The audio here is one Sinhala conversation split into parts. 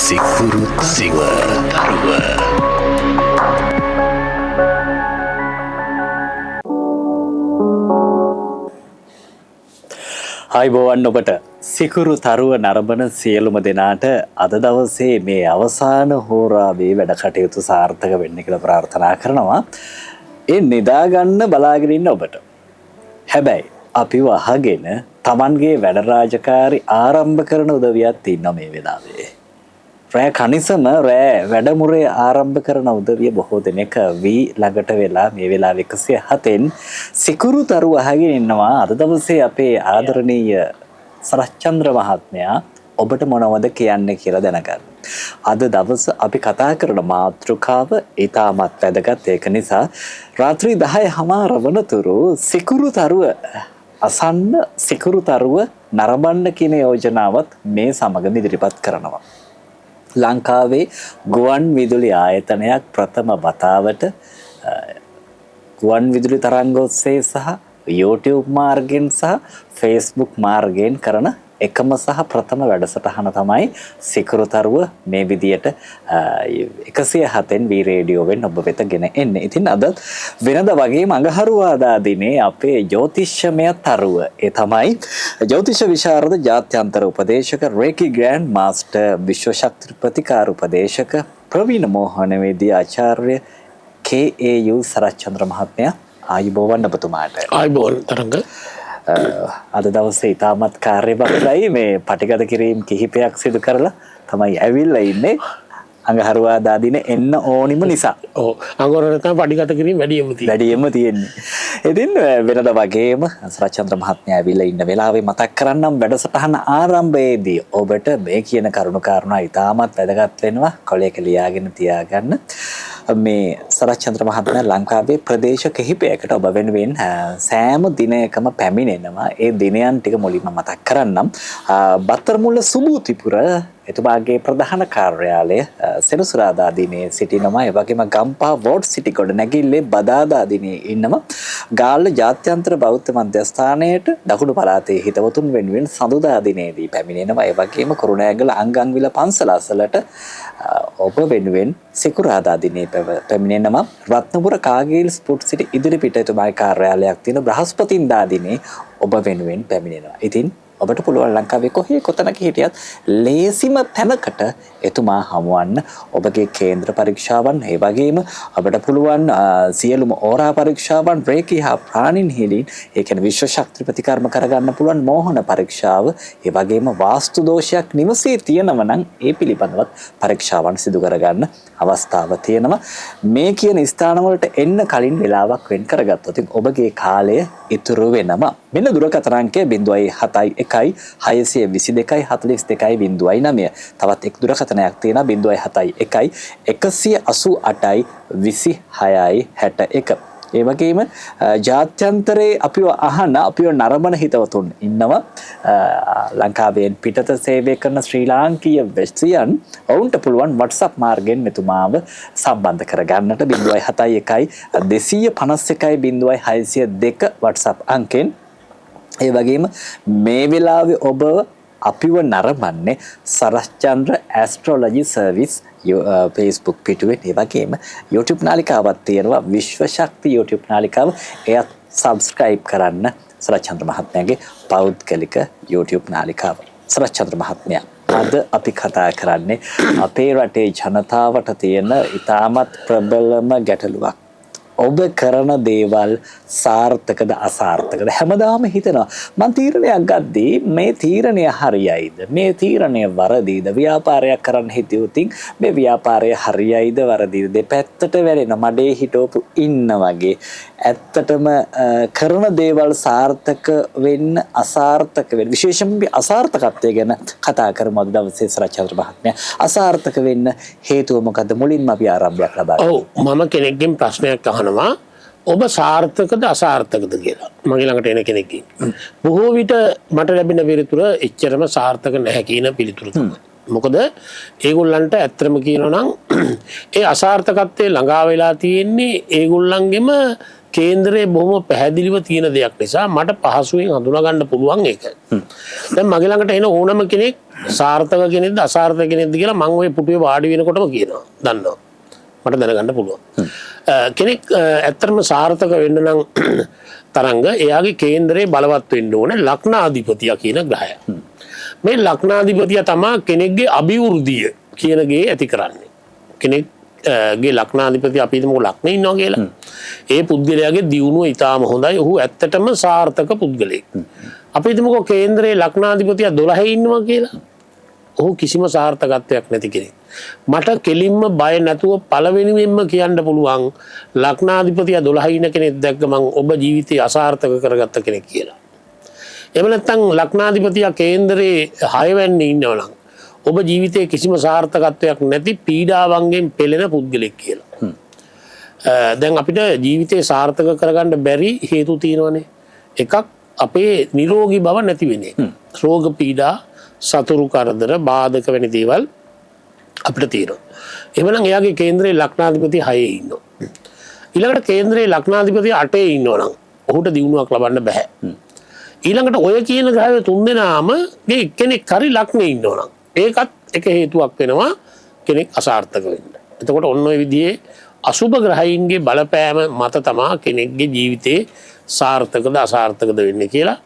සිකුරු තරුව. ආයුබෝවන් ඔබට. සිකුරු තරුව නරඹන සියලුම දෙනාට අද දවසේ මේ අවසාන හෝරාවේ වැඩ කටයුතු සාර්ථක වෙන්න කියලා ප්‍රාර්ථනා කරනවා. ඒ නිදා ගන්න බලාගෙන ඉන්න ඔබට. හැබැයි අපි වහගෙන Tamanගේ වැඩ රාජකාරි ආරම්භ කරන උදවියක් ඉන්නවා මේ වෙලාවේ. රෑ කනිසම රෑ වැඩමුරේ ආරම්භ කරන උදවිය බොහෝ දෙනෙක් වී ළඟට වෙලා මේ වෙලාවේ 107න් සිකුරු තරුව අහගෙන ඉන්නවා. අද දවසේ අපේ ආදරණීය සරච්චන්ද්‍ර මහත්මයා ඔබට මොනවද කියන්නේ කියලා දැනගන්න. අද දවස අපි කතා කරන මාතෘකාව ඉතාමත් වැදගත්. ඒක නිසා රාත්‍රී 10:00 වනතුරු සිකුරු තරුව අසන්න, සිකුරු තරුව නරඹන්න කියන යෝජනාවත් මේ සමගම ඉදිරිපත් කරනවා. ලංකාවේ ගුවන් විදුලි ආයතනයක් ප්‍රථම වතාවට ගුවන් විදුලි තරංග ඔස්සේ සහ YouTube මාර්ගයෙන් සහ Facebook මාර්ගයෙන් කරන එකම සහ ප්‍රථම වැඩසටහන තමයි සිකුරු තරුව මේ විදියට 107න් වී රේඩියෝවෙන් ඔබ වෙත ගෙන එන්නේ. ඉතින් අද වෙනද වගේම අඟහරුවාදා දිනේ අපේ ජ්‍යොතිෂමය තරුව, ඒ තමයි ජ්‍යොතිෂ විශාරද ජාත්‍යන්තර උපදේශක, රේකි ග්‍රෑන්ඩ් මාස්ටර්, විශ්ව ශක්ති ප්‍රතිකාර උපදේශක, ප්‍රවීණ මෝහනවේදී ආචාර්ය KAU Sarathchandra මහත්මයා. ආයුබෝවන් ඔබතුමාට. ආයුබෝවන් තරංග. අද දවසේ ඉතාමත් කාර්යබහුලයි. මේ පටිගත කිරීම් කිහිපයක් සිදු කරලා තමයි ඇවිල්ලා ඉන්නේ. අඟහරුවාදා දින එන්න ඕනිම නිසා. ඔව්, අඟහරුවාදා තමයි පටිගත කිරීම් වැඩියෙන්ම තියෙන්නේ. වැඩියෙන්ම තියෙන්නේ. ඉතින් වෙනද වගේම සරච්චන්ද්‍ර මහත්මයා ඇවිල්ලා ඉන්න වෙලාවේ මතක් කරන්නම් වැඩසටහන ආරම්භයේදී ඔබට මේ කියන කරුණු කාරණා ඉතාමත් වැදගත් වෙනවා. කොලයක ලියාගෙන තියාගන්න. මේ සරච්චන්ද්‍ර මහත්මයා ලංකාවේ ප්‍රදේශ කිහිපයකට ඔබ වෙනුවෙන් සෑම දිනයකම පැමිණෙනවා. ඒ දිනයන් ටික මුලින්ම මතක් කරන්නම්. බත්තරමුල්ල සුබූතිපුර එතුමාගේ ප්‍රධාන කාර්යාලය සෙනසුරාදා දිනේ සිටිනවා. ඒ වගේම ගම්පහ වෝඩ් සිටි ගොඩනැගිල්ලේ බදාදා දිනේ ඉන්නවා. ගාල්ල ජාත්‍යන්තර බෞද්ධ මධ්‍යස්ථානයට දකුණු පළාතේ හිතවතුන් වෙනුවෙන් සඳුදා දිනේදී පැමිණෙනවා. ඒ වගේම කුරුණෑගල අංගන්විල පන්සල අසලට ඔබ වෙනුවෙන් සිකුරාදා දිනේ පැමිණෙනවා. රත්නපුර කාගේල් ස්පෝර්ට් සිටි ඉදිරිපිට එතුමාගේ කාර්යාලයක් තියෙන බ්‍රහස්පතින්දා දිනේ ඔබ වෙනුවෙන් පැමිණෙනවා. ඉතින් ඔබට පුළුවන් ලංකාවේ කොහේ කොතනක හිටියත් ලේසිම තැනකට එතුමා හමුවන්න ඔබගේ කේන්ද්‍ර පරීක්ෂාවන්, ඒ වගේම ඔබට පුළුවන් සියලුම ඕරා පරීක්ෂාවන්, රේකී හා ප්‍රාණින් හීලින්, ඒ කියන්නේ විශ්ව ශක්ති ප්‍රතිකර්ම කරගන්න පුළුවන් මෝහන පරීක්ෂාව, ඒ වගේම වාස්තු දෝෂයක් නිවසේ තියෙනව නම් ඒ පිළිබඳවත් පරීක්ෂාවන් සිදු කරගන්න අවස්ථාව තියෙනවා. මේ කියන ස්ථානවලට එන්න කලින් වෙලාවක් වෙන් කරගත්තොත් ඉතින් ඔබගේ කාලය ඉතුරු වෙනවා. මෙන්න දුරකථන අංකය 0.71 622 42 0.9. තවත් එක් දුරකථනයක් තියෙනවා 0.71 188 26 61. ඒ වගේම ජාත්‍යන්තරයේ අපිව අහන, අපිව නරඹන හිතවතුන් ඉන්නවා. ලංකාවෙන් පිටත සේවය කරන ශ්‍රී ලාංකීය වැසියන් ඔවුන්ට පුළුවන් WhatsApp මාර්ගයෙන් මෙතුමාව සම්බන්ධ කරගන්නට 0.71 251 0.602 WhatsApp අංකෙන්. ඒ වගේම මේ වෙලාවේ ඔබ අපිව නරඹන්නේ සරච්චන්ද්‍ර ඇස්ට්‍රොලොජි සර්විස් Facebook පිටුවෙන්. ඒ වගේම YouTube නාලිකාවක් තියෙනවා, විශ්ව ශක්ති YouTube නාලිකාව. එයත් සබ්ස්ක්‍රයිබ් කරන්න සරච්චන්ද්‍ර මහත්මයාගේ පෞද්ගලික YouTube නාලිකාව. සරච්චන්ද්‍ර මහත්මයා, අද අපි කතා කරන්නේ අපේ රටේ ජනතාවට තියෙන ඉතාමත් ප්‍රබලම ගැටලුවක්. ඔබ කරන දේවල් සාර්ථකද අසාර්ථකද හැමදාම හිතනවා. මං තීරණයක් ගද්දී මේ තීරණය හරියයිද, මේ තීරණය වරදීද, ව්‍යාපාරයක් කරන්න හිතුවොත් මේ ව්‍යාපාරය හරියයිද වරදීද, දෙපැත්තට වැරෙන මඩේ හිටවපු ඉන්න වගේ. ඇත්තටම කරන දේවල් සාර්ථක වෙන්න අසාර්ථක වෙන්න, විශේෂයෙන්ම අපි අසාර්ථකත්වය ගැන කතා කරමු අද දවසේ සරච්චන්ද්‍ර මහත්මයා. අසාර්ථක වෙන්න හේතුව මොකද්ද? මුලින්ම අපි ආරම්භයක් ලබා ගමු. ඔව්, මම කෙනෙක්ගෙන් ප්‍රශ්නයක් අහනවා, ඔබ සාර්ථකද අසාර්ථකද කියලා. මගේ ළඟට එන කෙනෙක්ගෙන්. බොහෝ විට මට ලැබෙන පිළිතුර එච්චරම සාර්ථක නැහැ කියන පිළිතුර තමයි. මොකද ඒගොල්ලන්ට ඇත්තටම කියනවා නම් ඒ අසාර්ථකත්වයේ ළඟා වෙලා තියෙන්නේ ඒගොල්ලන්ගෙම කේන්දරේ බොහොම පැහැදිලිව තියෙන දෙයක් නිසා මට පහසුවෙන් හඳුනා ගන්න පුළුවන් ඒක. දැන් මගේ ළඟට එන ඕනම කෙනෙක් සාර්ථක කෙනෙක්ද අසාර්ථක කෙනෙක්ද කියලා මං ඔය පුටුවේ වාඩි වෙනකොටම කියනවා. දන්නවා. මට දැනගන්න පුළුවන්. කෙනෙක් ඇත්තටම සාර්ථක වෙන්න නම් තරංග එයාගේ කේන්දරේ බලවත් වෙන්න ඕනේ ලග්නාධිපතියා කියන ග්‍රහය. මේ ලග්නාධිපතියා තමා කෙනෙක්ගේ අභිවෘද්ධිය කියන ගේ ඇති කරන්නේ. කෙනෙක්ගේ ලග්නාධිපති අපි හිතමුකෝ ලග්නේ ඉන්නවා කියලා. ඒ පුද්ගලයාගේ දියුණුව ඉතාම හොඳයි. ඔහු ඇත්තටම සාර්ථක පුද්ගලයෙක්. අපි හිතමුකෝ කේන්දරේ ලග්නාධිපතියා 12 ඉන්නවා කියලා. ඔහු කිසිම සාර්ථකත්වයක් නැති කෙනෙක්. මට කෙලින්ම බය නැතුව පළවෙනිවෙන්ම කියන්න පුළුවන් ලග්නාධිපතියා 12 ඉන්න කෙනෙක් දැක්ක මං ඔබ ජීවිතේ අසාර්ථක කරගත්ත කෙනෙක් කියලා. එහෙම නැත්නම් ලග්නාධිපතියා කේන්දරේ 6 වැන්නේ ඉන්නවනම් ඔබ ජීවිතේ කිසිම සාර්ථකත්වයක් නැති පීඩාවන්ගෙන් පෙළෙන පුද්ගලෙක් කියලා. දැන් අපිට ජීවිතේ සාර්ථක කරගන්න බැරි හේතු තියෙනවනේ. එකක් අපේ නිරෝගී බව නැති වෙන එක. රෝග පීඩා, සතුරු කරදර, බාධක වැනි දේවල් අපිට තියෙනවා. එහෙමනම් එයාගේ කේන්දරේ ලග්නාධිපති 6 ඉන්නවා. ඊළඟට කේන්දරේ ලග්නාධිපති 8 ඉන්නවා නම් ඔහුට දියුණුවක් ලබන්න බෑ. ඊළඟට ඔය කියන ග්‍රහය තුන් දෙනාම ගේ එක්කෙනෙක් හරි ලග්නේ ඉන්නවා නම් ඒකත් එක හේතුවක් වෙනවා කෙනෙක් අසාර්ථක වෙන්න. එතකොට ඔන්න ඔය විදිහේ අසුබ ග්‍රහයින්ගේ බලපෑම මත තමා කෙනෙක්ගේ ජීවිතේ සාර්ථකද අසාර්ථකද වෙන්නේ කියලා.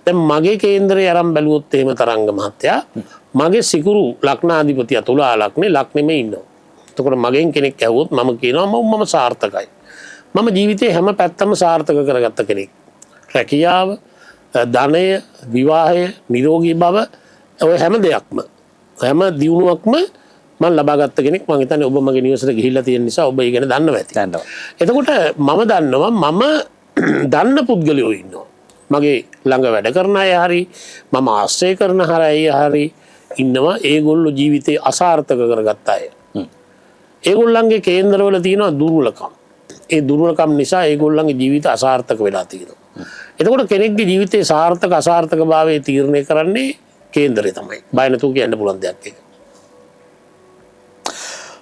දැන් මගේ කේන්දරේ අරන් බැලුවොත් එහෙම තරංග මහත්තයා මගේ සිකුරු ලග්නාධිපතියා තුලා ලග්නේ ලග්නෙම ඉන්නවා. එතකොට මගෙන් කෙනෙක් ඇහුවොත් මම කියනවා මම සාර්ථකයි. මම ජීවිතේ හැම පැත්තම සාර්ථක කරගත්ත කෙනෙක්. රැකියාව, ධනය, විවාහය, නිරෝගී බව ඔය හැම දෙයක්ම හැම දියුණුවක්ම මම ලබාගත්ත කෙනෙක්. මං හිතන්නේ ඔබ මගේ නිවසට ගිහිල්ලා තියෙන නිසා ඔබ ඒ ගැන දන්නවා ඇති. දන්නවා. එතකොට මම දන්නවා මම දන්න පුද්ගලයෝ ඉන්නවා. මගේ ළඟ වැඩ කරන අය හරි මම ආශ්‍රය කරන අය හරි ඉන්නවා. ඒගොල්ලෝ ජීවිතේ අසාර්ථක කරගත්ත අය. ඒගොල්ලන්ගේ කේන්දරවල තියෙනවා දුර්වලකම්. ඒ දුර්වලකම් නිසා ඒගොල්ලන්ගේ ජීවිත අසාර්ථක වෙලා තියෙනවා. එතකොට කෙනෙක්ගේ ජීවිතේ සාර්ථක අසාර්ථක භාවය තීරණය කරන්නේ කේන්දරේ තමයි. බය නැතුව කියන්න පුළුවන් දෙයක් ඒක.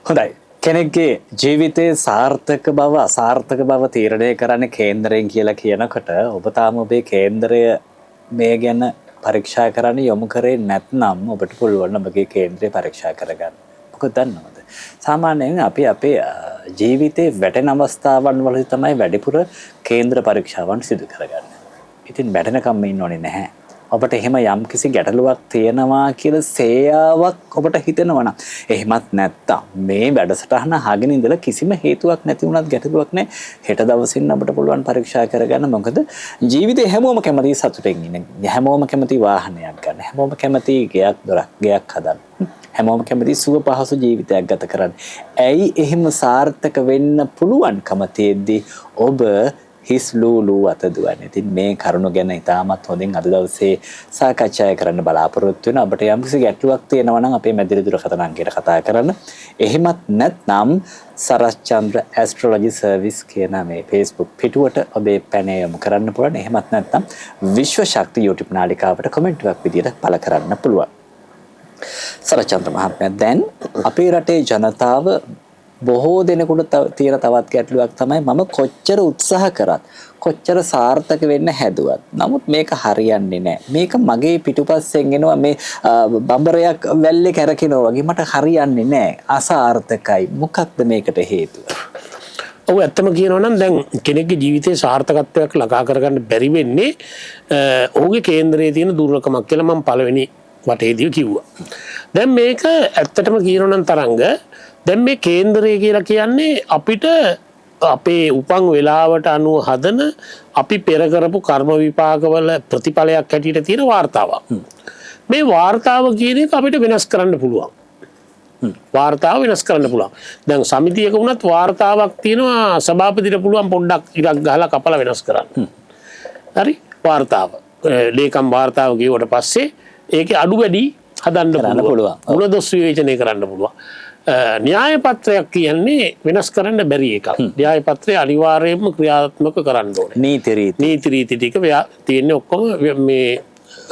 හොඳයි. කෙනෙක්ගේ ජීවිතයේ සාර්ථක බව අසාර්ථක බව තීරණය කරන්නේ කේන්දරයෙන් කියලා කියනකොට ඔබ තාම ඔබේ කේන්දරය මේ ගැන පරීක්ෂා කරන්න යොමු කරේ නැත්නම් ඔබට පුළුවන් ඔබගේ කේන්දරය පරීක්ෂා කරගන්න. මොකද දන්නවද? සාමාන්‍යයෙන් අපි අපේ ජීවිතේ වැටෙන අවස්ථාවන් වලදී තමයි වැඩිපුර කේන්දර පරීක්ෂාවන් සිදු කරගන්නේ. ඉතින් වැටෙනකම්ම ඉන්න ඕනේ නැහැ. ඔබට එහෙම යම්කිසි ගැටලුවක් තියෙනවා කියලා සේයාවක් ඔබට හිතෙනවා නම් එහෙමත් නැත්තම් මේ වැඩසටහන අහගෙන ඉඳලා කිසිම හේතුවක් නැති වුණත් ගැටලුවක් නැහැ. හෙට දවසින් ඔබට පුළුවන් පරීක්ෂා කරගන්න. මොකද ජීවිතේ හැමෝම කැමති සතුටෙන් ඉන්න. හැමෝම කැමති වාහනයක් ගන්න. හැමෝම කැමති ගෙයක් දොරක් ගෙයක් හදන්න. හැමෝම කැමති සුව පහසු ජීවිතයක් ගත කරන්න. ඇයි එහෙම සාර්ථක වෙන්න පුළුවන්කම තියෙද්දි ඔබ හිස් ලූලු අත දුවන්නේ? ඉතින් මේ කරුණ ගැන ඉතාමත් හොඳින් අද දවසේ සාකච්ඡා කරන්න බලාපොරොත්තු වෙනවා. ඔබට යම්කිසි ගැටලුවක් තියෙනවා නම් අපේ මැදිරි දුරකථන අංකයට කතා කරන්න. එහෙමත් නැත්නම් සරස්චන්ද්‍ර ඇස්ට්‍රොලොජි සර්විස් කියන මේ Facebook පිටුවට ඔබේ පැනය යොමු කරන්න පුළුවන්. එහෙමත් නැත්නම් විශ්ව ශක්ති YouTube නාලිකාවට කමෙන්ට් එකක් විදියට පළ කරන්න පුළුවන්. සරස්චන්ද්‍ර මහත්මයා, දැන් අපේ රටේ ජනතාව බොහෝ දෙනෙකුට තියෙන තවත් ගැටලුවක් තමයි මම කොච්චර උත්සාහ කරත් කොච්චර සාර්ථක වෙන්න හැදුවත් නමුත් මේක හරියන්නේ නැහැ. මේක මගේ පිටුපස්සෙන් එනවා මේ බඹරයක් වැල්ලේ කැරකෙනවා වගේ මට හරියන්නේ නැහැ. අසාර්ථකයි. මොකක්ද මේකට හේතුව? ඔව්, ඇත්තම කියනවා නම් දැන් කෙනෙක්ගේ ජීවිතේ සාර්ථකත්වයක් ළඟා කරගන්න බැරි වෙන්නේ ඔහුගේ කේන්දරයේ තියෙන දුර්වලකමක් කියලා මම පළවෙනි වටේදී කිව්වා. දැන් මේක ඇත්තටම කියනවා නම් තරංග, දැන් මේ කේන්දරය කියලා කියන්නේ අපිට අපේ උපන් වෙලාවට අනුව හදන අපි පෙර කරපු කර්ම විපාකවල ප්‍රතිඵලයක් හැටියට තියෙන වාර්තාවක්. මේ වාර්තාව කියන එක අපිට වෙනස් කරන්න පුළුවන්. වාර්තාව වෙනස් කරන්න පුළුවන්. දැන් සමිතියක වුණත් වාර්තාවක් තියෙනවා, සභාපතිට පුළුවන් පොඩ්ඩක් ඉරක් ගහලා කපලා වෙනස් කරන්න. හරි, වාර්තාව. ලේකම් වාර්තාව කියුවට පස්සේ ඒකේ අඩු වැඩි හදන්න පුළුවන්. ගුණ දොස් විවේචනය කරන්න පුළුවන්. න්‍යාය පත්‍රයක් කියන්නේ වෙනස් කරන්න බැරි එකක්. න්‍යාය පත්‍රය අනිවාර්යයෙන්ම ක්‍රියාත්මක කරන්න ඕනේ. නීති රීති. නීති රීති ටික තියෙන්නේ ඔක්කොම මේ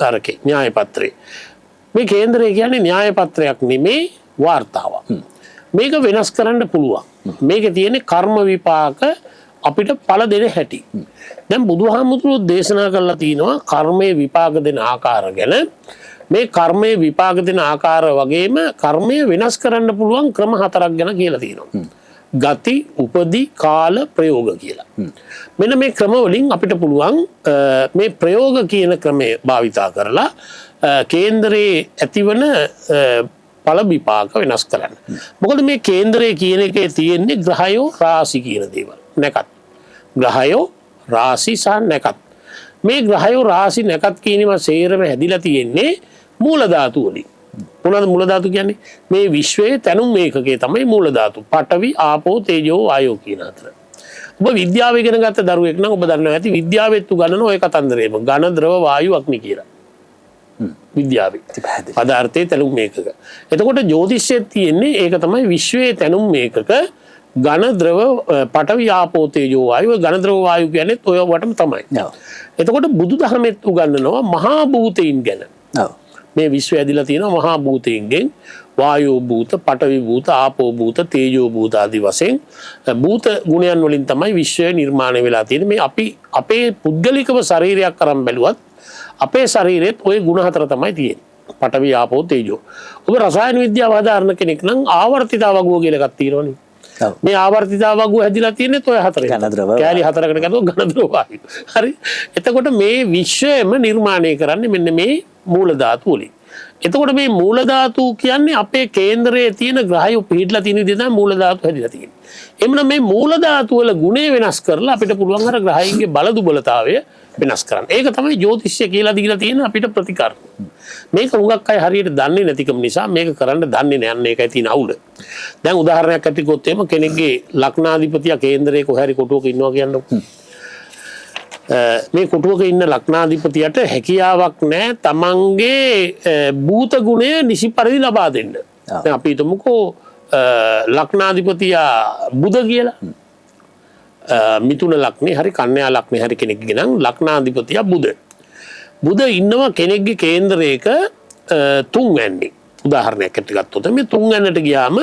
අරකේ න්‍යාය පත්‍රේ. මේ කේන්දරය කියන්නේ න්‍යාය පත්‍රයක් නෙමේ, වාර්තාවක්. මේක වෙනස් කරන්න පුළුවන්. මේකේ තියෙන්නේ කර්ම විපාක අපිට ඵල දෙන හැටි. දැන් බුදුහාමුදුරුවෝ දේශනා කරලා තිනවා කර්මයේ විපාක දෙන ආකාර ගැන. මේ කර්මයේ විපාක දෙන ආකාර වගේම කර්මය වෙනස් කරන්න පුළුවන් ක්‍රම හතරක් ගැන කියලා තියෙනවා. ගති, උපදි, කාල, ප්‍රයෝග කියලා. මෙන්න මේ ක්‍රම වලින් අපිට පුළුවන් මේ ප්‍රයෝග කියන ක්‍රමය භාවිතා කරලා කේන්දරයේ ඇතිවන ඵල විපාක වෙනස් කරන්න. මොකද මේ කේන්දරය කියන එකේ තියෙන්නේ ග්‍රහයෝ රාශි කියන දේවල්. නැකත්. ග්‍රහයෝ රාශි සහ නැකත්. මේ ග්‍රහයෝ රාශි නැකත් කියන ඒවා සේරම හැදිලා තියෙන්නේ මූල ධාතු වලින්. මොනවද මූල ධාතු කියන්නේ? මේ විශ්වයේ තැනුම් ඒකකේ තමයි මූල ධාතු. පඨවි, ආපෝ, තේජෝ, වායෝ කියන අතර. ඔබ විද්‍යාව ඉගෙන ගත්ත දරුවෙක් නම් ඔබ දන්නවා ඇති විද්‍යාවෙත් උගන්වන ඔය කතන්දරේම ඝන, ද්‍රව, වායු, අග්නි කියලා. විද්‍යාවේ. පදාර්ථයේ තැනුම් ඒකක. එතකොට ජ්‍යොතිෂයේ තියෙන්නේ ඒක තමයි විශ්වයේ තැනුම් ඒකක ඝන, ද්‍රව, පඨවි, ආපෝ, තේජෝ, වායු. ඝන, ද්‍රව, වායු කියන්නේ ඔය වටම තමයි. එතකොට බුදුදහමෙත් උගන්වනවා මහා භූතයින් ගැන. මේ විශ්වය ඇදිලා තියෙනවා මහා භූතයින්ගෙන්. වායෝ භූත, පඨවි භූත, ආපෝ භූත, තේජෝ භූත ආදී වශයෙන් භූත ගුණයන් වලින් තමයි විශ්වය නිර්මාණය වෙලා තියෙන්නේ. මේ අපි අපේ පුද්ගලිකව ශරීරයක් අරන් බැලුවත් අපේ ශරීරෙත් ওই ගුණ හතර තමයි තියෙන්නේ. පඨවි, ආපෝ, තේජෝ. ඔබ රසායන විද්‍යාව හදාරන කෙනෙක් නම් ආවර්තිතා වගුව කියලා එකක් තියෙනවනේ. මේ ආවර්තිතා වගුව හැදිලා තියෙන්නේ ඔය හතරෙන්. කෑලි හතරකට කැඩුවොත් ඝන ද්‍රව වායු. හරි. එතකොට මේ විශ්වයම නිර්මාණය කරන්නේ මෙන්න මේ මූල ධාතු වලින්. එතකොට මේ මූල ධාතු කියන්නේ අපේ කේන්දරයේ තියෙන ග්‍රහයෝ පිහිටලා තියෙන විදිහ තමයි මූල ධාතු හැදිලා තියෙන්නේ. එhmenan මේ මූල ධාතු වල ගුණය වෙනස් කරලා අපිට පුළුවන් අර ග්‍රහයින්ගේ බල දුබලතාවය වෙනස් කරන්න. ඒක තමයි ජ්‍යොතිෂය කියලා දීලා තියෙන අපිට ප්‍රතිකාර. මේක හුඟක් අය හරියට දන්නේ නැතිකම නිසා මේක කරන්න දන්නේ නෑ. අන්න ඒකයි තියෙන අවුල. දැන් උදාහරණයක් ඇටිකොත් එහෙම කෙනෙක්ගේ ලග්නාධිපතියා කේන්දරයේ කොහේ හරි කොටුවක ඉන්නවා කියන්නකො. මේ කොටුවක ඉන්න ලග්නාධිපතියට හැකියාවක් නෑ තමන්ගේ භූත ගුණය නිසි පරිදි ලබා දෙන්න. දැන් අපි හිතමුකෝ ලග්නාධිපතියා බුධ කියලා. මිථුන ලග්නේ හරි කන්‍යා ලග්නේ හරි කෙනෙක්ගේ නම් ලග්නාධිපතියා බුධ. බුධ ඉන්නවා කෙනෙක්ගේ කේන්දරයක තුන්වැන්නේ. උදාහරණයක් ඇට ගත්තොත් මේ තුන්වැන්නට ගියාම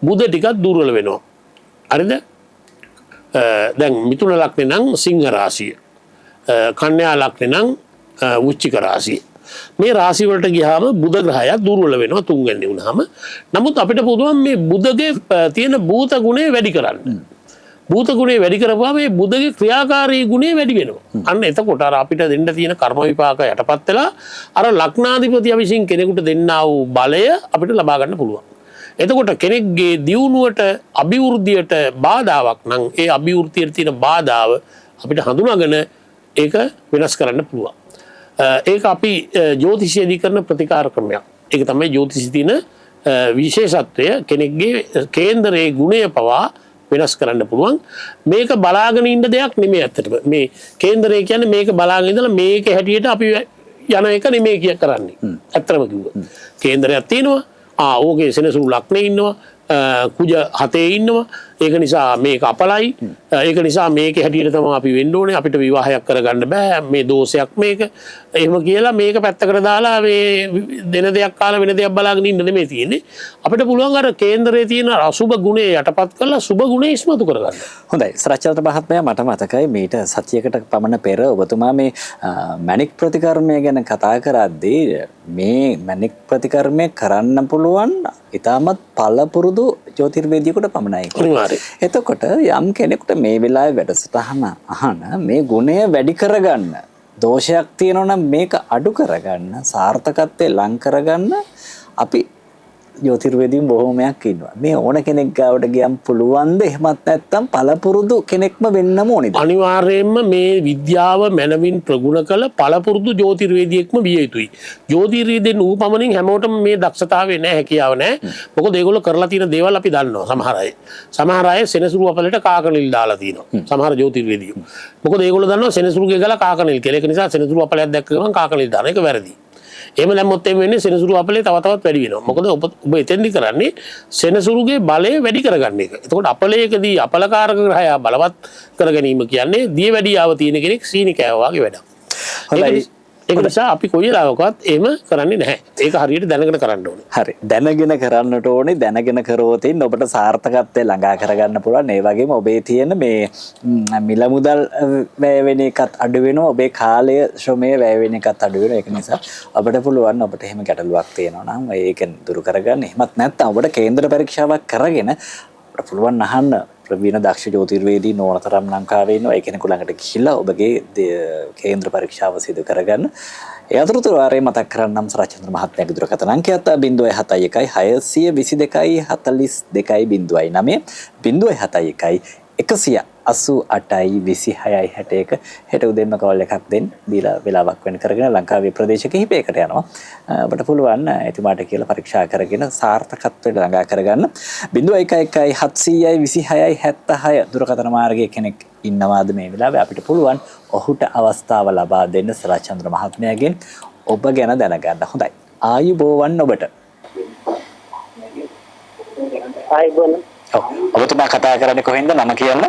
බුධ ටිකක් දුර්වල වෙනවා. හරිද? දැන් මිථුන ලග්නේ නම් සිංහ රාශිය. කන්‍යා ලග්නේ නම් වෘශ්චික රාශිය. මේ රාශි වලට ගියාම බුධ ග්‍රහයා දුර්වල වෙනවා තුන්වැන්නේ වුණාම. නමුත් අපිට පුළුවන් මේ බුධගේ තියෙන භූත ගුණය වැඩි කරන්න. භූත ගුණය වැඩි කරපුවාම මේ බුධගේ ක්‍රියාකාරී ගුණය වැඩි වෙනවා. අන්න එතකොට අර අපිට දෙන්න තියෙන කර්ම විපාක යටපත් වෙලා අර ලග්නාධිපතියා විසින් කෙනෙකුට දෙන්නා වූ බලය අපිට ලබා ගන්න පුළුවන්. එතකොට කෙනෙක්ගේ දියුණුවට අභිවෘද්ධියට බාධාවක් නම් ඒ අභිවෘද්ධියට තියෙන බාධාව අපිට හඳුනාගෙන ඒක වෙනස් කරන්න පුළුවන්. ඒක අපි ජ්‍යොතිෂයේදී කරන ප්‍රතිකාර ක්‍රමයක්. ඒක තමයි ජ්‍යොතිෂයේ තියෙන විශේෂත්වය. කෙනෙක්ගේ කේන්දරයේ ගුණය පවා වෙනස් කරන්න පුළුවන්. මේක බලාගෙන ඉන්න දෙයක් නෙමෙයි ඇත්තටම. මේ කේන්දරය කියන්නේ මේක බලාගෙන ඉඳලා මේක හැටියට අපි යන එක නෙමෙයි කිය කරන්නේ. ඇත්තටම කිව්වොත්. කේන්දරයක් තියෙනවා. ඕකේ සෙනසුරු ලග්නේ ඉන්නවා. කුජ හතේ ඉන්නවා. ඒක නිසා මේක අපලයි. ඒක නිසා මේක හැටියට තමයි අපි වෙන්න ඕනේ. අපිට විවාහයක් කරගන්න බෑ. මේ දෝෂයක් මේක. එහෙම කියලා මේක පැත්තකට දාලා මේ දෙන දෙයක් කාලා වෙන දෙයක් බලාගෙන ඉන්න නෙමෙයි තියෙන්නේ. අපිට පුළුවන් අර කේන්දරයේ තියෙන අසුබ ගුණය යටපත් කරලා සුබ ගුණය ඉස්මතු කරගන්න. හොඳයි. සරච්චන්ද්‍ර මහත්මයා, මට මතකයි මීට සතියකට පමණ පෙර ඔබතුමා මේ මැණික් ප්‍රතිකර්මය ගැන කතා කරද්දී මේ මැණික් ප්‍රතිකර්මය කරන්න පුළුවන් ඉතාමත් පළපුරුදු ජ්‍යොතිර්වේදියෙකුට පමණයි කියලා. එතකොට යම් කෙනෙකුට මේ වෙලාවේ වැඩසටහන අහන මේ ගුණය වැඩි කරගන්න, දෝෂයක් තියෙනවා නම් මේක අඩු කරගන්න, සාර්ථකත්වය ලං කරගන්න අපි ජ්‍යොතිර්වේදීන් බොහෝමයක් ඉන්නවා. මේ ඕන කෙනෙක් ගාවට ගියම් පුළුවන්ද? එහෙමත් නැත්නම් පළපුරුදු කෙනෙක්ම වෙන්නම ඕනේද? අනිවාර්යයෙන්ම මේ විද්‍යාව මනවින් ප්‍රගුණ කළ පළපුරුදු ජ්‍යොතිර්වේදියෙක්ම විය යුතුයි. ජ්‍යොතිර්වේදීන් වූ පමණින් හැමෝටම මේ දක්ෂතාවය නෑ, හැකියාව නෑ. මොකද ඒගොල්ලෝ කරලා තියෙන දේවල් අපි දන්නවා. සමහර අය සෙනසුරු අපලට කාකනිල් දාලා තියෙනවා. සමහර ජ්‍යොතිර්වේදියෝ. මොකද ඒගොල්ලෝ දන්නවා සෙනසුරුගේ ගල කාකනිල් කියලා. ඒක නිසා සෙනසුරු අපලයක් දැක්ක ගමන් කාකනිල් දාන එක වැරදි. එහෙම දැම්මොත් එහෙම වෙන්නේ සෙනසුරු අපලේ තව තවත් වැඩි වෙනවා. මොකද ඔබ එතෙන්දි කරන්නේ සෙනසුරුගේ බලය වැඩි කරගන්න එක. එතකොට අපලයකදී අපලකාරක ග්‍රහයා බලවත් කර ගැනීම කියන්නේ දිය වැඩියාව තියෙන කෙනෙක් සීනි කෑවා වගේ වැඩක්. හොඳයි. ඒක නිසා අපි කොයි වෙලාවකවත් එහෙම කරන්නේ නැහැ. ඒක හරියට දැනගෙන කරන්න ඕනේ. හරි. දැනගෙන කරන්නට ඕනේ. දැනගෙන කරොත් ඔබට සාර්ථකත්වය ළඟා කරගන්න පුළුවන්. ඒ වගේම ඔබේ තියෙන මේ මිල මුදල් වැය වෙන එකත් අඩු වෙනවා. ඔබේ කාලය ශ්‍රමය වැය වෙන එකත් අඩු වෙනවා. ඒක නිසා ඔබට පුළුවන් ඔබට එහෙම ගැටලුවක් තියෙනවා නම් ඒක දුරු කරගන්න. එහෙමත් නැත්නම් ඔබට කේන්දර පරීක්ෂාවක් කරගෙන ඔබට පුළුවන් අහන්න ප්‍රවීණ දක්ෂ ජ්‍යොතිර්වේදී ඕන තරම් ලංකාවේ ඉන්නවා. ඒ කෙනෙකු ළඟට ගිහිල්ලා ඔබගේ කේන්ද්‍ර පරීක්ෂාව සිදු කරගන්න. ඒ අතරතුර වාරේ මතක් කරන්නම් සරච්චන්ද්‍ර මහත්මයාගේ දුරකථන අංකයත් 071 622 42 09 071 188 26 61 හෙට උදෙන්ම කෝල් එකක් දෙන්න දීලා වෙලාවක් වෙන කරගෙන ලංකාවේ ප්‍රදේශ කිහිපයකට යනවා. ඔබට පුළුවන් එතුමාට කියලා පරීක්ෂා කරගෙන සාර්ථකත්වයට ළඟා කරගන්න. 011 726 76 දුරකථන මාර්ගයේ කෙනෙක් ඉන්නවාද මේ වෙලාවේ අපිට පුළුවන් ඔහුට අවස්ථාව ලබා දෙන්න සරච්චන්ද්‍ර මහත්මයාගෙන් ඔබ ගැන දැනගන්න. හොඳයි. ආයුබෝවන් ඔබට. ආයුබෝවන්. ඔව්. ඔබතුමා කතා කරන්නේ කොහෙන්ද? නම කියන්න.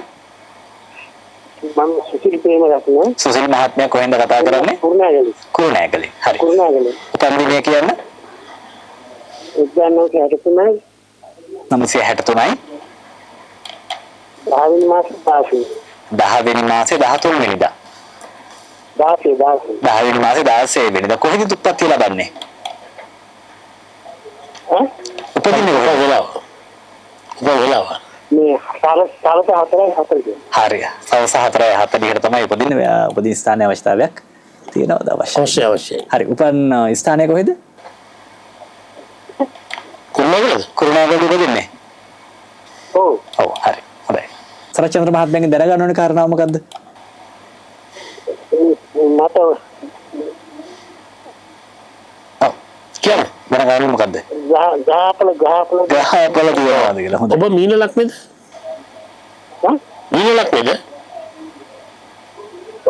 මම සුසිල් ප්‍රේමරත්න. සුසිල් මහත්මයා කොහෙන්ද කතා කරන්නේ? කුරුණෑගල. කුරුණෑගලේ. හරි. කුරුණෑගලේ. උපන් දිනය කියන්න. 1963යි. 963යි. 10 වෙනි මාසේ 16. 10 වෙනි මාසේ 13 වෙනිදා. 16 16. 10 වෙනි මාසේ 16 වෙනිදා. කොහෙද උත්පත්ති ලබන්නේ? ඈ? උපදින්නේ කොහෙද? වෙලාව. උපන් වෙලාව. මේ සවස 4:40. හරි. සවස 4:40ට තමයි උපදින්නේ. උපදින ස්ථානයේ අවශ්‍යතාවයක් තියෙනවද? අවශ්‍යයි. අවශ්‍යයි අවශ්‍යයි. හරි. උපන් ස්ථානය කොහෙද? කුරුණෑගලද? කුරුණෑගලද උපදින්නේ? ඔව්. ඔව් හරි. හොඳයි. සරච්චන්ද්‍ර මහත්මයාගෙන් දැනගන්න ඕනේ කාරණාව මොකද්ද? මට ඔව්. කියන්න. දැනගන්න මොකද්ද? ගහපල ගහපල ගහපල තියනවාද කියලා. හොඳයි. ඔබ මීන ලග්නේද? ඈ? මීන ලග්නේද?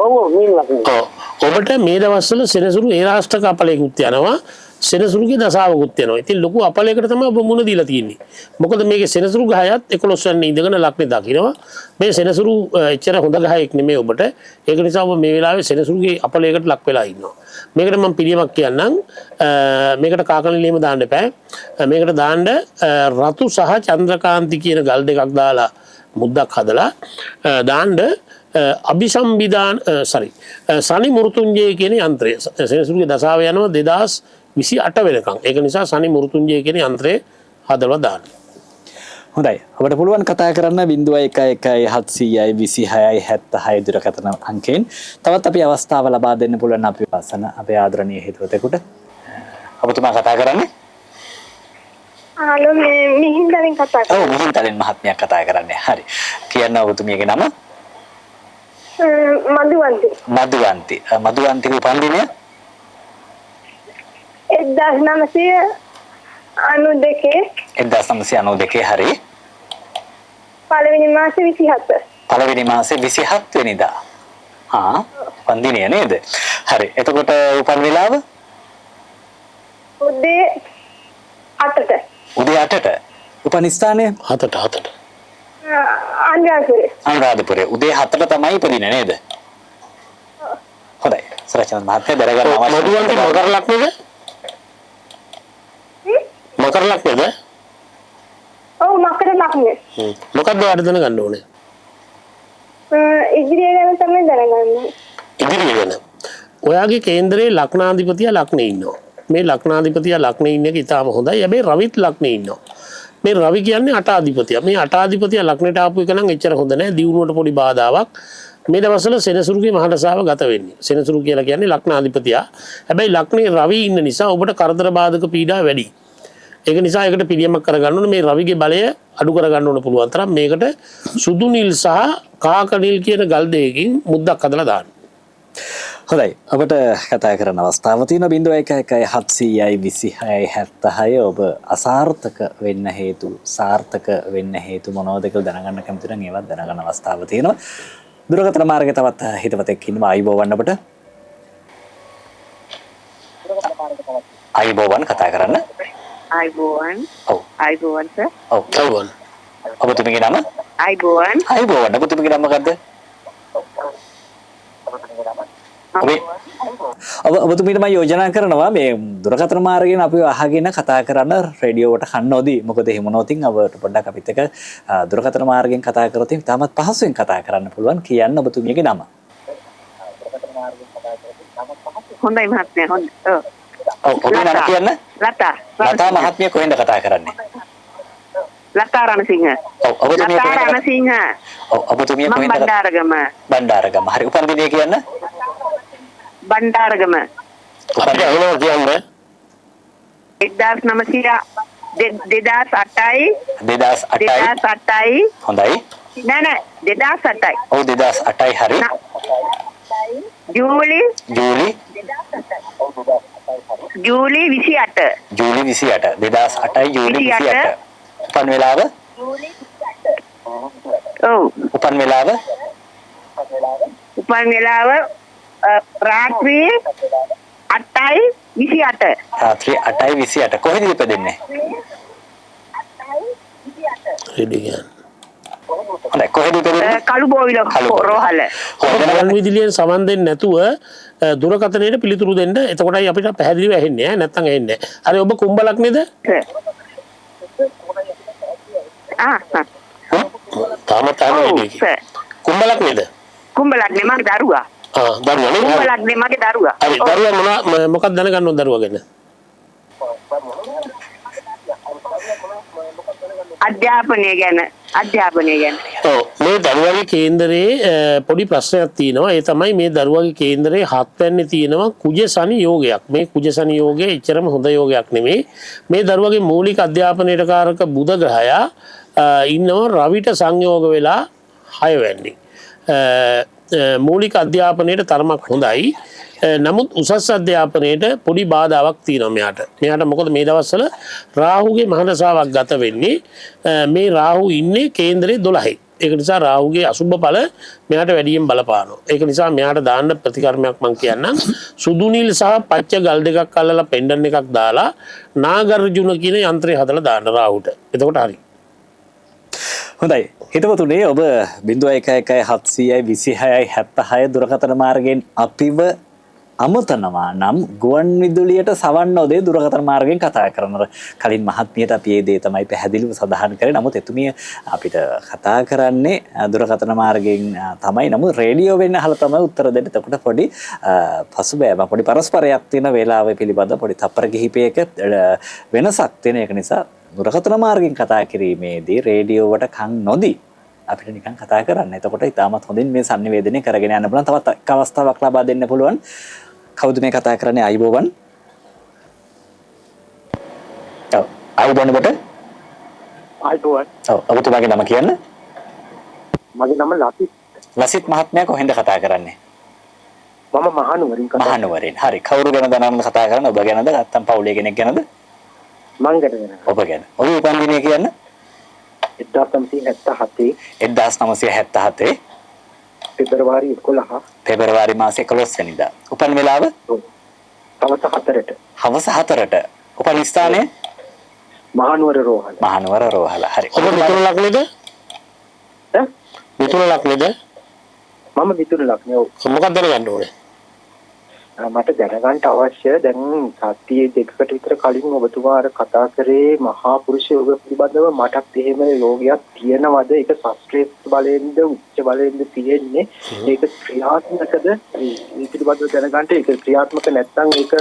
ඔව් මීන ලග්නේ. ඔව්. ඔබට මේ දවස්වල සෙනසුරු ඒ රාෂ්ට්‍රක අපලයකුත් යනවා. සෙනසුරුගේ දසාවකුත් යනවා. ඉතින් ලොකු අපලයකට තමයි ඔබ මුණ දීලා තියෙන්නේ. මොකද මේකේ සෙනසුරු ගහයත් 11 වෙනි ඉඳගෙන ලග්නේ දකින්නවා. මේ සෙනසුරු එච්චර හොඳ ගහයක් නෙමෙයි ඔබට. ඒක නිසා ඔබ මේ වෙලාවේ සෙනසුරුගේ අපලයකට ලක් වෙලා ඉන්නවා. මේකට මම පිළියමක් කියන්නම්. මේකට කාකනිල් එහෙම දාන්න එපා. මේකට දාන්න රතු සහ චන්ද්‍රකාන්ති කියන ගල් දෙකක් දාලා මුද්දක් හදලා දාන්න අபிසම්බිදාන සෝරි සනි මෘතුංජය කියන යන්ත්‍රය. සෙනසුරුගේ දසාව යනවා 2028 වෙනකන්. ඒක නිසා සනි මෘතුංජය කියන යන්ත්‍රය හදලා දාන්න. හොඳයි. ඔබට පුළුවන් කතා කරන්න 011 726 76 දුරකථන අංකයෙන්. තවත් අපි අවස්ථාව ලබා දෙන්න පුළුවන් අපි වසන අපේ ආදරණීය හිතවතෙකුට. ඔබතුමා කතා කරන්නේ? හලෝ, මේ මිහින්තලෙන් කතා කරන්නේ. ඔව්, මිහින්තලෙන් මහත්මයා කතා කරන්නේ. හරි. කියන්න ඔබතුමියගේ නම? මధుවන්ති. මధుවන්ති. මధుවන්තිගේ උපන් දිනය? 1992. 1992 හරි. පළවෙනි මාසේ 27. පළවෙනි මාසේ 27 වෙනිදා. හා, උපන් දිනය නේද? හරි. එතකොට උපන් වෙලාව? උදේ 8ට. උදේ 8ට. උපන් ස්ථානය? 7ට 7ට. අනුරාධපුරේ. අනුරාධපුරේ. උදේ 7ට තමයි උපදින්නේ නේද? හොඳයි. සරච්චන්ද්‍ර මහත්මයා දැනගන්න අවශ්‍ය. මధుවන්ති මකර ලග්නේද? මකර ලග්නේද? ඔව්, මකර ලග්නේ. මොකද්ද ඔයාලට දැනගන්න ඕනේ? ඉදිරිය ගැන තමයි දැනගන්න. ඉදිරිය ගැන. ඔයාගේ කේන්දරේ ලග්නාධිපතියා ලග්නේ ඉන්නවා. මේ ලග්නාධිපතියා ලග්නේ ඉන්න එක ඉතාම හොඳයි. හැබැයි රවිත් ලග්නේ ඉන්නවා. මේ රවි කියන්නේ අටාධිපතියා. මේ අටාධිපතියා ලග්නයට ආපු එක නම් එච්චර හොඳ නෑ. දියුණුවට පොඩි බාධාවක්. මේ දවස්වල සෙනසුරුගේ මහදසාව ගත වෙන්නේ. සෙනසුරු කියලා කියන්නේ ලග්නාධිපතියා. හැබැයි ලග්නේ රවි ඉන්න නිසා ඔබට කරදර බාධක පීඩා වැඩි. ඒක නිසා ඒකට පිළියමක් කරගන්න ඕනේ. මේ රවිගේ බලය අඩු කරගන්න ඕන පුළුවන් තරම් මේකට සුදු නිල් සහ කාක නිල් කියන ගල් දෙකකින් මුද්දක් හදලා දාන්න. හොඳයි. ඔබට කතා කරන අවස්ථාව තියෙනවා 011 726 76. ඔබ අසාර්ථක වෙන්න හේතු, සාර්ථක වෙන්න හේතු මොනවද කියලා දැනගන්න කැමති නම් ඒවත් දැනගන්න අවස්ථාව තියෙනවා. දුරකථන මාර්ගයේ තවත් හිතවතෙක් ඉන්නවා. ආයුබෝවන් ඔබට. ආයුබෝවන් කතා කරන්න. ආයුබෝවන්. ඔව්. ආයුබෝවන් සර්. ඔව්. ආයුබෝවන්. ඔබතුමියගේ නම? ආයුබෝවන්. ආයුබෝවන්. ඔබතුමියගේ නම මොකද්ද? ඔබේ ඔබ ඔබතුමීට මම යෝජනා කරනවා මේ දුරකථන මාර්ගයෙන් අපිව අහගෙන කතා කරන්න රේඩියෝවට කන්න නොදී. මොකද එහෙම වුණොත් ඔබට පොඩ්ඩක් අපිත් එක්ක දුරකථන මාර්ගයෙන් කතා කරොත් ඉතාමත් පහසුවෙන් කතා කරන්න පුළුවන්. කියන්න ඔබතුමියගේ නම. හොඳයි මහත්මයා, හොඳ. ඔව්. ඔව්, ඔබේ නම කියන්න. ලතා. ලතා මහත්මිය කොහෙන්ද කතා කරන්නේ? ලතා රණසිංහ. ඔව්, ඔබතුමිය ලතා කොහෙන්ද? රණසිංහ. ඔව්, ඔබතුමිය මම කොහෙන්ද? බණ්ඩාරගම. බණ්ඩාරගම. හරි, උපන් දිනය කියන්න. බණ්ඩාරගම. අපිට ඇහෙනවා කියන්න. 1900 2008යි. 2008යි. 2008යි. හොඳයි. නෑ නෑ, 2008යි. ඔව්, 2008යි. හරි. ජූලි ජූලි ජූලි 28. ජූලි 28. 2008යි ජූලි 28. උපන් වෙලාව? ඔව්. උපන් වෙලාව? උපන් වෙලාව රාත්‍රී 8:28. රාත්‍රී 8:28. කොහෙද ඉපදෙන්නේ? රෙඩි කියන්න. හොඳයි, කොහෙද ඉපදෙන්නේ? කළුබෝවිල රෝහල. ඔබ ගුවන් විදුලියෙන් සමන් දෙන්නේ නැතුව දුරකථනයට පිළිතුරු දෙන්න. එතකොටයි අපිට පැහැදිලිව ඇහෙන්නේ ඈ, නැත්තම් ඇහෙන්නේ නෑ. හරි, ඔබ කුම්භ ලග්නේද? ආ තාමත් අහන්නේ ඔව් සර්. කුම්භ ලග්නේද? කුම්භ ලග්නේ මගේ දරුවා. ආ, දරුවා නේ. කුම්භ ලග්නේ මගේ දරුවා. හරි, දරුවා මොනවා මොකක්ද දැනගන්න ඕන දරුවා ගැන? අධ්‍යාපනය ගැන. අධ්‍යාපනය ගැන. ඔව්, මේ දරුවගේ කේන්දරේ පොඩි ප්‍රශ්නයක් තියෙනවා. ඒ තමයි මේ දරුවගේ කේන්දරේ හත්වැන්නේ තියෙනවා කුජ ශනි යෝගයක්. මේ කුජ ශනි යෝගය එච්චරම හොඳ යෝගයක් නෙමෙයි. මේ දරුවගේ මූලික අධ්‍යාපනයට කාරක බුධ ග්‍රහයා ඉන්නවා රවිට සංයෝග වෙලා හයවැන්නේ. මූලික අධ්‍යාපනයට තරමක් හොඳයි. නමුත් උසස් අධ්‍යාපනයට පොඩි බාධාවක් තියෙනවා මෙයාට. මෙයාට මොකද මේ දවස්වල රාහුගේ මහදශාවක් ගත වෙන්නේ. මේ රාහු ඉන්නේ කේන්දරේ 12. ඒක නිසා රාහුගේ අසුභ ඵල මෙයාට වැඩියෙන් බලපානවා. ඒක නිසා මෙයාට දාන්න ප්‍රතිකර්මයක් මං කියන්නම්. සුදු නිල් සහ පච්ච ගල් දෙකක් අල්ලලා පෙන්ඩන් එකක් දාලා නාගර්ජුන කියන යන්ත්‍රය හදලා දාන්න රාහුට. එතකොට හරි. හොඳයි. හිතවතුනේ, ඔබ 011 726 76 දුරකථන මාර්ගයෙන් අපිව අමතනවා නම් ගුවන් විදුලියට සවන් නොදේ දුරකථන මාර්ගයෙන් කතා කරන කලින් මහත්මියට අපි මේ දේ තමයි පැහැදිලිව සඳහන් කරේ. නමුත් එතුමිය අපිට කතා කරන්නේ දුරකථන මාර්ගයෙන් තමයි. නමුත් රේඩියෝ වෙන්න අහලා තමයි උත්තර දෙන්නේ. එතකොට පොඩි පසුබෑම, පොඩි පරස්පරයක් තියෙන වේලාව පිළිබඳ පොඩි තප්පර කිහිපයක වෙනසක් තියෙන. ඒක නිසා දුරකථන මාර්ගයෙන් කතා කිරීමේදී රේඩියෝවට කන් නොදී අපිට නිකන් කතා කරන්න. එතකොට ඉතාමත් හොඳින් මේ සංනිවේදනය කරගෙන යන්න පුළුවන්. තවත් එක් අවස්ථාවක් ලබා දෙන්න පුළුවන්. කවුද මේ කතා කරන්නේ? ආයුබෝවන්. ඔව්, ආයුබෝවන් ඔබට. ආයුබෝවන්. ඔව්, ඔබතුමාගේ නම කියන්න. මගේ නම ලසිත්. ලසිත් මහත්මයා කොහෙන්ද කතා කරන්නේ? මම මහනුවරින් කතා. මහනුවරින්. හරි. කවුරු ගැනද නම් කතා කරන්නේ? ඔබ ගැනද නැත්නම් පවුලේ කෙනෙක් ගැනද? මං ගැන දැනගන්න. ඔබ ගැන. ඔබ උපන් දිනය කියන්න. 1977 1977 පෙබරවාරි 11. පෙබරවාරි මාසේ 11 වෙනිදා. උපන් වෙලාව? හවස 4ට. හවස 4ට. උපන් ස්ථානය? මහනුවර රෝහල. මහනුවර රෝහල. හරි. ඔබ මිථුන ලග්නේද? ඈ? මිථුන ලග්නේද? මම මිථුන ලග්නේ. ඔව්. මොකක්ද දැනගන්න ඕනේ? මට දැනගන්න අවශ්‍ය දැන් සතියේ දෙකකට විතර කලින් ඔබතුමා අර කතා කරේ මහා පුරුෂ යෝග පිළිබඳව. මටත් එහෙම යෝගයක් තියෙනවද? ඒක ශාස්ත්‍රීය බලයෙන්ද උච්ච බලයෙන්ද තියෙන්නේ? ඒක ක්‍රියාත්මකද? ඒ පිළිබඳව දැනගන්න. ඒක ක්‍රියාත්මක නැත්නම් ඒක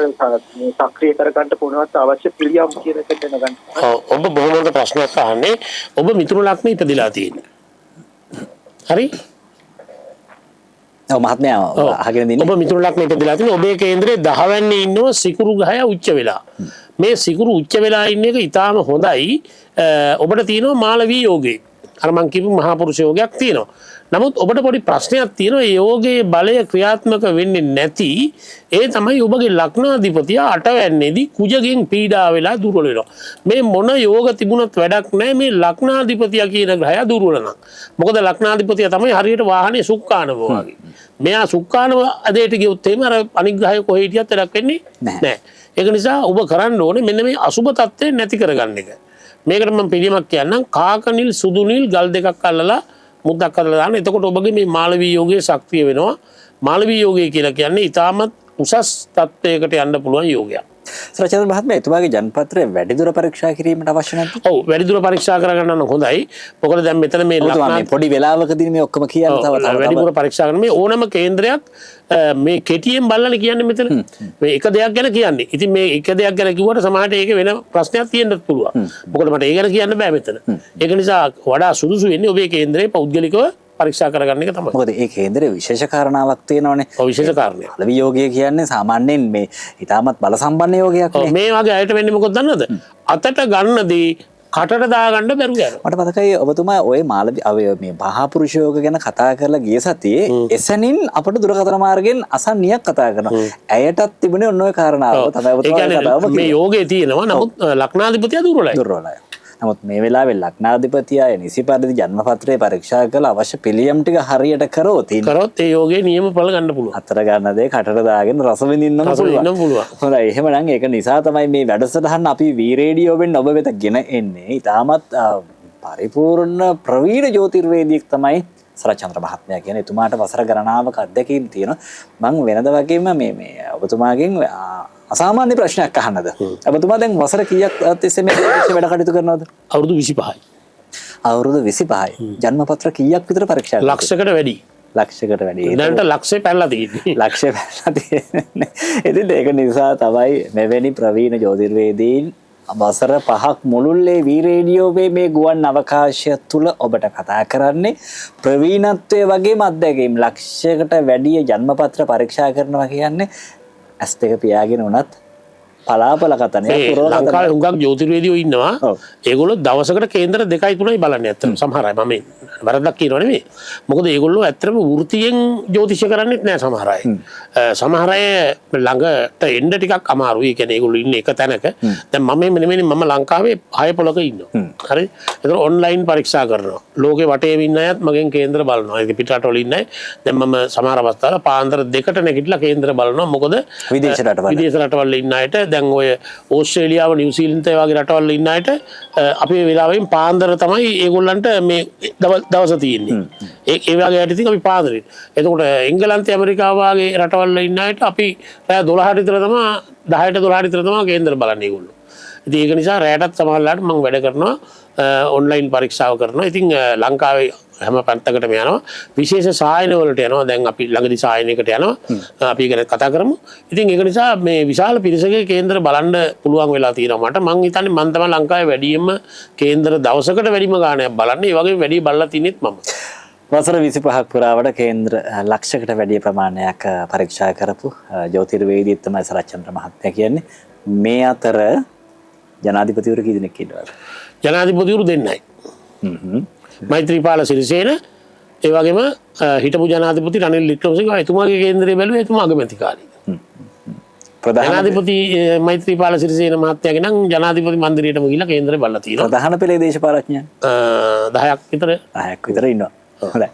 සක්‍රිය කරගන්න කොහොමවත් අවශ්‍ය පිළියම් කියන එක දැනගන්න. ඔව්, ඔබ බොහොම හොඳ ප්‍රශ්නයක් අහන්නේ. ඔබ මිථුන ලග්නේ ඉපදිලා තියෙන්නේ. හරි? ඔව් මහත්මයා, අහගෙන ඉන්නේ. ඔබ මිථුන ලග්නේ ඉපදිලා තියෙන්නේ. ඔබේ කේන්දරේ 10 වැන්නේ ඉන්නවා සිකුරු ග්‍රහය උච්ච වෙලා. මේ සිකුරු උච්ච වෙලා ඉන්න එක ඊටාම හොඳයි. ඔබට තියෙනවා මාළවී යෝගේ. අර මං කියපු මහා පුරුෂ යෝගයක් තියෙනවා. නමුත් ඔබට පොඩි ප්‍රශ්නයක් තියෙනවා. ඒ යෝගයේ බලය ක්‍රියාත්මක වෙන්නේ නැති. ඒ තමයි ඔබගේ ලග්නාධිපතියා අටවැන්නේදී කුජගෙන් පීඩා වෙලා දුර්වල වෙනවා. මේ මොන යෝග තිබුණත් වැඩක් නැහැ මේ ලග්නාධිපතියා කියන ග්‍රහයා දුර්වල නම්. මොකද ලග්නාධිපතියා තමයි හරියට වාහනේ සුක්කානව වගේ. මෙයා සුක්කානව අදේට ගියොත් එහෙම අර අනික් ග්‍රහය කොහේ හිටියත් වැඩක් වෙන්නේ නැහැ. ඒක නිසා ඔබ කරන්න ඕනේ මෙන්න මේ අසුබ තත්ත්වය නැති කරගන්න එක. මේකට මම පිළියමක් කියන්නම්. කාක නිල් සුදු නිල් ගල් දෙකක් අල්ලලා මුද්දක් අල්ලලා දාන්න. එතකොට ඔබගේ මේ මාළවී යෝගයේ ශක්තිය වෙනවා. මාළවී යෝගය කියලා කියන්නේ ඊටමත් උසස් තත්ත්වයකට යන්න පුළුවන් යෝගයක්. සරච්චන්ද්‍ර මහත්මයා, එතුමාගේ ජනපත්‍රය වැඩිදුර පරීක්ෂා කිරීමට අවශ්‍ය නැද්ද? ඔව්, වැඩිදුර පරීක්ෂා කරගන්න නම් හොඳයි. මොකද දැන් මෙතන මේ මේ පොඩි වෙලාවකදී මේ ඔක්කොම කියන්න තව තව වැඩිපුර පරීක්ෂා කරන මේ ඕනම කේන්ද්‍රයක් මේ කෙටියෙන් බලලා කියන්නේ මෙතන. මේ එක දෙයක් ගැන කියන්නේ. ඉතින් මේ එක දෙයක් ගැන කිව්වට සමහරට ඒක වෙන ප්‍රශ්නයක් තියෙන්නත් පුළුවන්. මොකද මට ඒ ගැන කියන්න බෑ මෙතන. ඒක නිසා වඩා සුදුසු වෙන්නේ ඔබේ කේන්දරේ පෞද්ගලිකව පරීක්ෂා කරගන්න එක තමයි. මොකද ඒ කේන්දරේ විශේෂ කාරණාවක් තියෙනවනේ. ඔව්, විශේෂ කාරණයක්. මාළවි යෝගය කියන්නේ සාමාන්‍යයෙන් මේ ඉතාමත් බල සම්පන්න යෝගයක් නේ. මේ වගේ අයට වෙන්නේ මොකද දන්නවද? අතට ගන්න දේ කටට දාගන්න බැරුව යනවා. මට මතකයි ඔබතුමා ඔය මාළවි මේ මහා පුරුෂ යෝග ගැන කතා කරලා ගිය සතියේ එසැනින් අපට දුරකථන මාර්ගයෙන් අසන්නියක් කතා කරනවා. ඇයටත් තිබුණේ ඔන්න ඔය කාරණාව තමයි ඔබතුමා කතාවම මේ යෝගේ තියෙනවා. නමුත් ලග්නාධිපතියා දුර්වලයි. දුර්වලයි. නමුත් මේ වෙලාවේ ලග්නාධිපතියා නිසි පරිදි ජන්මපත්‍රය පරීක්ෂා කරලා අවශ්‍ය පිළියම් ටික හරියට කරොත් ඒ යෝගේ නියම ඵල ගන්න පුළුවන්. අතර ගන්න දේ කටට දාගෙන රස විඳින්නම පුළුවන්. හොඳයි, එහෙමනම් ඒක නිසා තමයි මේ වැඩසටහන අපි වී රේඩියෝවෙන් ඔබ වෙත ගෙන එන්නේ. ඉතාමත් පරිපූර්ණ ප්‍රවීණ ජ්‍යොතිර්වේදියෙක් තමයි සරච්චන්ද්‍ර මහත්මයා කියන්නේ. එතුමාට වසර ගණනාවක අත්දැකීම් තියෙනවා. මං වෙනද වගේම මේ මේ ඔබතුමාගෙන් අසාමාන්‍ය ප්‍රශ්නයක් අහන්නද? ඔබතුමා දැන් වසර කීයක් තිස්සේ මේ වැඩ කටයුතු කරනවද? අවුරුදු 25යි. අවුරුදු 25යි. ජන්මපත්‍ර කීයක් විතර පරීක්ෂා කළාද? ලක්ෂයකට වැඩි. ලක්ෂයකට වැඩි. දැනට ලක්ෂය පැනලා තියෙන්නේ. ලක්ෂය පැනලා තියෙන්නේ. ඉතින් ඒක නිසා තමයි මෙවැනි ප්‍රවීණ ජ්‍යොතිර්වේදීන් වසර 5ක් මුළුල්ලේ වී රේඩියෝවේ මේ ගුවන් අවකාශය තුල ඔබට කතා කරන්නේ. ප්‍රවීණත්වය වගේම අත්දැකීම් ලක්ෂයකට වැඩි ජන්මපත්‍ර පරීක්ෂා කරනවා කියන්නේ ඇස් දෙක පියාගෙන උනත් පලාපල කතනයක්. ලංකාවේ හුඟක් ජ්‍යොතිර්වේදියෝ ඉන්නවා. ඒගොල්ලෝ දවසකට කේන්දර 2යි 3යි බලන්නේ ඇත්තටම. සමහර අය, මම වැරද්දක් කියනව නෙමෙයි. මොකද ඒගොල්ලෝ ඇත්තටම වෘත්තියෙන් ජ්‍යොතිෂ කරන්නේත් නෑ සමහර අය. සමහර අය ළඟට එන්න ටිකක් අමාරුයි. ඒ කියන්නේ ඒගොල්ලෝ ඉන්නේ එක තැනක. දැන් මම එහෙම නෙමෙයිනේ, මම ලංකාවේ 6 පොලක ඉන්නවා. හරි. ඒතර ඔන්ලයින් පරීක්ෂා කරනවා. ලෝකේ වටේම ඉන්න අයත් මගෙන් කේන්දර බලනවා. ඒක පිට රටවල ඉන්න අය. දැන් මම සමහර අවස්ථාවල පාන්දර 2ට නැගිටලා කේන්දර බලනවා. මොකද විදේශ රටවල විදේශ රටවල ඉන්න අයට දැන් ඔය ඕස්ට්‍රේලියාව, නිව්සීලන්තය වගේ රටවල් ඉන්න අයට අපේ වෙලාවෙන් පාන්දර තමයි ඒගොල්ලන්ට මේ දවස තියෙන්නේ. ඒ වගේ අයට ඉතින් අපි පාන්දරේ. එතකොට එංගලන්තය, ඇමරිකාව වගේ රටවල් ඉන්න අයට අපි රෑ 12ට විතර තමයි 10ට 12ට විතර තමයි කේන්දර බලන්නේ ඒගොල්ලෝ. ඉතින් ඒක නිසා රෑටත් සමහර වෙලාවට මම වැඩ කරනවා, ඔන්ලයින් පරීක්ෂාව කරනවා. ඉතින් ලංකාවේ හැම පැත්තකටම යනවා. විශේෂ සායන වලට යනවා. දැන් අපි ළඟදි සායනයකට යනවා. අපි ඒක ගැන කතා කරමු. ඉතින් ඒක නිසා මේ විශාල පිරිසකගේ කේන්දර බලන්න පුළුවන් වෙලා තියෙනවා මට. මං හිතන්නේ මං තමයි ලංකාවේ වැඩියෙන්ම කේන්දර දවසකට වැඩිම ගාණයක් බලන්නේ. ඒ වගේම වැඩි බලලා තින්නෙත් මම. වසර 25ක් පුරාවට කේන්ද්‍ර ලක්ෂයකට වැඩි ප්‍රමාණයක් පරීක්ෂා කරපු ජ්‍යොතිර්වේදියෙක් තමයි සරච්චන්ද්‍ර මහත්මයා කියන්නේ. මේ අතර ජනාධිපතිවරු කී දෙනෙක් ඉන්නවද? ජනාධිපතිවරු දෙන්නයි. මෛත්‍රීපාල සිරිසේන, ඒ වගේම හිටපු ජනාධිපති රනිල් වික්‍රමසිංහ. එතුමාගේ කේන්දරය බැලුවේ එතුමා අගමැති කාලේ. ජනාධිපති මෛත්‍රීපාල සිරිසේන මහත්තයාගේ නම් ජනාධිපති මන්දිරයටම ගිහිල්ලා කේන්දරය බලලා තියෙනවා. ප්‍රධාන පෙළේ දේශපාලඥයන් 10ක් විතර 10ක් විතර ඉන්නවා. හොඳයි.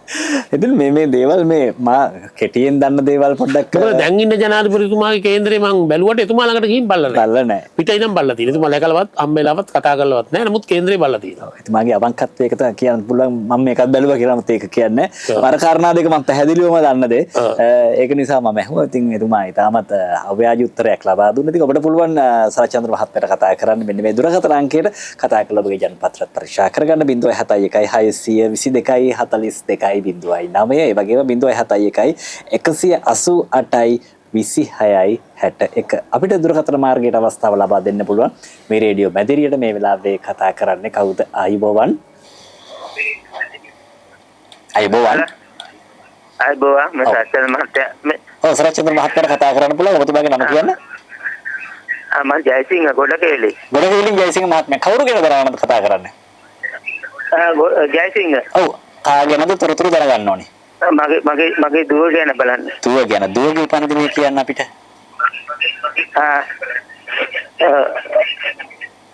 ඉතින් මේ දේවල් මේ මා කෙටියෙන් දන්න දේවල් පොඩ්ඩක්. මොකද දැන් ඉන්න ජනාධිපතිතුමාගේ කේන්දරේ මං බැලුවට එතුමා ළඟට ගිහින් බලලා නැහැ. බලලා නැහැ. පිට ඉඳන් බලලා තියෙනවා. එතුමා දැකලවත් හම්බෙලාවත් කතා කරලවත් නැහැ. නමුත් කේන්දරේ බලලා තියෙනවා. එතුමාගේ අවංකත්වය එක තමයි කියන්න පුළුවන්. මම මේකත් බැලුවා කියලා නමුත් ඒක කියන්නේ නැහැ. අර කාරණා දෙක මම පැහැදිලිවම දන්න දේ. ඒක නිසා මම ඇහුවා. ඉතින් එතුමා ඉතාමත් අව්‍යාජ උත්තරයක් ලබා දුන්නා. ඉතින් ඔබට පුළුවන් සරච්චන්ද්‍ර මහත්මයාට කතා කරන්න මෙන්න මේ දුරකථන අංකයට කතා කරලා ඔබගේ ජනපත්‍රත් පරීක්ෂා කරගන්න. 071 622 42 09. ඒ වගේම 071 188 26 61. අපිට දුරකථන මාර්ගයට අවස්ථාව ලබා දෙන්න පුළුවන්. මේ රේඩියෝ මැදිරියට මේ වෙලාවේ කතා කරන්නේ කවුද? ආයුබෝවන්. ආයුබෝවන්. ආයුබෝවන් මම සරච්චන්ද්‍ර මහත්තයා. ඔව් සරච්චන්ද්‍ර මහත්තයාට කතා කරන්න පුළුවන්. ඔබතුමාගේ නම කියන්න. මම ජයසිංහ ගොඩකේලි. ගොඩකේලින් ජයසිංහ මහත්මයා. කවුරු ගැන දැනගන්නද කතා කරන්නේ? ජයසිංහ. ඔව් කාගෙනද තොරතුරු දැනගන්න ඕනේ? මගේ මගේ මගේ දුව ගැන බලන්න. දුව ගැන. දුවගේ උපන් දිනය කියන්න අපිට.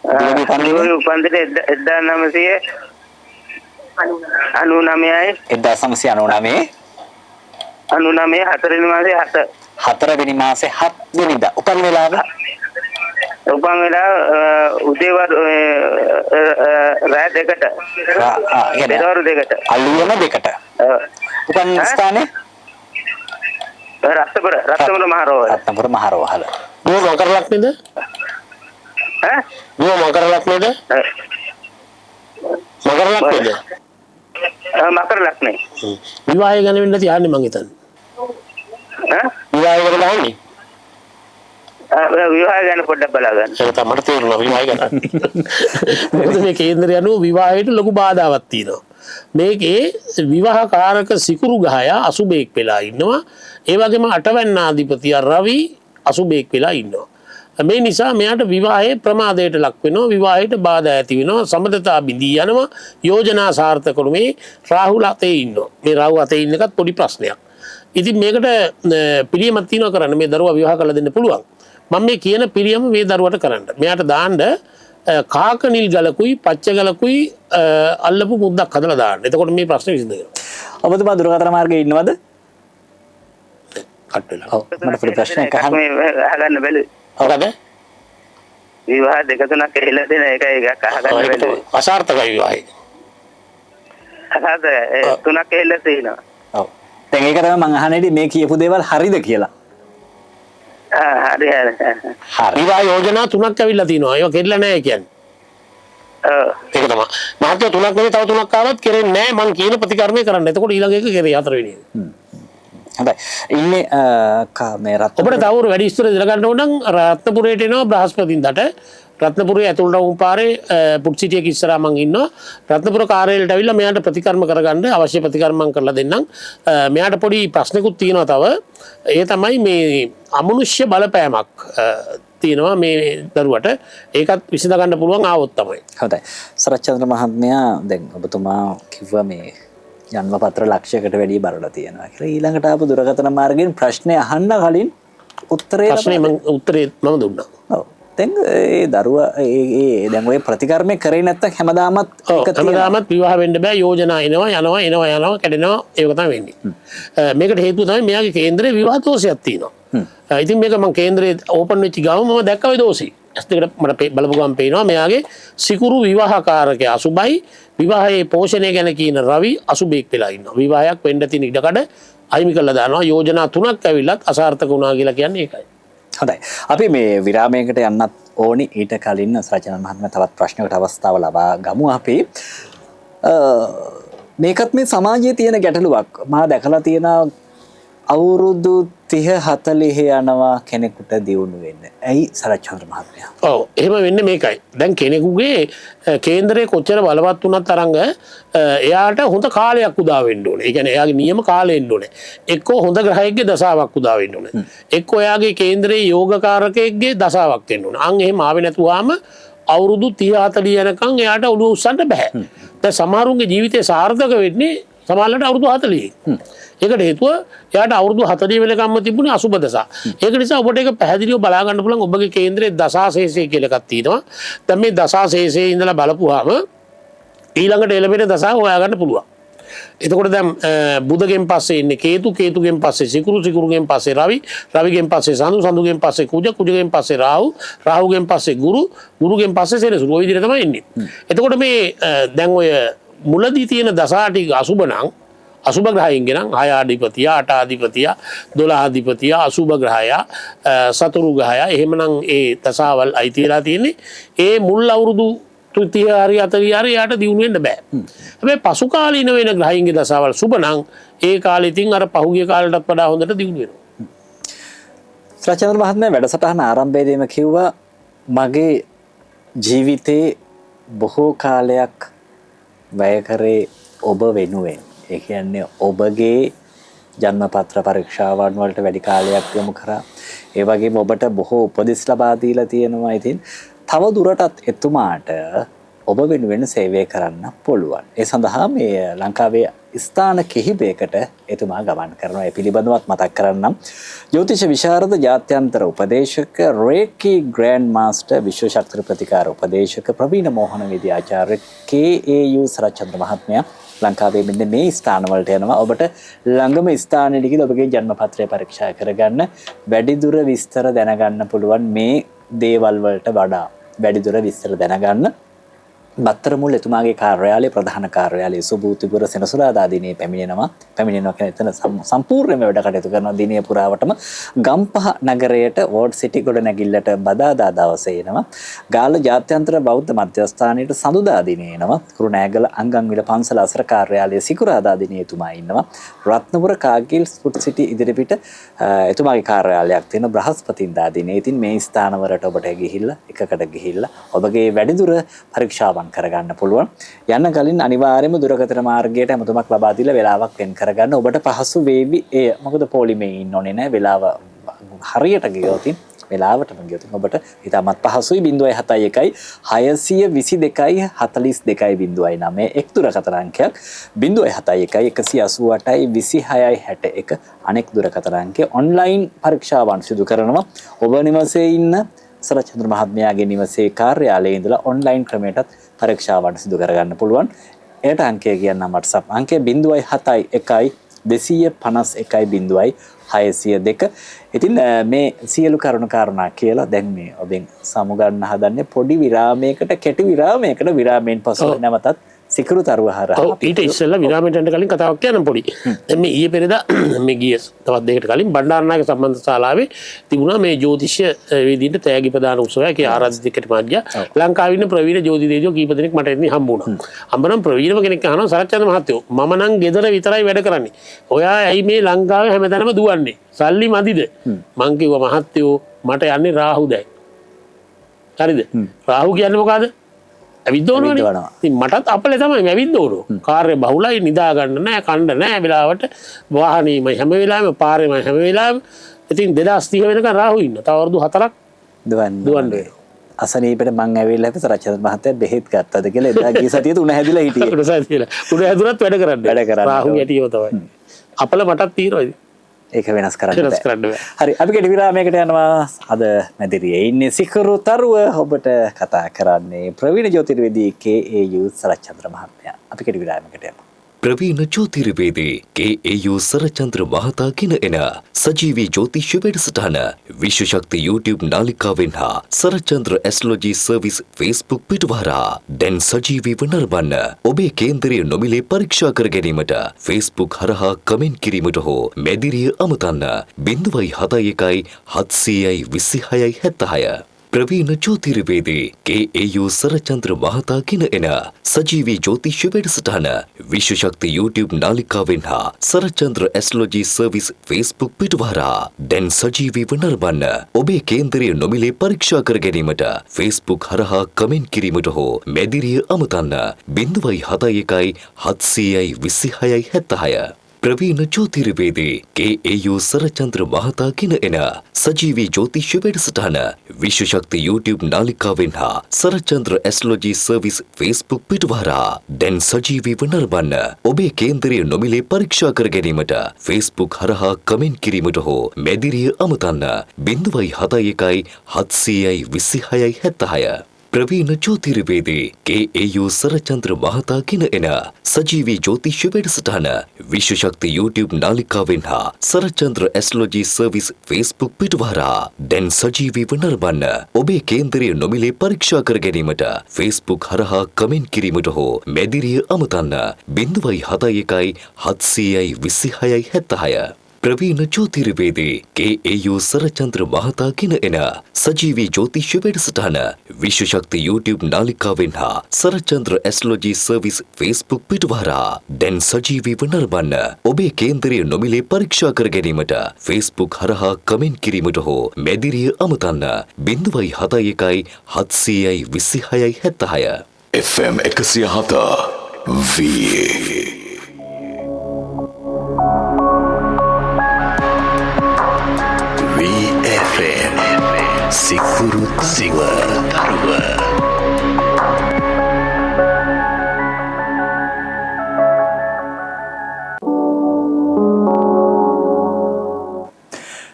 දුවගේ උපන් දිනය 1999යි. 1999 99 හතරවෙනි මාසේ 7. හතරවෙනි මාසේ 7 වෙනිදා. උපන් වෙලාව? උපන් වෙලාව උදේවරු රාත් දෙකට. පෙරවරු දෙකට. අලුයම දෙකට. උපන් ස්ථානය? රත්නපුර රත්නපුර මහ රෝහල. රත්නපුර මහ රෝහල. දුව මකර ලග්නේද? ඈ දුව මකර ලග්නේද? මකර ලග්නේද? මකර ලග්නේ. විවාහය ගැන වෙන්න තියන්නේ මං හිතන්නේ. ඈ විවාහය ගැන අහන්නේ? විවාහය ගැන පොඩ්ඩක් බලා ගන්න. ඒක තමයි මට තේරුණා විවාහය ගැන. මොකද මේ කේන්දරය අනුව විවාහයට ලොකු බාධාවක් තියෙනවා. මේකේ විවාහකාරක සිකුරු ගහය අසුබේක් වෙලා ඉන්නවා. ඒ වගේම අටවැන්නාධිපතියා රවි අසුබේක් වෙලා ඉන්නවා. මේ නිසා මෙයාට විවාහයේ ප්‍රමාදයට ලක් වෙනවා, විවාහයට බාධා ඇති වෙනවා, සමතතා බිඳී යනවා, යෝජනා සාර්ථක මේ රාහුල අතේ ඉන්නවා. මේ රාහු අතේ ඉන්න එකත් පොඩි ප්‍රශ්නයක්. ඉතින් මේකට පිළියමක් තියෙනවා කරන්න. මේ දරුවා විවාහ කරලා දෙන්න පුළුවන්. මම මේ කියන පිළියම මේ දරුවට කරන්න. මෙයාට දාන්න කාක නිල් ගලකුයි පච්ච ගලකුයි අල්ලපු මුද්දක් හදලා දාන්න. එතකොට මේ ප්‍රශ්නේ විසඳ වෙනවා. ඔබතුමා දුරකථන මාර්ගයේ ඉන්නවද? කට් වෙලා. ඔව් මට පොඩි ප්‍රශ්නයක් අහන්න. අහගන්න බැලුවේ. මොකද? විවාහ දෙක තුනක් ඇහිලා දෙන එක එකක් අහගන්න බැලුවේ. අසාර්ථකයි විවාහය. අසාර්ථකයි. තුනක් ඇහිලා තියෙනවා. ඔව්. දැන් ඒක තමයි මං අහන්නේ ඉතින් මේ කියපු දේවල් හරිද කියලා. හරි හරි. හරි. විවාහ යෝජනා තුනක් ඇවිල්ලා තිනවා. ඒවා කෙරෙලා නැහැ කියන්නේ. ඔව්. ඒක තමයි. මහත්තයා තුනක් නෙවෙයි තව තුනක් ආවත් කෙරෙන්නේ නැහැ. මං කියන ප්‍රතිකර්මය කරන්න. එතකොට ඊළඟ එක කෙරේ හතරවෙනි එක. හොඳයි. ඉන්නේ මේ රත්නපුර ඔබට තව වැඩි විස්තර දැනගන්න ඕන නම් රත්නපුරයට එනවා බ්‍රහස්පතින්දාට. රත්නපුරේ ඇතුළට වුන් පාරේ පුට්සිටියක ඉස්සරහා මං ඉන්නවා. රත්නපුර කාර්යාලයට ඇවිල්ලා මෙයාට ප්‍රතිකර්ම කරගන්න අවශ්‍ය ප්‍රතිකර්ම මං කරලා දෙන්නම්. මෙයාට පොඩි ප්‍රශ්නකුත් තියෙනවා තව. ඒ තමයි මේ අමනුෂ්‍ය බලපෑමක් තියෙනවා මේ දරුවට. ඒකත් විසඳ ගන්න පුළුවන් ආවොත් තමයි. හොඳයි. සරච්චන්ද්‍ර මහත්මයා දැන් ඔබතුමා කිව්වා මේ ජන්ම පත්‍ර ලක්ෂයකට වැඩි බලලා තියෙනවා කියලා. ඊළඟට ආපු දුරකථන මාර්ගයෙන් ප්‍රශ්නේ අහන්න කලින් උත්තරේ ප්‍රශ්නේ මං උත්තරේ මම දුන්නා. ඔව්. දැන් ඒ දරුවා ඒ ඒ දැන් ඔය ප්‍රතිකර්මය කරේ නැත්තම් හැමදාමත් ඒක හැමදාමත් විවාහ වෙන්න බෑ. යෝජනා එනවා යනවා එනවා යනවා කැඩෙනවා. ඒක තමයි වෙන්නේ. මේකට හේතුව තමයි මෙයාගේ කේන්දරේ විවාහ දෝෂයක් තියෙනවා. ඉතින් මේක මං කේන්දරේ ඕපන් වෙච්ච ගමන් මම දැක්කා ඔය දෝෂي. ඇස් දෙකට මට බලපු ගමන් පේනවා මෙයාගේ සිකුරු විවාහකාරකයා අසුබයි, විවාහයේ පෝෂණය ගැන කියන රවි අසුබෙක් වෙලා ඉන්නවා. විවාහයක් වෙන්න තියෙන ඉඩකඩ අහිමි කරලා දානවා. යෝජනා තුනක් ඇවිල්ලත් අසාර්ථක වුණා කියලා කියන්නේ ඒකයි. හොඳයි. අපි මේ විරාමයකට යන්නත් ඕනි. ඊට කලින් සරචන මහත්මයා තවත් ප්‍රශ්නයකට අවස්ථාව ලබා ගමු අපි. මේකත් මේ සමාජයේ තියෙන ගැටලුවක්. මා දැකලා තියෙන අවුරුදු 30 40 යනවා කෙනෙකුට දියුණු වෙන්න. ඇයි සරච්චන්ද්‍ර මහත්මයා? ඔව් එහෙම වෙන්නේ මේකයි. දැන් කෙනෙකුගේ කේන්දරේ කොච්චර බලවත් වුණත් තරංග එයාට හොඳ කාලයක් උදා වෙන්න ඕනේ. ඒ කියන්නේ එයාගේ නියම කාලය එන්න ඕනේ. එක්කෝ හොඳ ග්‍රහයෙක්ගේ දසාවක් උදා වෙන්න ඕනේ. එක්කෝ එයාගේ කේන්දරේ යෝගකාරකයෙක්ගේ දසාවක් එන්න ඕනේ. අන් එහෙම ආවේ නැතුවාම අවුරුදු 30 40 යනකම් එයාට ඔළුව උස්සන්න බෑ. දැන් සමහරුන්ගේ ජීවිතේ සාර්ථක වෙන්නේ සමහරවිට අවුරුදු 40. ඒකට හේතුව එයාට අවුරුදු 40 වෙනකම්ම තිබුණේ අසුබ දසා. ඒක නිසා ඔබට ඒක පැහැදිලිව බලා ගන්න පුළුවන් ඔබගේ කේන්දරේ දසා ශේෂය කියලා එකක් තියෙනවා. දැන් මේ දසා ශේෂයේ ඉඳලා බලපුවාම ඊළඟට එළඹෙන දසාව හොයා ගන්න පුළුවන්. එතකොට දැන් බුධගෙන් පස්සේ ඉන්නේ කේතු, කේතුගෙන් පස්සේ සිකුරු, සිකුරුගෙන් පස්සේ රවි, රවිගෙන් පස්සේ සඳු, සඳුගෙන් පස්සේ කුජ, කුජගෙන් පස්සේ රාහු, රාහුගෙන් පස්සේ ගුරු, ගුරුගෙන් පස්සේ සෙනසුරු. ඔය විදිහට තමයි එන්නේ. එතකොට මේ දැන් ඔය මුලදී තියෙන දසා ටික අසුබ නම් අසුබ ග්‍රහයින්ගේ නම් 6 අධිපතියා, 8 අධිපතියා, 12 අධිපතියා, අසුබ ග්‍රහයා, සතුරු ග්‍රහයා. එහෙමනම් ඒ දසාවල් අයිති වෙලා තියෙන්නේ ඒ මුල් අවුරුදු 30 හරි 40 හරි එයාට දියුණු වෙන්න බෑ. හැබැයි පසු කාලීන වෙන ග්‍රහයින්ගේ දසාවල් සුබ නම් ඒ කාලේ ඉතින් අර පහුගිය කාලෙටත් වඩා හොඳට දියුණු වෙනවා. සරච්චන්ද්‍ර මහත්මයා වැඩසටහන ආරම්භයේදීම කිව්වා මගේ ජීවිතේ බොහෝ කාලයක් වැය කරේ ඔබ වෙනුවෙන්. ඒ කියන්නේ ඔබගේ ජන්මපත්‍ර පරීක්ෂාවන් වලට වැඩි කාලයක් යොමු කරා. ඒ වගේම ඔබට බොහෝ උපදෙස් ලබා දීලා තියෙනවා. ඉතින් තව දුරටත් එතුමාට ඔබ වෙනුවෙන් සේවය කරන්න පුළුවන්. ඒ සඳහා මේ ලංකාවේ ස්ථාන කිහිපයකට එතුමා ගමන් කරනවා. ඒ පිළිබඳවත් මතක් කරන්නම්. ජ්‍යොතිෂ විශාරද ජාත්‍යන්තර උපදේශක, රේකි ග්‍රෑන්ඩ් මාස්ටර්, විශ්ව ශක්ති ප්‍රතිකාර උපදේශක, ප්‍රවීණ මෝහන විද්‍යාචාර්ය KAU Sarathchandra මහත්මයා ලංකාවේ මෙන්න මේ ස්ථානවලට යනවා. ඔබට ළඟම ස්ථානෙට ගිහින් ඔබගේ ජන්මපත්‍රය පරීක්ෂා කරගන්න, වැඩිදුර විස්තර දැනගන්න පුළුවන්. මේ දේවල් වලට වඩා වැඩිදුර විස්තර දැනගන්න බත්තරමුල්ල එතුමාගේ කාර්යාලය ප්‍රධාන කාර්යාලය සුබූතිපුර සෙනසුරාදා දිනේ පැමිණෙනවා. පැමිණෙනවා කියන එතන සම්පූර්ණයෙන්ම වැඩ කටයුතු කරනවා දිනය පුරාවටම. ගම්පහ නගරයට වෝඩ් සිටි ගොඩනැගිල්ලට බදාදා දවසේ එනවා. ගාල්ල ජාත්‍යන්තර බෞද්ධ මධ්‍යස්ථානයට සඳුදා දිනේ එනවා. කුරුණෑගල අංගන්විල පන්සල අසර කාර්යාලය සිකුරාදා දිනේ එතුමා ඉන්නවා. රත්නපුර කාගිල් ෆුඩ් සිටි ඉදිරිපිට එතුමාගේ කාර්යාලයක් තියෙන බ්‍රහස්පතින්දා දිනේ. ඉතින් මේ ස්ථානවලට ඔබට ගිහිල්ලා එකකට ගිහිල්ලා ඔබගේ වැඩිදුර පරීක්ෂාවන් කරගන්න පුළුවන්. යන්න කලින් අනිවාර්යයෙන්ම දුරකථන මාර්ගයට ඇමතුමක් ලබා දීලා වෙලාවක් වෙන් කරගන්න. ඔබට පහසු වේවි එය. මොකද පොලිමේ ඉන්න ඕනේ නෑ. වෙලාව හරියට ගියොත් වෙලාවටම ගියොත් ඔබට ඉතාමත් පහසුයි. 071 622 42 09 එක් දුරකථන අංකයක්. 071 188 26 61 අනෙක් දුරකථන අංකය. ඔන්ලයින් පරීක්ෂාවන් සිදු කරනවා. ඔබ නිවසේ ඉන්න සරච්චන්ද්‍ර මහත්මයාගේ නිවසේ කාර්යාලයේ ඉඳලා ඔන්ලයින් ක්‍රමයටත් පරීක්ෂාවන් සිදු කරගන්න පුළුවන්. එයට අංකය කියන්නම් WhatsApp අංකය 071 251 0602. ඉතින් මේ සියලු කරුණු කාරණා කියලා දැන් මේ ඔබෙන් සමුගන්න හදන්නේ පොඩි විරාමයකට, කෙටි විරාමයකට. විරාමයෙන් පසු නැවතත් සිකුරු තරුව හරහා. ඔව්, ඊට ඉස්සෙල්ලා විරාමයට යන්න කලින් කතාවක් කියන්නම් පොඩි. දැන් මේ ඊයේ පෙරේදා මේ ගිය තවත් දෙයකට කලින් බණ්ඩාරනායක සම්බන්ධ ශාලාවේ තිබුණා මේ ජ්‍යොතිෂ වේදීන්ට තෑගි ප්‍රදාන උත්සවයක්. ඒ ආරාධිත මාත් ගියා. ලංකාවේ ඉන්න ප්‍රවීණ ජ්‍යොතිෂ කීප දෙනෙක් මට එන්නේ හම්බ වුණා. හම්බ නම් ප්‍රවීණම කෙනෙක් අහනවා, සරච්චන්ද්‍ර මහත්තයෝ මම නම් ගෙදර විතරයි වැඩ කරන්නේ. ඔයා ඇයි මේ ලංකාවේ හැමතැනම දුවන්නේ? සල්ලි මදිද? මං කිව්වා මහත්තයෝ මට යන්නේ රාහු දැන්. හරිද? රාහු කියන්නේ මොකಾದ? ඇවිද්දෝනවනේ. ඉතින් මටත් අපලේ තමයි ඇවිද්දෝනෝ. කාර්ය බහුලයි, නිදා ගන්න නෑ, කන්න නෑ වෙලාවට, වාහනේමයි හැම වෙලාවෙම, පාරේමයි හැම වෙලාවෙම. ඉතින් 2030 වෙනකන් රාහු ඉන්න. තව අවුරුදු 4ක් දුවන්න දුවන්න වෙනවා. අසනීපෙට මං ඇවිල්ලා අපි සරච්චන්ද්‍ර මහත්තයා බෙහෙත් ගත්තද කියලා එදා ගිය සතියේ උණ හැදිලා හිටියේ. උණ හැදිලා. උණ හැදුනත් වැඩ කරන්න. වැඩ කරන්න. රාහු ගැටියෝ තමයි. අපල මටත් තියෙනවා ඉතින්. ඒක වෙනස් කරන්න වෙනස් කරන්න බෑ. හරි, අපි කෙටි විරාමයකට යනවා. අද මැදිරියේ ඉන්නේ සිකුරු තරුව ඔබට කතා කරන්නේ ප්‍රවීණ ජ්‍යොතිර්වේදී KAU Sarathchandra මහත්මයා. අපි කෙටි විරාමයකට යමු. ප්‍රවීණ ජ්‍යොතිර්වේදී KAU Sarathchandra මහතා ගෙන එන සජීවී ජ්‍යොතිෂ වැඩසටහන විශ්ව ශක්ති YouTube නාලිකාවෙන් හා සරච්චන්ද්‍ර ඇස්ට්‍රොලොජි සර්විස් Facebook පිටුව හරහා දැන් සජීවීව නරඹන්න. ඔබේ කේන්දරය නොමිලේ පරීක්ෂා කර ගැනීමට Facebook හරහා කමෙන්ට් කිරීමට හෝ මැදිරිය අමතන්න 071 726 76. ප්‍රවීණ ජ්‍යොතිර්වේදී KAU Sarathchandra මහතා ගෙන එන සජීවී ජ්‍යොතිෂ වැඩසටහන විශ්ව ශක්ති YouTube නාලිකාවෙන් හා සරච්චන්ද්‍ර ඇස්ට්‍රොලොජි සර්විස් Facebook පිටුව හරහා දැන් සජීවීව නරඹන්න. ඔබේ කේන්දරය නොමිලේ පරීක්ෂා කර ගැනීමට Facebook හරහා කමෙන්ට් කිරීමට හෝ මැදිරිය අමතන්න 071 726 76. ප්‍රවීණ ජ්‍යොතිර්වේදී KAU Sarathchandra මහතා ගෙන එන සජීවී ජ්‍යොතිෂ වැඩසටහන විශ්ව ශක්ති YouTube නාලිකාවෙන් හා සරච්චන්ද්‍ර ඇස්ට්‍රොලොජි සර්විස් Facebook පිටුව හරහා දැන් සජීවීව නරඹන්න. ඔබේ කේන්දරය නොමිලේ පරීක්ෂා කර ගැනීමට Facebook හරහා කමෙන්ට් කිරීමට හෝ මැදිරිය අමතන්න 071 726 76. ප්‍රවීණ ජ්‍යොතිර්වේදී KAU Sarathchandra මහතා ගෙන එන සජීවී ජ්‍යොතිෂ වැඩසටහන විශ්ව ශක්ති YouTube නාලිකාවෙන් හා සරච්චන්ද්‍ර ඇස්ට්‍රොලොජි සර්විස් Facebook පිටුව හරහා දැන් සජීවීව නරඹන්න. ඔබේ කේන්දරය නොමිලේ පරීක්ෂා කර ගැනීමට Facebook හරහා කමෙන්ට් කිරීමට හෝ මැදිරිය අමතන්න 071 726 76. ප්‍රවීණ ජ්‍යොතිර්වේදී KAU Sarathchandra මහතා ගෙන එන සජීවී ජ්‍යොතිෂ වැඩසටහන විශ්ව ශක්ති YouTube නාලිකාවෙන් හා සරච්චන්ද්‍ර ඇස්ට්‍රොලොජි සර්විස් Facebook පිටුව හරහා දැන් සජීවීව නරඹන්න. ඔබේ කේන්දරය නොමිලේ පරීක්ෂා කර ගැනීමට Facebook හරහා කමෙන්ට් කිරීමට හෝ මැදිරිය අමතන්න 071 726 76. FM 107 V VFM සිකුරු තරුව.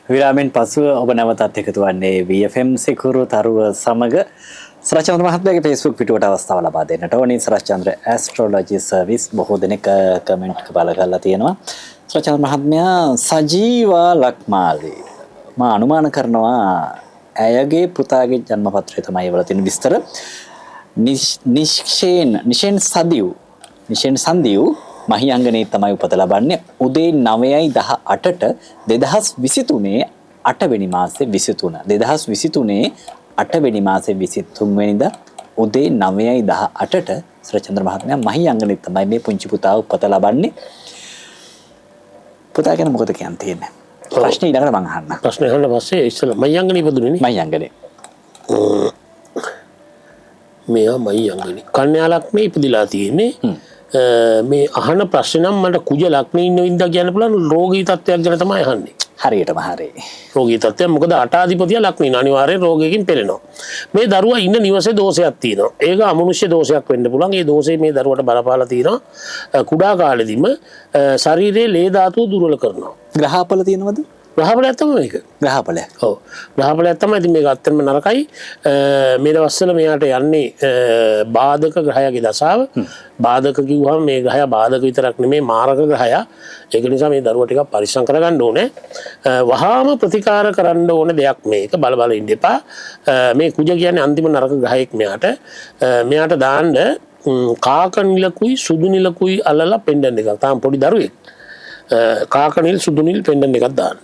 විරාමෙන් පසුව ඔබ නැවතත් එකතු වන්නේ VFM සිකුරු තරුව සමග. සරච්චන්ද්‍ර මහත්මයාගේ Facebook පිටුවට අවස්ථාව ලබා දෙන්නට ඕනි. සරච්චන්ද්‍ර ඇස්ට්‍රොලොජි සර්විස් බොහෝ දෙනෙක් කමෙන්ට් බල කරලා තියෙනවා. සරච්චන්ද්‍ර මහත්මයා සජීවා ලක්මාලි මා අනුමාන කරනවා ඇයගේ පුතාගේ ජන්මපත්‍රය තමයි ඒවල තියෙන විස්තර. නිෂේන් සදිව් නිෂේන් සන්දිව් මහියංගනේ තමයි උපත ලබන්නේ උදේ 9:18ට 2023 8 වෙනි මාසේ 23 2023 8 වෙනි මාසේ 23 වෙනිදා උදේ 9:18ට සරච්චන්ද්‍ර මහත්මයා මහියංගනේ තමයි මේ පුංචි පුතා උපත ලබන්නේ. පුතා ගැන මොකද කියන්න තියෙන්නේ? ප්‍රශ්නේ ඊළඟට මං අහන්න. ප්‍රශ්න අහන්න පස්සේ ඉස්සෙල්ලා මහියංගනේ ඉපදුනේ නේ. මහියංගනේ. මෙයා මහියංගනේ. කන්‍යා ලග්නේ ඉපදිලා තියෙන්නේ. මේ අහන ප්‍රශ්නේ නම් මට කුජ ලග්නේ ඉන්න වින්දා කියන්න පුළුවන් රෝගී තත්ත්වයක් ගැන තමයි අහන්නේ. හරියටම හරි. රෝගී තත්ත්වයක් මොකද අටාධිපතිය ලග්නේ ඉන්න අනිවාර්යෙන් රෝගයකින් පෙළෙනවා. මේ දරුවා ඉන්න නිවසේ දෝෂයක් තියෙනවා. ඒක අමනුෂ්‍ය දෝෂයක් වෙන්න පුළුවන්. ඒ දෝෂේ මේ දරුවට බලපාලා තියෙනවා. කුඩා කාලෙදිම ශරීරයේ ලේ ධාතුව දුර්වල කරනවා. ග්‍රහපල තියෙනවද? ග්‍රහපලයක් තමයි මේක. ග්‍රහපලයක්. ඔව්. ග්‍රහපලයක් තමයි. ඉතින් මේක ඇත්තටම නරකයි. මේ දවස්වල මෙයාට යන්නේ බාධක ග්‍රහයාගේ දශාව. බාධක කිව්වහම මේ ග්‍රහයා බාධක විතරක් නෙමේ මාරක ග්‍රහයා. ඒක නිසා මේ දරුවා ටිකක් පරිස්සම් කරගන්න ඕනේ. වහාම ප්‍රතිකාර කරන්න ඕන දෙයක් මේක. බල බල ඉන්න එපා. මේ කුජ කියන්නේ අන්තිම නරක ග්‍රහයෙක් මෙයාට. මෙයාට දාන්න කාක නිලකුයි සුදු නිලකුයි අල්ලලා පෙන්ඩන් එකක්. තාම පොඩි දරුවෙක්. කාක නිල් සුදු නිල් පෙන්ඩන් එකක් දාන්න.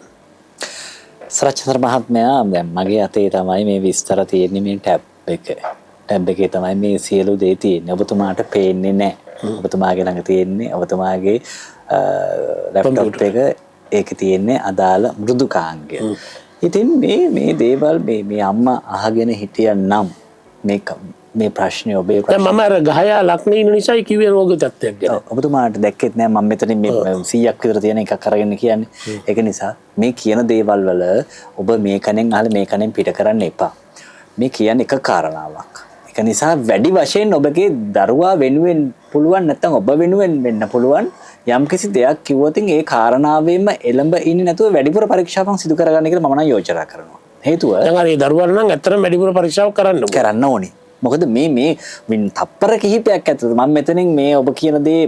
සරච්චන්ද්‍ර මහත්මයා දැන් මගේ අතේ තමයි මේ විස්තර තියෙන්නේ මේ ටැබ් එක. ටැබ් එකේ තමයි මේ සියලු දේ තියෙන්නේ. ඔබතුමාට පේන්නේ නැහැ. ඔබතුමාගේ ළඟ තියෙන්නේ ඔබතුමාගේ ලැප්ටොප් එක ඒකේ තියෙන්නේ අදාළ මෘදුකාංගය. ඉතින් මේ මේ දේවල් මේ මේ අම්මා අහගෙන හිටියනම් මේ මේ ප්‍රශ්නේ ඔබේ දැන් මම අර ගහයා ලග්නේ ඉන්න නිසායි කිව්වේ රෝග තත්ත්වයක් ගැන. ඔබතුමාට දැක්කෙත් නෑ මම මෙතනින් මේ 100ක් විතර තියෙන එකක් අරගෙන කියන්නේ. ඒක නිසා මේ කියන දේවල් වල ඔබ මේ කනෙන් අහලා මේ කනෙන් පිට කරන්න එපා. මේ කියන්නේ එක කාරණාවක්. ඒක නිසා වැඩි වශයෙන් ඔබගේ දරුවා වෙනුවෙන් පුළුවන් නැත්නම් ඔබ වෙනුවෙන් වෙන්න පුළුවන් යම්කිසි දෙයක් කිව්වොත් ඒ කාරණාවෙම එළඹ ඉන්නේ නැතුව වැඩිපුර පරීක්ෂාවන් සිදු කරගන්න කියලා මම නම් යෝජනා කරනවා. හේතුව දැන් අර ඒ දරුවා නම් ඇත්තටම වැඩිපුර පරීක්ෂාවක් කරන්න ඕනේ. කරන්න ඕනේ. මොකද මේ මේ තප්පර කිහිපයක් ඇතුළත මම මෙතනින් මේ ඔබ කියන දේ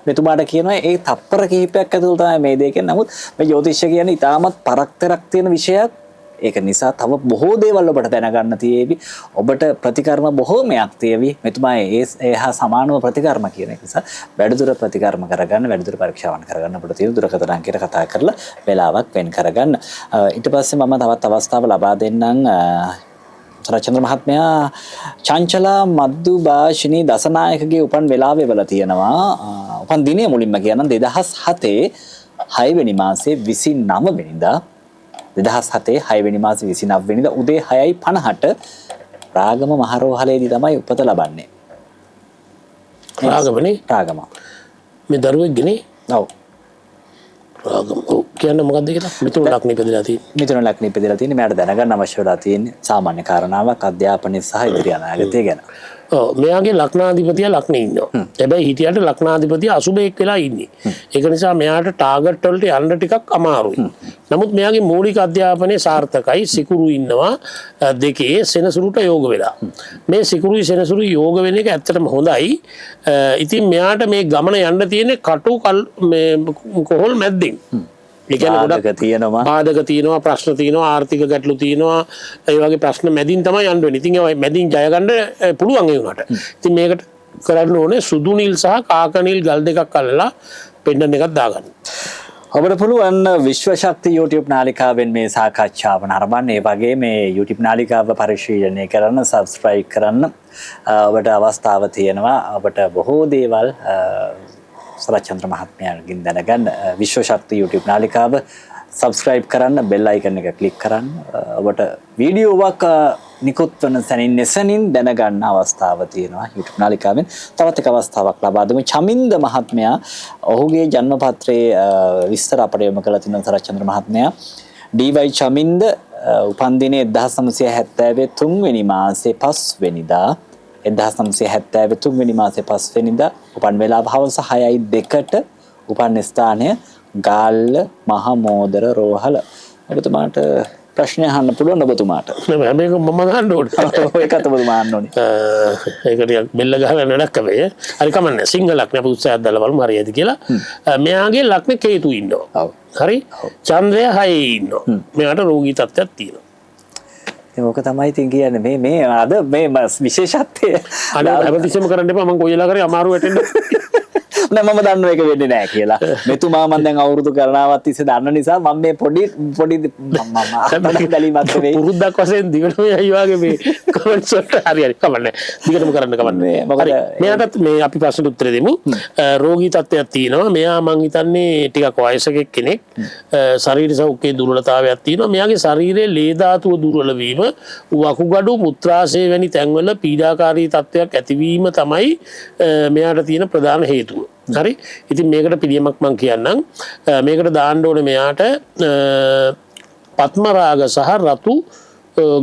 මෙතුමාට කියනවා ඒ තප්පර කිහිපයක් ඇතුළත තමයි මේ දේ කියන්නේ. නමුත් මේ ජ්‍යොතිෂය කියන්නේ ඉතාමත් පරක්තරක් තියෙන විෂයක්. ඒක නිසා තව බොහෝ දේවල් ඔබට දැනගන්න තියෙවි. ඔබට ප්‍රතිකර්ම බොහෝමයක් තියෙවි. මෙතුමා ඒ හා සමානව ප්‍රතිකර්ම කියන එක නිසා වැඩිදුර ප්‍රතිකර්ම කරගන්න, වැඩිදුර පරීක්ෂාවන් කරගන්න ඔබට තියෙන දුරකථන අංකයට කතා කරලා වෙලාවක් වෙන් කරගන්න. ඊට පස්සේ මම තවත් අවස්ථාව ලබා දෙන්නම්. සරච්චන්ද්‍ර මහත්මයා චංචලා මද්දුභාෂිනී දසනායකගේ උපන් වෙලාවේ වල තියෙනවා. උපන් දිනය මුලින්ම කියනනම් 2007 6 වෙනි මාසේ 29 වෙනිදා 2007 6 වෙනි මාසේ 29 වෙනිදා උදේ 6:50ට රාගම මහරෝහලේදී තමයි උපත ලබන්නේ. රාගමනේ? රාගම. මේ දරුවෙක්ගේ නේ? ඔව්. රාගම. ඔව් කියන්න මොකද්ද කියලා? මිථුන ලග්නෙ ඉපදලා තියෙන්නේ. මිථුන ලග්නෙ ඉපදලා තියෙන්නේ. මෙයාට දැනගන්න අවශ්‍ය වෙලා තියෙන්නේ සාමාන්‍ය කාරණාවක් අධ්‍යාපනය සහ ඉදිරි අනාගතය ගැන. ඔව් මෙයාගේ ලග්නාධිපතියා ලග්නෙ ඉන්නවා. හැබැයි හිටියට ලග්නාධිපතියා අසුබෙක් වෙලා ඉන්නේ. ඒක නිසා මෙයාට ටාගට් වලට යන්න ටිකක් අමාරුයි. නමුත් මෙයාගේ මූලික අධ්‍යාපනය සාර්ථකයි. සිකුරු ඉන්නවා දෙකේ සෙනසුරුට යෝග වෙලා. මේ සිකුරුයි සෙනසුරුයි යෝග වෙන එක ඇත්තටම හොඳයි. ඉතින් මෙයාට මේ ගමන යන්න තියෙන්නේ කටු කල් මේ කොහොල් මැද්දෙන්. ඒ කියන්නේ ගොඩක් බාධක තියෙනවා. බාධක තියෙනවා, ප්‍රශ්න තියෙනවා, ආර්ථික ගැටලු තියෙනවා. ඒ වගේ ප්‍රශ්න මැදින් තමයි යන්න වෙන්නේ. ඉතින් ඒවා මැදින් ජය ගන්න පුළුවන් ඒ වුණාට. ඉතින් මේකට කරන්න ඕනේ සුදු නිල් සහ කාක නිල් ගල් දෙකක් අල්ලලා පෙන්ඩන් එකක් දාගන්න. ඔබට පුළුවන් විශ්ව ශක්ති YouTube නාලිකාවෙන් මේ සාකච්ඡාව නරඹන්න. ඒ වගේ මේ YouTube නාලිකාව පරිශීලනය කරන්න, සබ්ස්ක්‍රයිබ් කරන්න ඔබට අවස්ථාව තියෙනවා. ඔබට බොහෝ දේවල් සරච්චන්ද්‍ර මහත්මයාගෙන් දැනගන්න. විශ්ව ශක්ති YouTube නාලිකාව සබ්ස්ක්‍රයිබ් කරන්න, බෙල් අයිකන් එක ක්ලික් කරන්න. ඔබට වීඩියෝවක් නිකුත් වන සැනින් එසැනින් දැනගන්න අවස්ථාව තියෙනවා YouTube නාලිකාවෙන්. තවත් එක අවස්ථාවක් ලබා දෙමු. චමින්ද මහත්මයා ඔහුගේ ජන්මපත්‍රයේ විස්තර අපට යොමු කරලා තිනවා සරච්චන්ද්‍ර මහත්මයා. ඩී.වයි. චමින්ද උපන් දිනය 1973 තුන්වෙනි මාසේ 5 වෙනිදා 1973 තුන්වෙනි මාසේ 5 වෙනිදා උපන් වේලාව හවස 6:02ට උපන් ස්ථානය ගාල්ල මහමෝදර රෝහල. ඔබතුමාට ප්‍රශ්නය අහන්න පුළුවන් ඔබතුමාට. නෑ, හැම එකම මම අහන්න ඕනේ. ඔව්, ඒකත් ඔබතුමා අහන්න ඕනේ. ඒක ටිකක් බෙල්ල ගහලා වැඩක් හැබැයි. හරි කමන්නේ. සිංහ ලග්න අපි උත්සාහයක් දාලා බලමු හරියයිද කියලා. මෙයාගේ ලග්න කේතු ඉන්නවා. ඔව්. හරි? චන්ද්‍රය 6 ඉන්නවා. මෙයාට රෝගී තත්ත්වයක් තියෙනවා. ඉතින් ඕක තමයි ඉතින් කියන්නේ මේ මේ අද මේ විශේෂත්වය. අනේ හැමතිස්සෙම කරන්න එපා, මං කොයි වෙලාවක හරි අමාරු වැටෙන්න. නෑ, මම දන්නවා ඒක වෙන්නේ නෑ කියලා. මෙතුමා මං දැන් අවුරුදු ගණනාවක් තිස්සේ දන්න නිසා මම මේ පොඩි පොඩි මම බැලීමක් නෙවෙයි. පුරුද්දක් වශයෙන් දිගටම යයි වගේ මේ කමෙන්ට්ස් වලට. හරි හරි, කමක් නෑ. දිගටම කරන්න, කමක් නෑ. මොකද මෙයාටත් මේ අපි ප්‍රශ්නට උත්තර දෙමු. රෝගී තත්ත්වයක් තියෙනවා. මෙයා මං හිතන්නේ ටිකක් වයසක කෙනෙක්. ශරීර සෞඛ්‍යයේ දුර්වලතාවයක් තියෙනවා. මෙයාගේ ශරීරයේ ලේ ධාතුව දුර්වල වීම, වකුගඩු, මුත්‍රාශය වැනි තැන්වල පීඩාකාරී තත්ත්වයක් ඇතිවීම තමයි මෙයාට තියෙන ප්‍රධාන හේතුව. හරි. ඉතින් මේකට පිළියමක් මං කියන්නම්. මේකට දාන්න ඕනේ මෙයාට පద్මරාග සහ රතු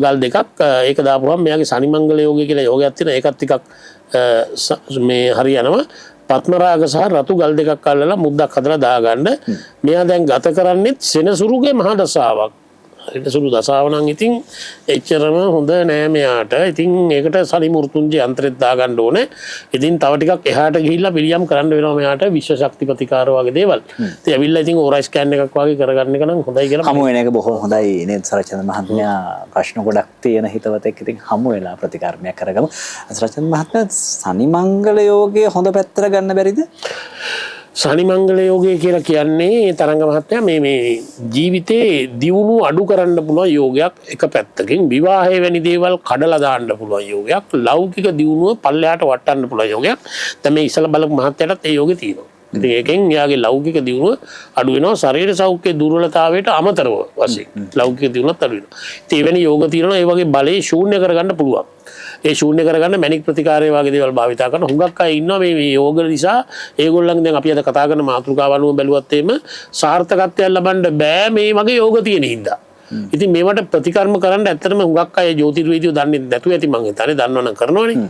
ගල් දෙකක්. ඒක දාපුවම මෙයාගේ ශනි මංගල යෝගය කියලා යෝගයක් තියෙනවා. ඒකත් ටිකක් මේ හරි යනවා. පద్මරාග සහ රතු ගල් දෙකක් අල්ලලා මුද්දක් හදලා දාගන්න. මෙයා දැන් ගත කරන්නේත් සෙනසුරුගේ මහා දසාවක්. සෙනසුරු දසාව නම් ඉතින් එච්චරම හොඳ නෑ මෙයාට. ඉතින් ඒකට ශනි මෘත්‍යුංජය යන්ත්‍රෙත් දාගන්න ඕනේ. ඉතින් තව ටිකක් එහාට ගිහිල්ලා පිළියම් කරන්න වෙනවා මෙයාට විශ්ව ශක්ති ප්‍රතිකාර වගේ දේවල්. ඉතින් ඇවිල්ලා ඉතින් ඕරා ස්කෑන් එකක් වගේ කරගන්න එක නම් හොඳයි කියලා හමු වෙන එක බොහොම හොඳයි නේද සරච්චන්ද්‍ර මහත්මයා? ප්‍රශ්න ගොඩක් තියෙන හිතවතෙක් ඉතින් හමු වෙලා ප්‍රතිකර්මයක් කරගමු. සරච්චන්ද්‍ර මහත්මයා, ශනි මංගල යෝගයේ හොඳ පැත්තට ගන්න බැරිද? ශනි මංගල යෝගය කියලා කියන්නේ තරංග මහත්මයා මේ මේ ජීවිතේ දියුණුව අඩු කරන්න පුළුවන් යෝගයක් එක පැත්තකින්, විවාහය වැනි දේවල් කඩලා දාන්න පුළුවන් යෝගයක්, ලෞකික දියුණුව පල්ලෙහාට වට්ටන්න පුළුවන් යෝගයක්. දැන් මේ ඉස්සලා බලපු මහත්මයාටත් ඒ යෝගේ තියෙනවා. ඉතින් ඒකෙන් එයාගේ ලෞකික දියුණුව අඩු වෙනවා, ශරීර සෞඛ්‍ය දුර්වලතාවයට අමතරව වශයෙන් ලෞකික දියුණුවත් අඩු වෙනවා. ඉතින් එවැනි යෝග තියෙනවා, ඒ වගේ බලේ ශූන්‍ය කරගන්න පුළුවන්. ඒ ශූන්‍ය කරගන්න මැණික් ප්‍රතිකාරය වගේ දේවල් භාවිතා කරන හුඟක් අය ඉන්නවා මේ මේ යෝග නිසා. ඒගොල්ලන් දැන් අපි අද කතා කරන මාතෘකාව අනුව බැලුවත් එහෙම සාර්ථකත්වයක් ලබන්න බෑ මේ වගේ යෝග තියෙන හින්දා. ඉතින් මේවට ප්‍රතිකර්ම කරන්න ඇත්තටම හුඟක් අය ජ්‍යොතිර්වේදියෝ දන්නේ නැතුව ඇති මං හිතන්නේ, දන්නවනම් කරනවනේ.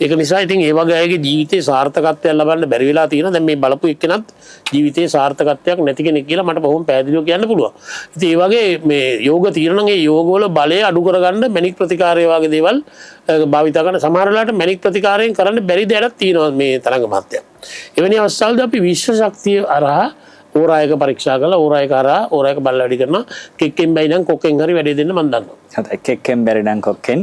ඒක නිසා ඉතින් ඒ වගේ අයගේ ජීවිතේ සාර්ථකත්වයක් ලබන්න බැරි වෙලා තියෙනවා. දැන් මේ බලපු එක්කෙනත් ජීවිතේ සාර්ථකත්වයක් නැති කෙනෙක් කියලා මට බොහොම පැහැදිලිව කියන්න පුළුවන්. ඉතින් ඒ වගේ මේ යෝග තියෙනවා නම් ඒ යෝගවල බලය අඩු කරගන්න මැණික් ප්‍රතිකාරය වගේ දේවල් භාවිතා කරන සමහර වෙලාවට මැණික් ප්‍රතිකාරයෙන් කරන්න බැරි දෙයක් තියෙනවා මේ තරංග මහත්තයා. එවැනි අවස්ථාවලදී අපි විශ්ව ශක්තිය අරහා ඕරායක පරීක්ෂා කරලා ඕරායක හරහා ඕරායක බල වැඩි කරනවා. කෙක්කෙන් බැයි නම් කොක්කෙන් හරි වැඩේ දෙන්න මං දන්නවා. හරි, කෙක්කෙන් බැරි නම් කොක්කෙන්.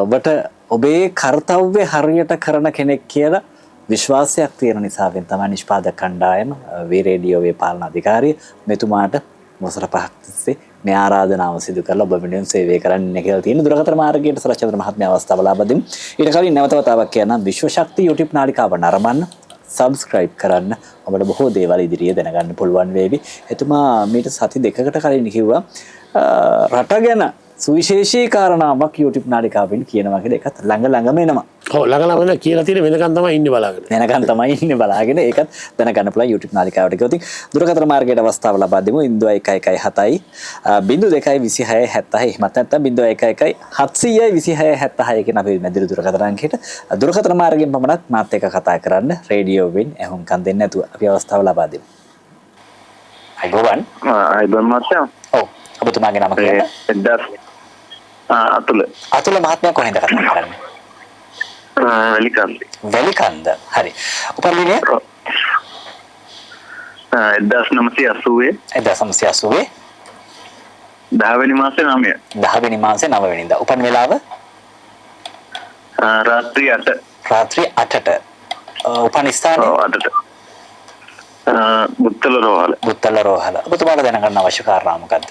ඔබට ඔබේ කර්තව්‍ය හරියට කරන කෙනෙක් කියලා විශ්වාසයක් තියෙන නිසාවෙන් තමයි නිෂ්පාදක කණ්ඩායම වී රේඩියෝවේ පාලන අධිකාරිය මෙතුමාට වසර පහක් තිස්සේ මේ ආරාධනාව සිදු කරලා ඔබ වෙනුවෙන් සේවය කරන්න කියලා තියෙන දුරකථන මාර්ගයට සරච්චන්ද්‍ර මහත්මයා අවස්ථාව ලබා දෙමු. ඊට කලින් නැවත වතාවක් කියන්නම්, විශ්ව ශක්ති YouTube නාලිකාව නරඹන්න, සබ්ස්ක්‍රයිබ් කරන්න, ඔබට බොහෝ දේවල් ඉදිරියේ දැනගන්න පුළුවන් වේවි. එතුමා මීට සති දෙකකට කලින් කිව්වා රට ගැන සුවිශේෂී කාරණාවක් YouTube නාලිකාවෙන් කියනවා කියලා. ඒකත් ළඟ ළඟම එනවා. ඔව්, ළඟ ළඟම එනවා කියලා තියෙන වෙනකන් තමයි ඉන්නේ බලාගෙන. වෙනකන් තමයි ඉන්නේ බලාගෙන. ඒකත් දැනගන්න පුළුවන් YouTube නාලිකාවට ගියොත්. දුරකථන මාර්ගයට අවස්ථාව ලබා දෙමු. 0.117 02 26 76, එහෙමත් නැත්නම් 0.11 726 76 කියන අපේ මැදිරි දුරකථන අංකයට දුරකථන මාර්ගයෙන් පමණක් මාත් එක්ක කතා කරන්න, රේඩියෝවෙන් ඇහුම්කන් දෙන්නේ නැතුව අපි අවස්ථාව ලබා දෙමු. අයබෝවන්. අයබෝවන් මහත්තයා. ඔව්, ඔබතුමාගේ නම කියන්න. අතුල. අතුල මහත්මයා කොහෙන්ද කතා කරන්නේ? වැලිකන්ද. වැලිකන්ද. හරි. උපන් දිනය? 1980. 1980. 10 වෙනි මාසේ 9. 10 වෙනි මාසේ 9 වෙනිදා. උපන් වේලාව? රාත්‍රී 8. රාත්‍රී 8ට. උපන් ස්ථානය? ඔව්, 8ට. බුත්තල රෝහල. බුත්තල රෝහල. ඔබතුමාට දැනගන්න අවශ්‍ය කාරණා මොකද්ද?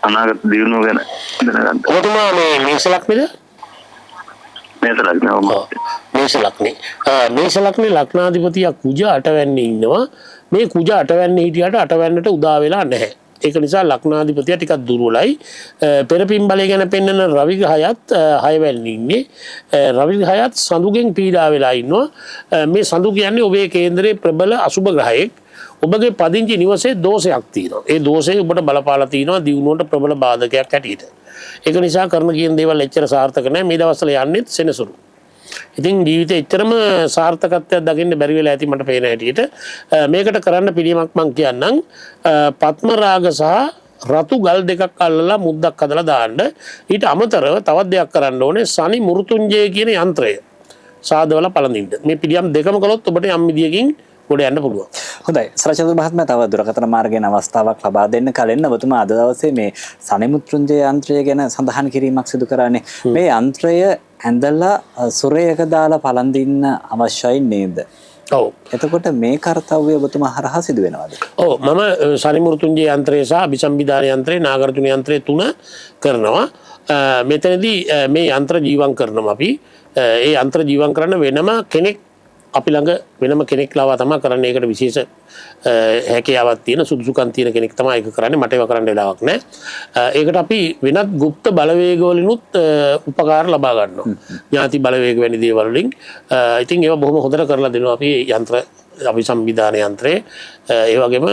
අනාගත දියුණුව ගැන දැනගන්න. ඔබතුමා මේ මේෂ ලග්නද? මේෂ ලග්න. ඔව්. මේෂ ලග්නේ. මේෂ ලග්නේ ලග්නාධිපතියා කුජ අටවැන්නේ ඉන්නවා. මේ කුජ අටවැන්නේ හිටියට අටවැන්නට උදා වෙලා නැහැ. ඒක නිසා ලග්නාධිපතියා ටිකක් දුර්වලයි. පෙරපින් බලය ගැන පෙන්වන රවි ග්‍රහයත් හයවැන්නේ ඉන්නේ. රවි ග්‍රහයත් සඳුගෙන් පීඩා වෙලා ඉන්නවා. මේ සඳු කියන්නේ ඔබේ කේන්දරයේ ප්‍රබල අසුබ ග්‍රහයෙක්. ඔබගේ පදිංචි නිවසේ දෝෂයක් තියෙනවා. ඒ දෝෂය ඔබට බලපාලා තියෙනවා දියුණුවට ප්‍රබල බාධකයක් හැටියට. ඒක නිසා කරන කියන දේවල් එච්චර සාර්ථක නෑ. මේ දවස්වල යන්නෙත් සෙනසුරු. ඉතින් ජීවිතේ එච්චරම සාර්ථකත්වයක් දකින්න බැරි වෙලා ඇති මට පේන හැටියට. මේකට කරන්න පිළියමක් මං කියන්නම්. පద్මරාග සහ රතු ගල් දෙකක් අල්ලලා මුද්දක් හදලා දාන්න. ඊට අමතරව තවත් දෙයක් කරන්න ඕනේ. ශනි මෘත්‍යුංජය කියන යන්ත්‍රය සාදවලා පළඳින්න. මේ පිළියම් දෙකම කළොත් ඔබට යම් විදියකින් ගොඩ යන්න පුළුවන්. හොඳයි සරචන්ද්‍ර මහත්මයා, තව දුරකථන මාර්ගයෙන් අවස්ථාවක් ලබා දෙන්න කලින් ඔබතුමා අද දවසේ මේ සනිමුත්‍රුංජය යන්ත්‍රය ගැන සඳහන් කිරීමක් සිදු කරානේ. මේ යන්ත්‍රය ඇඳලා සුරයක දාලා පළඳින්න අවශ්‍යයි නේද? ඔව්. එතකොට මේ කර්තව්‍ය ඔබතුමා හරහා සිදු වෙනවද? ඔව්, මම සනිමෘත්‍යුංජය යන්ත්‍රය සහ අභිසම්විධාන යන්ත්‍රය, නාගර්ජුන යන්ත්‍රය තුන කරනවා. මෙතනදී මේ යන්ත්‍ර ජීවන් කරනවා අපි. ඒ යන්ත්‍ර ජීවන් කරන්න වෙනම කෙනෙක් අපි ළඟ වෙනම කෙනෙක් ලවා තමයි කරන්නේ. ඒකට විශේෂ හැකියාවක් තියෙන සුදුසුකම් තියෙන කෙනෙක් තමයි ඒක කරන්නේ. මට ඒවා කරන්න වෙලාවක් නැහැ. ඒකට අපි වෙනත් ගුප්ත බලවේග වලිනුත් උපකාර ලබා ගන්නවා. ඥාති බලවේග වැනි දේවල් වලින්. ඉතින් ඒවා බොහොම හොඳට කරලා දෙනවා අපි යන්ත්‍ර, අභිසම්විධාන යන්ත්‍රය, ඒ වගේම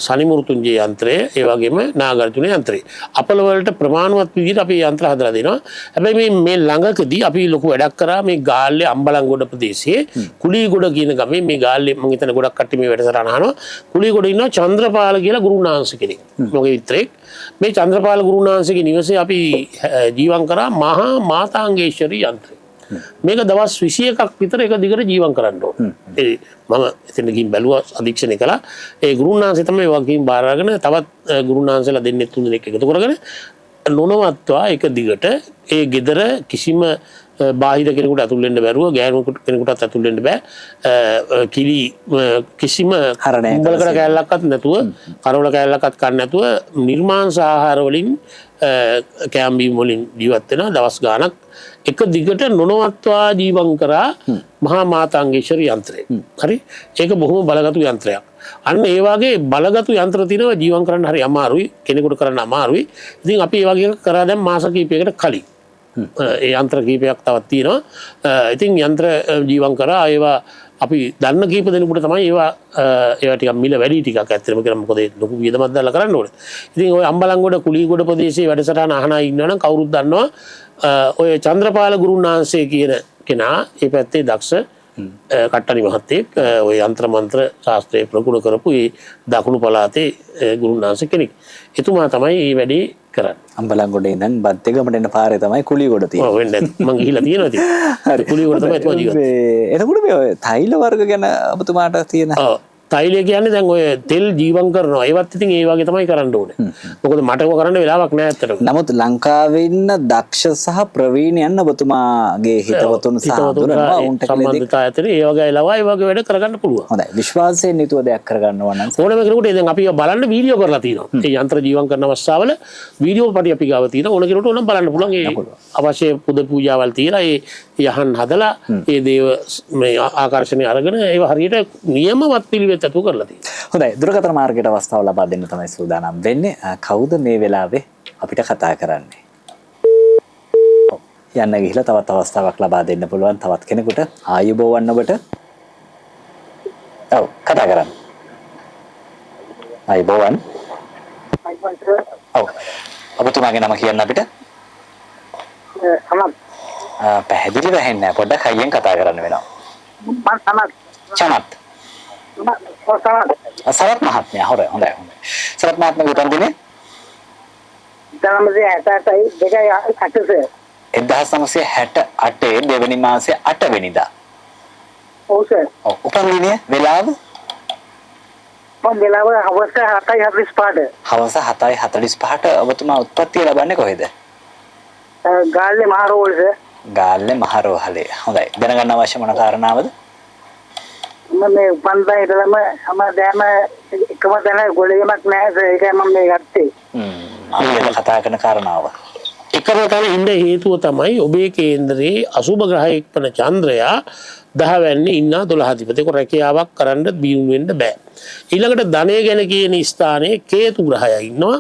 සනිමෘත්‍යුංජය යන්ත්‍රය, ඒ වගේම නාගර්ජුන යන්ත්‍රය. අපල වලට ප්‍රමාණවත් විදිහට අපි යන්ත්‍ර හදලා දෙනවා. හැබැයි මේ ළඟකදී අපි ලොකු වැඩක් කරා මේ ගාල්ලේ අම්බලන්ගොඩ ප්‍රදේශයේ කුලීගොඩ කියන ගමේ. මේ ගාල්ලේ මං හිතන්නේ ගොඩක් කට්ටිය මේ වැඩසටහන අහනවා. කුලීගොඩ ඉන්නවා චන්ද්‍රපාල කියලා ගුරුනාංශ කෙනෙක්. මොකද මිත්‍රයෙක්. මේ චන්ද්‍රපාල ගුරුනාංශගේ නිවසේ අපි ජීවන් කරා මහා මාතාංගේශ්වරී යන්ත්‍රය. මේක දවස් 21ක් විතර එක දිගට ජීවන් කරන්න ඕන. ඒ මම එතන ගිහින් බැලුවා, අධීක්ෂණය කළා. ඒ ගුරුනාංශය තමයි වගකීම් බාර අරගෙන තවත් ගුරුනාංශලා දෙන්නෙක් තුන් දෙනෙක් එකතු කරගෙන නොනවත්වා එක දිගට ඒ ගෙදර කිසිම බාහිර කෙනෙකුට ඇතුල් වෙන්න බැරුව, ගෑනු කෙනෙකුටත් ඇතුල් වෙන්න බෑ. කිලි කිසිම කුඹලකට කෑල්ලක්වත් නැතුව, කරවල කෑල්ලක්වත් කන්න නැතුව නිර්මාංශ ආහාර වලින් කෑම බීම වලින් ජීවත් වෙනවා දවස් ගාණක් එක දිගට නොනවත්වා ජීවන් කරා මහා මාතාංගේශ්වර යන්ත්‍රය. හරි, ඒක බොහොම බලගතු යන්ත්‍රයක්. අන්න ඒ වගේ බලගතු යන්ත්‍ර තියෙනවා ජීවන් කරන්න හරි අමාරුයි, කෙනෙකුට කරන්න අමාරුයි. ඉතින් අපි ඒ වගේ එකක් කරා දැන් මාස කිහිපයකට කලින්. ඒ යන්ත්‍ර කිහිපයක් තවත් තියෙනවා. ඉතින් යන්ත්‍ර ජීවන් කරා ඒවා අපි දන්න කීප දෙනෙකුට තමයි ඒවා ඒවා ටිකක් මිල වැඩි ටිකක් ඇත්තටම කියලා, මොකද ඒ ලොකු වියදමක් දාලා කරන්න ඕනේ. ඉතින් ඔය අම්බලන්ගොඩ කුලීගොඩ ප්‍රදේශයේ වැඩසටහන අහන අය ඉන්නවනම් කවුරුත් දන්නවා ඔය චන්ද්‍රපාල ගුරුනාංශය කියන කෙනා ඒ පැත්තේ දක්ෂ කට්ටනි මහත්තයෙක්, ඔය යන්ත්‍ර මන්ත්‍ර ශාස්ත්‍රය ප්‍රගුණ කරපු ඒ දකුණු පළාතේ ගුරුනාංශ කෙනෙක්. එතුමා තමයි මේ වැඩේ කරන්නේ. අම්බලන්ගොඩේ ඉඳන් බද්දේගමට එන පාරේ තමයි කුලීගොඩ තියෙන්නේ. ඔව්, වෙන්න ඇති. මං ගිහිල්ලා තියෙනවා ඉතින්. හරි. කුලීගොඩ තමයි එතුමා ජීවත් වෙන්නේ. එතකොට මේ ඔය තෛල වර්ග ගැන ඔබතුමාට තියෙන ඔව්, තෛලය කියන්නේ දැන් ඔය තෙල් ජීවන් කරනවා. ඒවත් ඉතින් ඒ වගේ තමයි කරන්න ඕනේ. මොකද මට ඔක කරන්න වෙලාවක් නෑ ඇත්තටම. නමුත් ලංකාවේ ඉන්න දක්ෂ සහ ප්‍රවීණයන් ඔබතුමාගේ හිතවතුන් සහ හඳුනනවා ඔවුන්ට කියලා සම්බන්ධතා ඇතුලේ ඒ වගේ අය ලවා ඒ වගේ වැඩ කරගන්න පුළුවන්. හොඳයි. විශ්වාසයෙන් යුතුව දෙයක් කරගන්නවා නම් ඕනම කෙනෙකුට දැන් අපි බලන්න වීඩියෝ කරලා තියෙනවා. ඒ යන්ත්‍ර ජීවන් කරන අවස්ථාවල වීඩියෝ පටි අපි ගාව තියෙනවා. ඕන කෙනෙකුට ඕනම් බලන්න පුළුවන්. ඒ අවශ්‍ය පුද පූජාවල් තියලා ඒ යහන් හදලා ඒ දේව මේ ආකර්ෂණය අරගෙන ඒව හරියට නියමවත් පිළිවෙත් ඇතුව කරලා තියෙනවා. හොඳයි. දුරකථන මාර්ගයට අවස්ථාව ලබා දෙන්න තමයි සූදානම් වෙන්නේ. කවුද මේ වෙලාවේ අපිට කතා කරන්නේ? ඔව්. යන්න ගිහිලා තවත් අවස්ථාවක් ලබා දෙන්න පුළුවන් තවත් කෙනෙකුට. ආයුබෝවන් ඔබට. ඔව්, කතා කරන්න. ආයුබෝවන්. ඔව්. ඔබතුමාගේ නම කියන්න අපිට. සමත්. පැහැදිලිව ඇහෙන්නේ නැහැ. පොඩ්ඩක් හයියෙන් කතා කරන්න වෙනවා. මම සමත්. චමත්. සරත් මහත්මයා. හොඳයි හොඳයි හොඳයි. සරත් මහත්මයාගේ උපන් දිනය 1968 1968 දෙවෙනි මාසේ 8 වෙනිදා. ඔව් සර්. ඔව්, උපන් දිනය වෙලාව? මම වෙලාව හවස 7:45ට. හවස 7:45ට ඔබතුමා උත්පත්තිය ලබන්නේ කොහෙද? ගාල්ලේ මහරෝහල සර්. ගාල්ලේ මහරෝහලේ. හොඳයි. දැනගන්න අවශ්‍ය මොන කාරණාවද? මම මේ උපන්දා ඉඳලම හැමදාම එකම තැන ගොඩේමක් නෑ සර්. ඒකයි මම මේ ගත්තේ. අපි ගැන කතා කරන කාරණාව. එකම තැන ඉන්න හේතුව තමයි ඔබේ කේන්දරයේ අසුභ ග්‍රහයෙක් වන චන්ද්‍රයා 10 වැන්නේ ඉන්නා 12 අධිපති. ඒක රැකියාවක් කරන්න දියුණු වෙන්න බෑ. ඊළඟට ධනය ගැන කියන ස්ථානයේ කේතු ග්‍රහයා ඉන්නවා.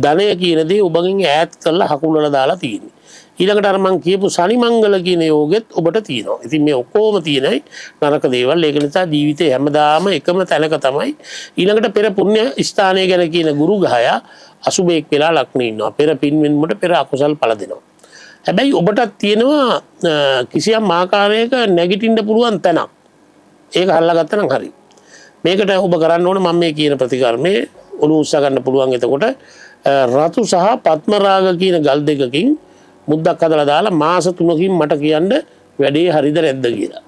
ධනය කියන දේ ඔබගෙන් ඈත් කරලා හකුලලා දාලා තියෙන්නේ. ඊළඟට අර මං කියපු ශනි මංගල කියන යෝගෙත් ඔබට තියෙනවා. ඉතින් මේ ඔක්කොම තියෙනයි නරක දේවල්. ඒක නිසා ජීවිතේ හැමදාම එකම තැනක තමයි. ඊළඟට පෙර පුණ්‍ය ස්ථානය ගැන කියන ගුරු ග්‍රහයා අසුබෙක් වෙලා ලග්නේ ඉන්නවා. පෙර පින් වෙනුවට පෙර අකුසල් ඵල දෙනවා. හැබැයි ඔබටත් තියෙනවා කිසියම් ආකාරයක නැගිටින්න පුළුවන් තැනක්. ඒක අල්ලගත්තා නම් හරි. මේකට ඔබ කරන්න ඕන මම මේ කියන ප්‍රතිකර්මයේ ඔළුව උස්සා ගන්න පුළුවන්. එතකොට රතු සහ පద్මරාග කියන ගල් දෙකකින් මුද්දක් හදලා දාලා මාස 3කින් මට කියන්න වැඩේ හරිද නැද්ද කියලා.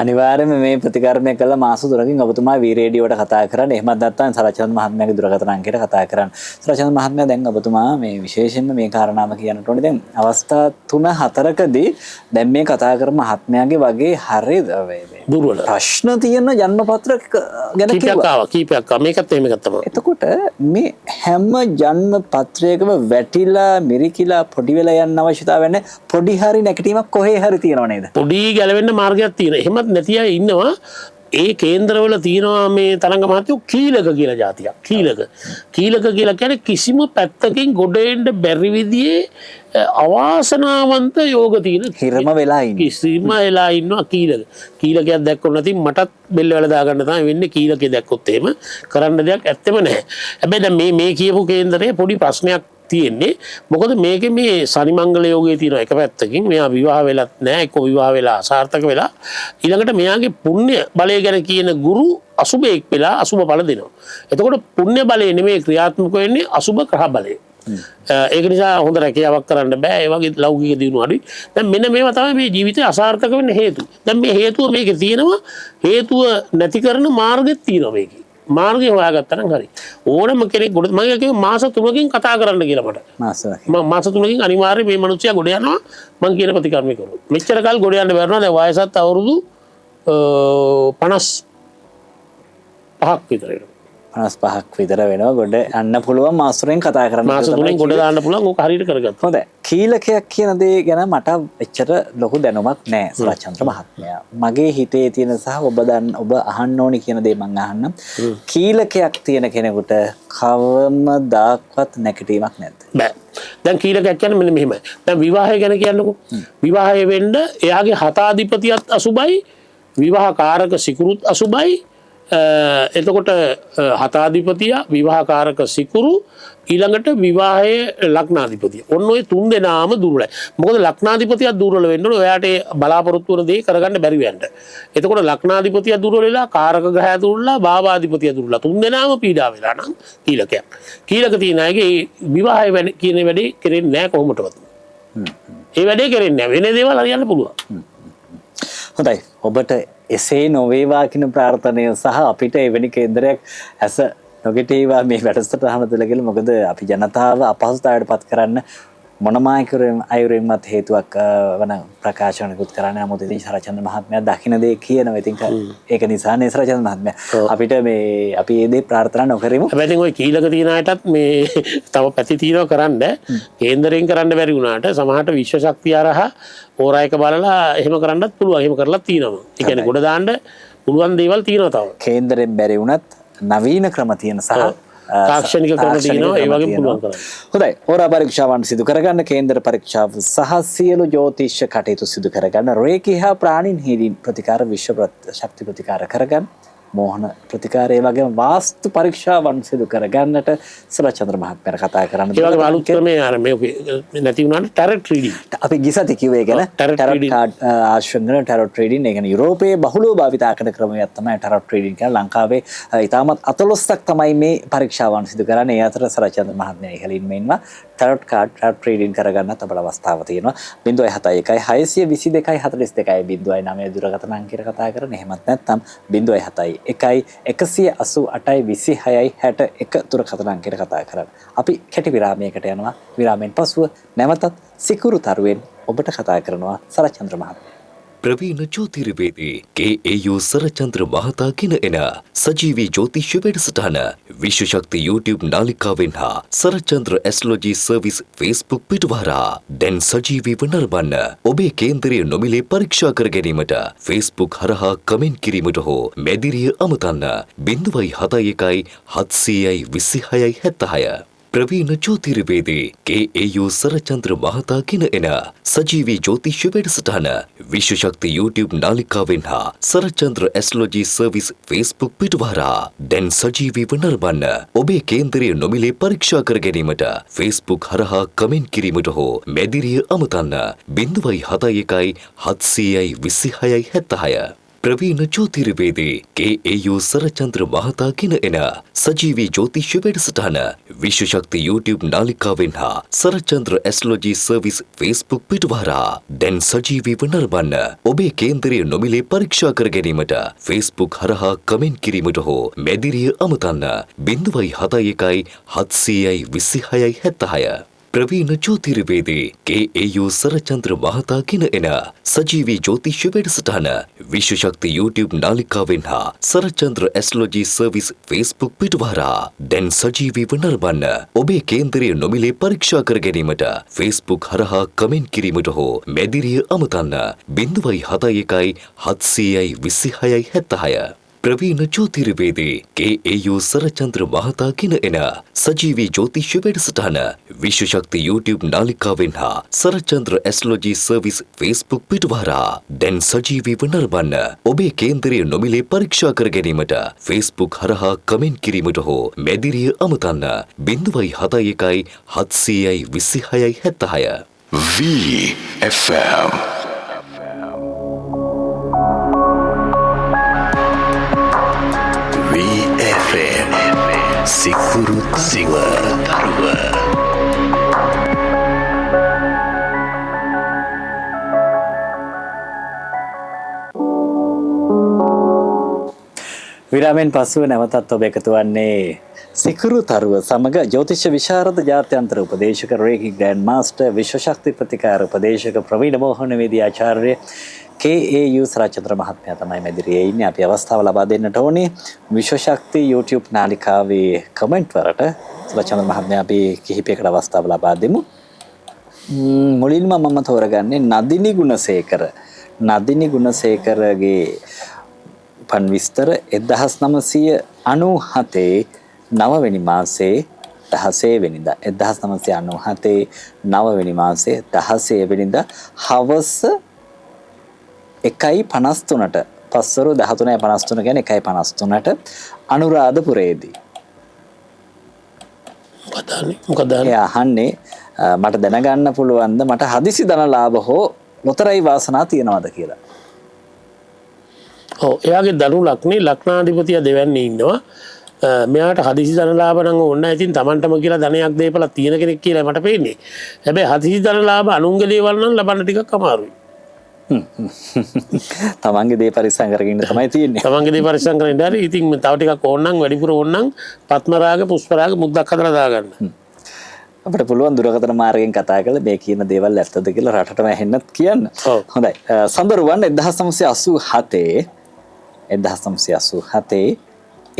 අනිවාර්යයෙන්ම මේ ප්‍රතිකර්මය කළ මාස 3කින් ඔබතුමා වී රේඩියෝවට කතා කරන්න. එහෙමත් නැත්නම් සරච්චන්ද්‍ර මහත්මයාගේ දුරකථන අංකයට කතා කරන්න. සරච්චන්ද්‍ර මහත්මයා, දැන් ඔබතුමා මේ විශේෂයෙන්ම මේ කාරණාව කියන්නට ඕනේ. දැන් අවස්ථා 3-4කදී දැන් මේ කතා කරන මහත්මයාගේ වගේ හරි දුර්වල ප්‍රශ්න තියෙන ජන්මපත්‍ර ගැන කිව්වා. කීපයක් ආවා. මේකත් එහෙම එකක් තමයි. එතකොට මේ හැම ජන්ම පත්‍රයකම වැටිලා මිරිකිලා පොඩි වෙලා යන්න අවශ්‍යතාවයක් නැහැ. පොඩි හරි නැගිටීමක් කොහේ හරි තියෙනව නේද? පොඩි ගැලවෙන්න මාර්ගයක් තියෙනවා. එහෙමත් නැති අය ඉන්නවා. ඒ කේන්දරවල තියෙනවා මේ තරංග මහත්තයෝ කීලක කියලා જાතියක්. කීලක. කීලක කියලා කියන්නේ කිසිම පැත්තකින් ගොඩ එන්න බැරි විදිහේ අවාසනාවන්ත යෝග තියෙන හිරම වෙලා ඉන්න. කිසිම වෙලා ඉන්නවා කීලක. කීලකයක් දැක්කොත් නැති මටත් බෙල්ල වල දාගන්න තමයි වෙන්නේ. කීලකේ දැක්කොත් එහෙම කරන්න දෙයක් ඇත්තෙම නැහැ. හැබැයි දැන් මේ කියපු කේන්දරේ පොඩි ප්‍රශ්නයක් තියෙන්නේ. මොකද මේකේ මේ ශනි මංගල යෝගයේ තියෙන එක පැත්තකින් මෙයා විවාහ වෙලත් නැහැ, එක්ක විවාහ වෙලා අසාර්ථක වෙලා, ඊළඟට මෙයාගේ පුණ්‍ය බලය ගැන කියන ගුරු අසුබෙක් වෙලා අසුබ ඵල දෙනවා. එතකොට පුණ්‍ය බලය නෙමෙයි ක්‍රියාත්මක වෙන්නේ, අසුබ ග්‍රහ බලය. ඒක නිසා හොඳ රැකියාවක් කරන්න බෑ. ඒ වගේ ලෞකික දියුණුව අඩුයි. දැන් මෙන්න මේවා තමයි මේ ජීවිතේ අසාර්ථක වෙන්න හේතු. දැන් මේ හේතුව මේකේ තියෙනවා. හේතුව නැති කරන මාර්ගෙත් තියෙනවා මේකේ. මාර්ගය හොයාගත්තා නම් හරි. ඕනම කෙනෙක් ගොඩ මම කිව්වා මාස 3කින් කතා කරන්න කියලා මට. මාස 3කින් අනිවාර්යයෙන් මේ මිනිස්සයා ගොඩ යනවා මං කියන ප්‍රතිකර්මය කරුවොත්. මෙච්චර කල් ගොඩ යන්න බැරුණා. දැන් වයසත් අවුරුදු 55ක් විතර වෙනවා. 55ක් විතර වෙනවා. ගොඩ යන්න පුළුවන් මාස 3න් කතා කරන්න. මාස 3න් ගොඩ දාන්න පුළුවන්. ඕක හරියට කරගත්තා. හොඳයි. කීලකයක් කියන දේ ගැන මට එච්චර ලොකු දැනුමක් නෑ සරච්චන්ද්‍ර මහත්මයා. මගේ හිතේ තියෙන සහ ඔබ ඔබ අහන්න ඕනි කියන දේ මං අහන්නම්. කීලකයක් තියෙන කෙනෙකුට කවමදාක්වත් නැගිටීමක් නැද්ද? බෑ. දැන් කීලකයක් කියන්නේ මෙන්න මෙහෙමයි. දැන් විවාහය ගැන කියන්නකෝ. විවාහය වෙන්න එයාගේ හතාධිපතියත් අසුබයි, විවාහකාරක සිකුරුත් අසුබයි. එතකොට හතාධිපතියා, විවාහකාරක සිකුරු, ඊළඟට විවාහයේ ලග්නාධිපතිය. ඔන්න ඔය තුන් දෙනාම දුර්වලයි. මොකද ලග්නාධිපතියා දුර්වල වෙන්න ඕනේ ඔයාට ඒ බලාපොරොත්තු වන දේ කරගන්න බැරි වෙන්න. එතකොට ලග්නාධිපතියා දුර්වල වෙලා, කාරක ග්‍රහයා දුර්වල වෙලා, භාවාධිපතියා දුර්වල වෙලා, තුන් දෙනාම පීඩා වෙලා නම් කීලකයක්. කීලක තියෙන අයගේ ඒ විවාහය කියන වැඩේ කෙරෙන්නේ නැහැ කොහොමදවත්. ඒ වැඩේ කෙරෙන්නේ නැහැ. වෙන දේවල් හරියන්න පුළුවන්. හොඳයි. ඔබට එසේ නොවේවා කියන ප්‍රාර්ථනය සහ අපිට එවැනි කේන්දරයක් ඇස නොගැටේවා මේ වැඩසටහන තුළ කියලා. මොකද අපි ජනතාව අපහසුතාවයට පත් කරන්න මොනම අයුරින්වත් හේතුවක් වන ප්‍රකාශනකුත් කරන්නේ. නමුත් ඉතින් සරච්චන්ද්‍ර මහත්මයා දකින දේ කියනවා. ඉතින් ඒක නිසා නේ සරච්චන්ද්‍ර මහත්මයා අපිට මේ අපි මේ දේ ප්‍රාර්ථනා නොකරමු. හැබැයි ඉතින් ඔය කීලක තියෙන අයටත් මේ තව පැති තියෙනවා කරන්න. කේන්දරයෙන් කරන්න බැරි වුණාට සමහරට විශ්ව ශක්තිය හරහා ඕරායක බලලා එහෙම කරන්නත් පුළුවන්. එහෙම කරලා තියෙනවා. ඒ කියන්නේ ගොඩ දාන්න පුළුවන් දේවල් තියෙනවා තව. කේන්දරෙන් බැරි වුණත් නවීන ක්‍රම තියෙන සහ තාක්ෂණික ක්‍රම තියෙනවා. ඒ වගේම පුළුවන් කරන්න. හොඳයි. හෝරා පරීක්ෂාවන් සිදු කරගන්න, කේන්දර පරීක්ෂාව සහ සියලු ජ්‍යොතිෂ කටයුතු සිදු කරගන්න, රේකී හා ප්‍රාණින් හීලින් ප්‍රතිකාර, විශ්ව ශක්ති ප්‍රතිකාර කරගන්න, මෝහන ප්‍රතිකාර, ඒ වගේම වාස්තු පරීක්ෂාවන් සිදු කරගන්නට සරච්චන්ද්‍ර මහත්මයාට කතා කරන්න. ඒ වගේම අලුත් ක්‍රමයේ අර මේ නැති වුණාට ටැරොට් රීඩින්. අපි ගිසති කිව්වේ ගැන ටැරොට් කාඩ් ආශ්‍රය කරන ටැරොට් රීඩින්. ඒ කියන්නේ යුරෝපයේ බහුලව භාවිතා කරන ක්‍රමයක් තමයි ටැරොට් රීඩින් කියන්නේ. ලංකාවේ ඉතාමත් අතලොස්සක් තමයි මේ පරීක්ෂාවන් සිදු කරන්නේ. ඒ අතර සරච්චන්ද්‍ර මහත්මයා ඉහළින්ම ඉන්නවා. ටැරොට් කාඩ් ටැරොට් රීඩින් කරගන්නත් අපට අවස්ථාව තියෙනවා. 071 622 42 09 දුරකථන අංකයට කතා කරන. එහෙමත් නැත්නම් 071 188 26 61 දුරකථන අංකයට කතා කරන්න. අපි කෙටි විරාමයකට යනවා. විරාමයෙන් පසුව නැවතත් සිකුරු තරුවෙන් ඔබට කතා කරනවා සරච්චන්ද්‍ර මහත්මයා. ප්‍රවීණ ජ්‍යොතිර්වේදී KAU Sarachchandra මහතා ගෙන එන සජීවී ජ්‍යොතිෂ වැඩසටහන විශ්ව ශක්ති YouTube නාලිකාවෙන් හා සරච්චන්ද්‍ර ඇස්ට්‍රොලොජි සර්විස් Facebook පිටුව හරහා දැන් සජීවීව නරඹන්න. ඔබේ කේන්දරය නොමිලේ පරීක්ෂා කර ගැනීමට Facebook හරහා කමෙන්ට් කිරීමට හෝ මැදිරිය අමතන්න 071 726 76. ප්‍රවීණ ජ්‍යොතිර්වේදී KAU Sarachchandra මහතා ගෙන එන සජීවී ජ්‍යොතිෂ වැඩසටහන විශ්ව ශක්ති YouTube නාලිකාවෙන් හා සරච්චන්ද්‍ර ඇස්ට්‍රොලොජි සර්විස් Facebook පිටුව හරහා දැන් සජීවීව නරඹන්න. ඔබේ කේන්දරය නොමිලේ පරීක්ෂා කර ගැනීමට Facebook හරහා කමෙන්ට් කිරීමට හෝ මැදිරිය අමතන්න 071 726 76. ප්‍රවීණ ජ්‍යොතිර්වේදී කේ.ඒ.යු. සරච්චන්ද්‍ර මහතා ගෙන එන සජීවී ජ්‍යොතිෂ වැඩසටහන විශ්ව ශක්ති YouTube නාලිකාවෙන් හා සරච්චන්ද්‍ර ඇස්ට්‍රොලොජි සර්විස් Facebook පිටුව හරහා දැන් සජීවීව නරඹන්න. ඔබේ කේන්දරය නොමිලේ පරීක්ෂා කර ගැනීමට Facebook හරහා කමෙන්ට් කිරීමට හෝ මැදිරිය අමතන්න 071 726 76. ප්‍රවීණ ජ්‍යොතිර්වේදී කේ.ඒ.යු. සරච්චන්ද්‍ර මහතා ගෙන එන සජීවී ජ්‍යොතිෂ වැඩසටහන විශ්ව ශක්ති YouTube නාලිකාවෙන් හා සරච්චන්ද්‍ර ඇස්ට්‍රොලොජි සර්විස් Facebook පිටුව හරහා දැන් සජීවීව නරඹන්න. ඔබේ කේන්දරය නොමිලේ පරීක්ෂා කර ගැනීමට Facebook හරහා කමෙන්ට් කිරීමට හෝ මැදිරිය අමතන්න 071 726 76. ප්‍රවීණ ජ්‍යොතිර්වේදී කේ.ඒ.යු. සරච්චන්ද්‍ර මහතා ගෙන එන සජීවී ජ්‍යොතිෂ වැඩසටහන විශ්ව ශක්ති YouTube නාලිකාවෙන් හා සරච්චන්ද්‍ර ඇස්ට්‍රොලොජි සර්විස් Facebook පිටුව හරහා දැන් සජීවීව නරඹන්න. ඔබේ කේන්දරය නොමිලේ පරීක්ෂා කර ගැනීමට Facebook හරහා කමෙන්ට් කිරීමට හෝ මැදිරිය අමතන්න 071 726 76. VFM. VFM. සිකුරු තරුව තරුව. විරාමෙන් පසුව නැවතත් ඔබ එකතු වන්නේ සිකුරු තරුව සමග ජ්‍යොතිෂ විශාරද ජාත්‍යන්තර උපදේශක රේකි ග්‍රෑන්ඩ් මාස්ටර් විශ්ව ශක්ති ප්‍රතිකාර උපදේශක ප්‍රවීණ මෝහන වේදී ආචාර්ය කේ.ඒ.යු. සරච්චන්ද්‍ර මහත්මයා තමයි මැදිරියේ ඉන්නේ. අපි අවස්ථාව ලබා දෙන්නට ඕනේ විශ්ව ශක්ති YouTube නාලිකාවේ කමෙන්ට් වලට. සරච්චන්ද්‍ර මහත්මයා අපි කිහිපයකට අවස්ථාව ලබා දෙමු. මුලින්ම මම තෝරගන්නේ නදිනි ගුණසේකර. නදිනි ගුණසේකරගේ උපන් විස්තර 1997 නවවෙනි මාසේ 16 වෙනිදා 1997 නවවෙනි මාසේ 16 වෙනිදා හවස 1:53ට පස්වරු 13:53 කියන්නේ 1:53ට අනුරාධපුරයේදී. මොකද අහන්නේ? මොකද අහන්නේ? එයා අහන්නේ මට දැනගන්න පුළුවන්ද මට හදිසි ධන ලාභ හෝ ලොතරැයි වාසනා තියනවද කියලා. ඔව්, එයාගේ දරු ලග්නේ ලග්නාධිපතියා දෙවන්නේ ඉන්නවා. මෙයාට හදිසි ධන ලාභ නම් ඕන නැහැ. ඉතින් Tamanටම කියලා ධනයක් දීපලා තියෙන කෙනෙක් කියලා මට පේන්නේ. හැබැයි හදිසි ධන ලාභ අනුන්ගේ දේවල් නම් ලබන්න ටිකක් අමාරුයි. තමන්ගේ දේ පරිස්සම් කරගෙන ඉන්න තමයි තියෙන්නේ. තමන්ගේ දේ පරිස්සම් කරගෙන ඉන්න හරි. ඉතින් තව ටිකක් ඕන නම් වැඩිපුර ඕන නම් පద్මරාග පුෂ්පරාග මුද්දක් හදලා දාගන්න. අපිට පුළුවන් දුරකථන මාර්ගයෙන් කතා කරලා මේ කියන දේවල් ඇත්තද කියලා රටටම ඇහෙන්නත් කියන්න. හොඳයි. සඳරුවන් 1987 1987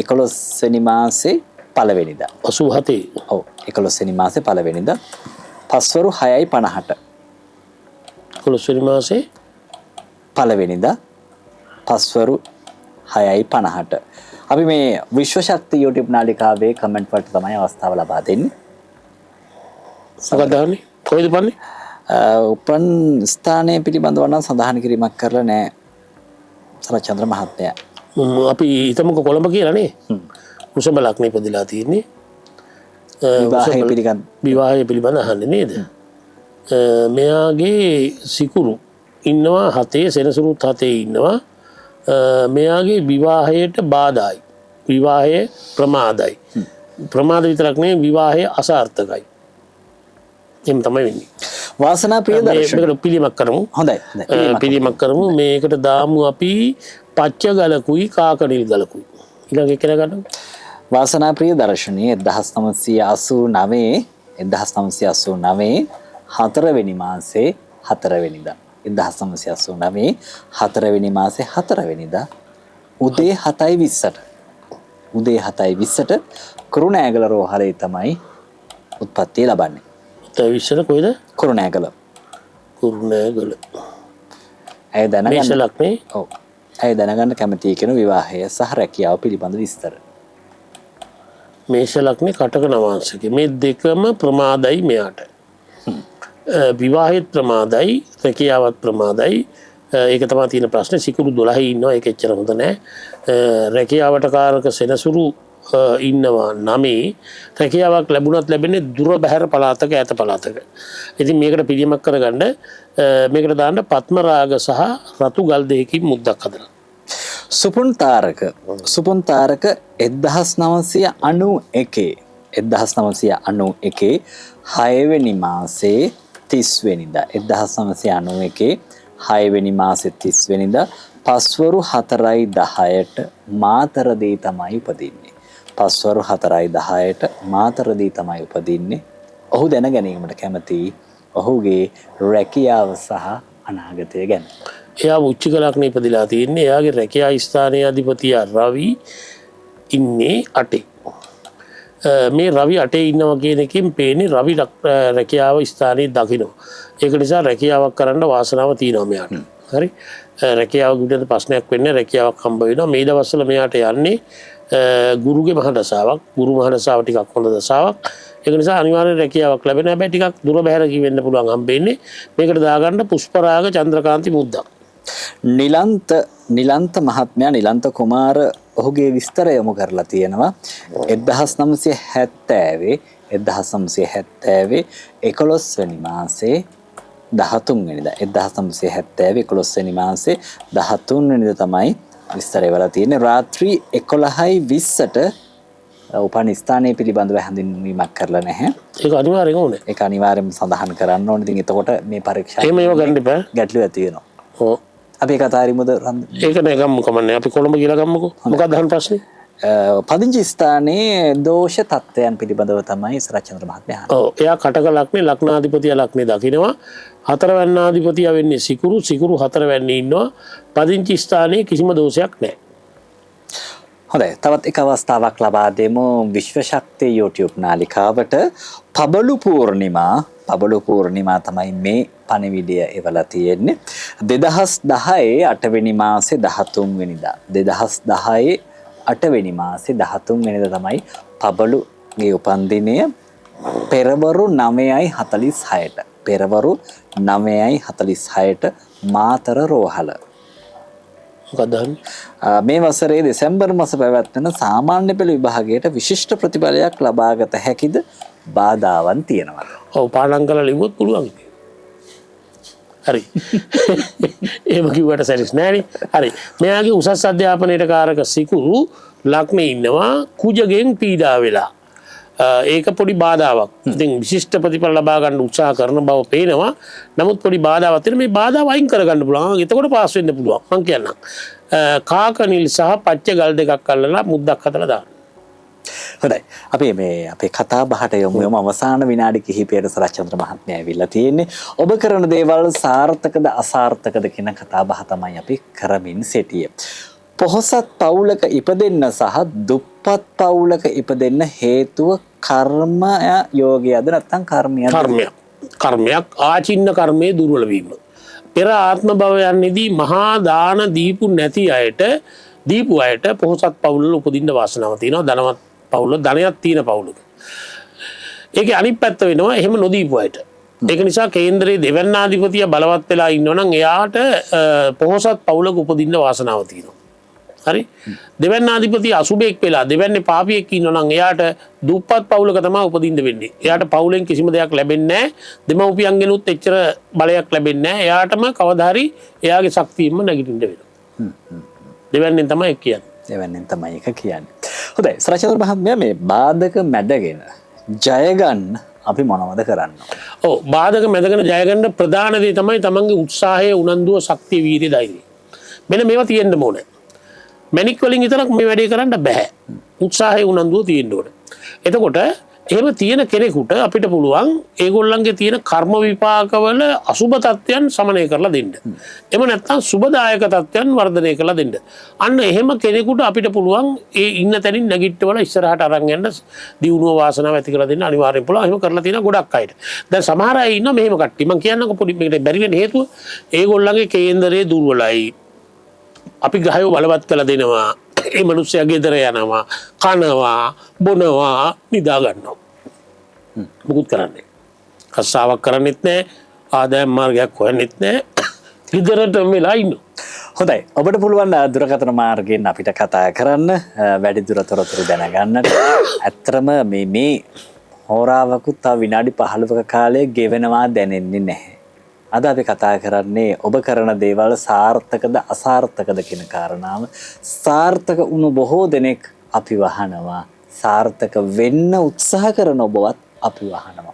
11 වෙනි මාසේ පළවෙනිදා. 87. ඔව් 11 වෙනි මාසේ පළවෙනිදා පස්වරු 6:50ට. 11 වෙනි මාසේ පළවෙනිදා පස්වරු 6:50ට. අපි මේ විශ්ව ශක්ති YouTube නාලිකාවේ කමෙන්ට් වලට තමයි අවස්ථාව ලබා දෙන්නේ. මොකක්ද අහන්නේ? කොහෙද උපන්නේ? උපන් ස්ථානය පිළිබඳව නම් සඳහන් කිරීමක් කරලා නෑ සරච්චන්ද්‍ර මහත්මයා. අපි හිතමුකෝ කොළඹ කියලා නේ. වෘෂභ ලග්නේ ඉපදිලා තියෙන්නේ. විවාහය පිළිබඳ විවාහය පිළිබඳ අහන්නේ නේද? මෙයාගේ සිකුරු ඉන්නවා හතේ, සෙනසුරුත් හතේ ඉන්නවා. මෙයාගේ විවාහයට බාධායි. විවාහය ප්‍රමාදයි. ප්‍රමාද විතරක් නෙවෙයි විවාහය අසාර්ථකයි. එහෙම තමයි වෙන්නේ. වාසනා ප්‍රියදර්ශන. මේකට පිළිමක් කරමු. හොඳයි. හොඳයි. පිළිමක් කරමු. මේකට දාමු අපි පච්ච ගලකුයි කාකඩිල් ගලකුයි. ඊළඟ එක ගන්න. වාසනා ප්‍රියදර්ශනී 1989 1989 හතරවෙනි මාසේ හතරවෙනිදා 1989 හතරවෙනි මාසේ හතරවෙනිදා උදේ 7:20ට උදේ 7:20ට කුරුණෑගල රෝහලේ තමයි උත්පත්තිය ලබන්නේ. 7:20ට කොහෙද? කුරුණෑගල. කුරුණෑගල. ඇය දැනගන්න මේෂ ලග්නේ. ඔව්. ඇය දැනගන්න කැමතියි කියන විවාහය සහ රැකියාව පිළිබඳ විස්තර. මේෂ ලග්නේ කටක නවාංශකේ. මේ දෙකම ප්‍රමාදයි මෙයාට. විවාහෙත් ප්‍රමාදයි, රැකියාවත් ප්‍රමාදයි. ඒක තමයි තියෙන ප්‍රශ්නේ. සිකුරු 12 ඉන්නවා, ඒක එච්චර හොඳ නෑ. රැකියාවට කාරක සෙනසුරු ඉන්නවා 9. රැකියාවක් ලැබුණත් ලැබෙන්නේ දුර බැහැර පළාතක, ඈත පළාතක. ඉතින් මේකට පිළියමක් කරගන්න මේකට දාන්න පద్මරාග සහ රතු ගල් දෙකකින් මුද්දක් හදලා. සුපුන් තාරක, සුපුන් තාරක 1991 1991 6 වෙනි මාසේ 30 වෙනිදා, 1991 6 වෙනි මාසේ 30 වෙනිදා පස්වරු 4:10ට මාතරදී තමයි උපදින්නේ. පස්වරු 4:10ට මාතරදී තමයි උපදින්නේ. ඔහු දැන ගැනීමට කැමති ඔහුගේ රැකියාව සහ අනාගතය ගැන. එයා උච්චික ලග්නේ ඉපදිලා තියෙන්නේ. එයාගේ රැකියා ස්ථානයේ අධිපතියා රවි ඉන්නේ 8. මේ රවි 8 ඉන්නවා කියන එකෙන් පේන්නේ රවි රැකියාව ස්ථානයේ දකින්න. ඒක නිසා රැකියාවක් කරන්න වාසනාව තියෙනවා මෙයාට. හරි. රැකියාව පිළිබඳ ප්‍රශ්නයක් වෙන්නේ, රැකියාවක් හම්බ වෙනවා. මේ දවස්වල මෙයාට යන්නේ ගුරුගේ මහ දශාවක්. ගුරු මහ දශාව ටිකක් හොඳ දශාවක්. ඒක නිසා අනිවාර්යෙන් රැකියාවක් ලැබෙනවා. හැබැයි ටිකක් දුර බැහැර වෙන්න පුළුවන් හම්බෙන්නේ. මේකට දාගන්න පුෂ්පරාග චන්ද්‍රකාන්ති මුද්දක්. නිලන්ත, නිලන්ත මහත්මයා, නිලන්ත කුමාර ඔහුගේ විස්තර යොමු කරලා තියෙනවා. 1970 1970 11 වෙනි මාසේ 13 වෙනිදා, 1970 11 වෙනි මාසේ 13 වෙනිදා තමයි විස්තර එවලා තියෙන්නේ. රාත්‍රී 11:20ට උපන් ස්ථානය පිළිබඳව හැඳින්වීමක් කරලා නැහැ. ඒක අනිවාර්යෙන් ඕනේ. ඒක අනිවාර්යෙන්ම සඳහන් කරන්න ඕනේ. ඉතින් එතකොට මේ පරීක්ෂා එහෙම ඒවා ගන්න එපා. ගැටලු ඇති වෙනවා. ඔව්. අපි කතා හරිමුද? ඒක නෑ ගම්මු කමන්නේ. අපි කොළඹ කියලා ගම්මුකෝ. මොකක්ද අහන ප්‍රශ්නේ? පදිංචි ස්ථානයේ දෝෂ තත්ත්වයන් පිළිබඳව තමයි සරච්චන්ද්‍ර මහත්මයා අහන්නේ. ඔව්. එයා කටක ලග්නේ, ලග්නාධිපතියා ලග්නේ දකිනවා. හතරවැන්නාධිපතියා වෙන්නේ සිකුරු, සිකුරු හතරවැන්නේ ඉන්නවා. පදිංචි ස්ථානයේ කිසිම දෝෂයක් නෑ. හොඳයි. තවත් එක අවස්ථාවක් ලබා දෙමු විශ්ව ශක්තිය YouTube නාලිකාවට. පබලු පූර්ණිමා, පබලු පූර්ණිමා තමයි මේ පණිවිඩය එවලා තියෙන්නේ. 2010 8 වෙනි මාසේ 13 වෙනිදා, 2010 8 වෙනි මාසේ 13 වෙනිදා තමයි පබලුගේ උපන්දිනය. පෙරවරු 9:46ට, පෙරවරු 9:46ට මාතර රෝහල. මොකක්ද අහන්නේ? මේ වසරේ දෙසැම්බර් මාස පැවැත්වෙන සාමාන්‍ය පෙළ විභාගයට විශිෂ්ට ප්‍රතිඵලයක් ලබාගත හැකිද? බාධාවන් තියෙනවද? ඔව්, පාඩම් කරලා ලිව්වොත් පුළුවන්. හරි. එහෙම කිව්වට සැරිස් නෑනේ. හරි. මෙයාගේ උසස් අධ්‍යාපනයට කාරක සිකුරු ලග්නේ ඉන්නවා කුජගෙන් පීඩා වෙලා. ඒක පොඩි බාධාවක්. ඉතින් විශිෂ්ට ප්‍රතිඵල ලබා ගන්න උත්සාහ කරන බව පේනවා. නමුත් පොඩි බාධාවක් තියෙනවා. මේ බාධාව අයින් කරගන්න පුළුවන්. එතකොට පාස් වෙන්න පුළුවන්. මං කියන්නම්. කාකනිල් සහ පච්ච ගල් දෙකක් අල්ලලා මුද්දක් හදලා දාන්න. හොඳයි. අපි මේ අපේ කතා බහට යමු යමු. අවසාන විනාඩි කිහිපයට සරච්චන්ද්‍ර මහත්මයා ඇවිල්ලා තියෙන්නේ. ඔබ කරන දේවල් සාර්ථකද අසාර්ථකද කියන කතා බහ තමයි අපි කරමින් සිටියේ. පොහොසත් පවුලක ඉපදෙන්න සහ දුප්පත් පවුලක ඉපදෙන්න හේතුව කර්මය යෝගයද නැත්නම් කර්මයද? කර්මයක්. කර්මයක්, ආචින්න කර්මයේ දුර්වල වීම. පෙර ආත්ම භවයන්ෙදී මහා දාන දීපු නැති අයට, දීපු අයට පොහොසත් පවුල්වල උපදින්න වාසනාව තියෙනවා. ධනවත් පවුල, ධනයක් තියෙන පවුලක. ඒකේ අනිත් පැත්ත වෙනවා එහෙම නොදීපු අයට. ඒක නිසා කේන්දරයේ දෙවැන්නාධිපතියා බලවත් වෙලා ඉන්නවා නම් එයාට පොහොසත් පවුලක උපදින්න වාසනාව තියෙනවා. හරි. දෙවැන්නාධිපතිය අසුබෙක් වෙලා දෙවැන්නේ පාපියෙක් ඉන්නවා නම් එයාට දුප්පත් පවුලක තමයි උපදින්න වෙන්නේ. එයාට පවුලෙන් කිසිම දෙයක් ලැබෙන්නේ නැහැ. දෙමව්පියන්ගෙනුත් එච්චර බලයක් ලැබෙන්නේ නැහැ. එයාටම කවදා හරි එයාගේ ශක්තියෙන්ම නැගිටින්න වෙනවා. දෙවැන්නෙන් තමයි ඒක කියන්නේ. දෙවැන්නෙන් තමයි ඒක කියන්නේ. හොඳයි. සරච්චන්ද්‍ර මහත්මයා, මේ බාධක මැඩගෙන ජය ගන්න අපි මොනවද කරන්න ඕන? ඔව්, බාධක මැදගෙන ජය ගන්න ප්‍රධාන දේ තමයි තමන්ගේ උත්සාහය, උනන්දුව, ශක්තිය, වීරිය, ධෛර්යය. මෙන්න මේවා තියෙන්න ඕනේ. මැණික් වලින් විතරක් මේ වැඩේ කරන්න බෑ. උත්සාහය, උනන්දුව තියෙන්න ඕනේ. එතකොට එහෙම තියෙන කෙනෙකුට අපිට පුළුවන් ඒගොල්ලන්ගේ තියෙන කර්ම විපාකවල අසුබ තත්ත්වයන් සමනය කරලා දෙන්න. එහෙම නැත්නම් සුබදායක තත්ත්වයන් වර්ධනය කරලා දෙන්න. අන්න එහෙම කෙනෙකුට අපිට පුළුවන් ඒ ඉන්න තැනින් නැගිටවල ඉස්සරහට අරන් යන්න, දියුණුව වාසනාව ඇති කරලා දෙන්න අනිවාර්යෙන් පුළුවන්. එහෙම කරලා තියෙන ගොඩක් අයට. දැන් සමහර අය ඉන්නවා මෙහෙම කට්ටිය. මං කියන්නකෝ පොඩි මේකට බැරි වෙන හේතුව ඒගොල්ලන්ගේ කේන්දරේ දුර්වලයි. අපි ග්‍රහයෝ බලවත් කරලා දෙනවා. ඒ මිනිස්සයා ගෙදර යනවා, කනවා, බොනවා, නිදා ගන්නවා. මුකුත් කරන්නේ. කස්සාවක් කරන්නෙත් නෑ, ආදායම් මාර්ගයක් හොයන්නෙත් නෑ. ගෙදරටම වෙලා ඉන්නවා. හොඳයි. ඔබට පුළුවන් දුරකථන මාර්ගයෙන් අපිට කතා කරන්න, වැඩි දුර තොරතුරු දැනගන්නට. ඇත්තටම මේ හෝරාවකුත් තව විනාඩි 15ක කාලය ගෙවෙනවා දැනෙන්නේ නැහැ. අද අපි කතා කරන්නේ ඔබ කරන දේවල් සාර්ථකද අසාර්ථකද කියන කාරණාව. සාර්ථක වුණු බොහෝ දෙනෙක් අපි වහනවා. සාර්ථක වෙන්න උත්සාහ කරන ඔබවත් අපි වහනවා.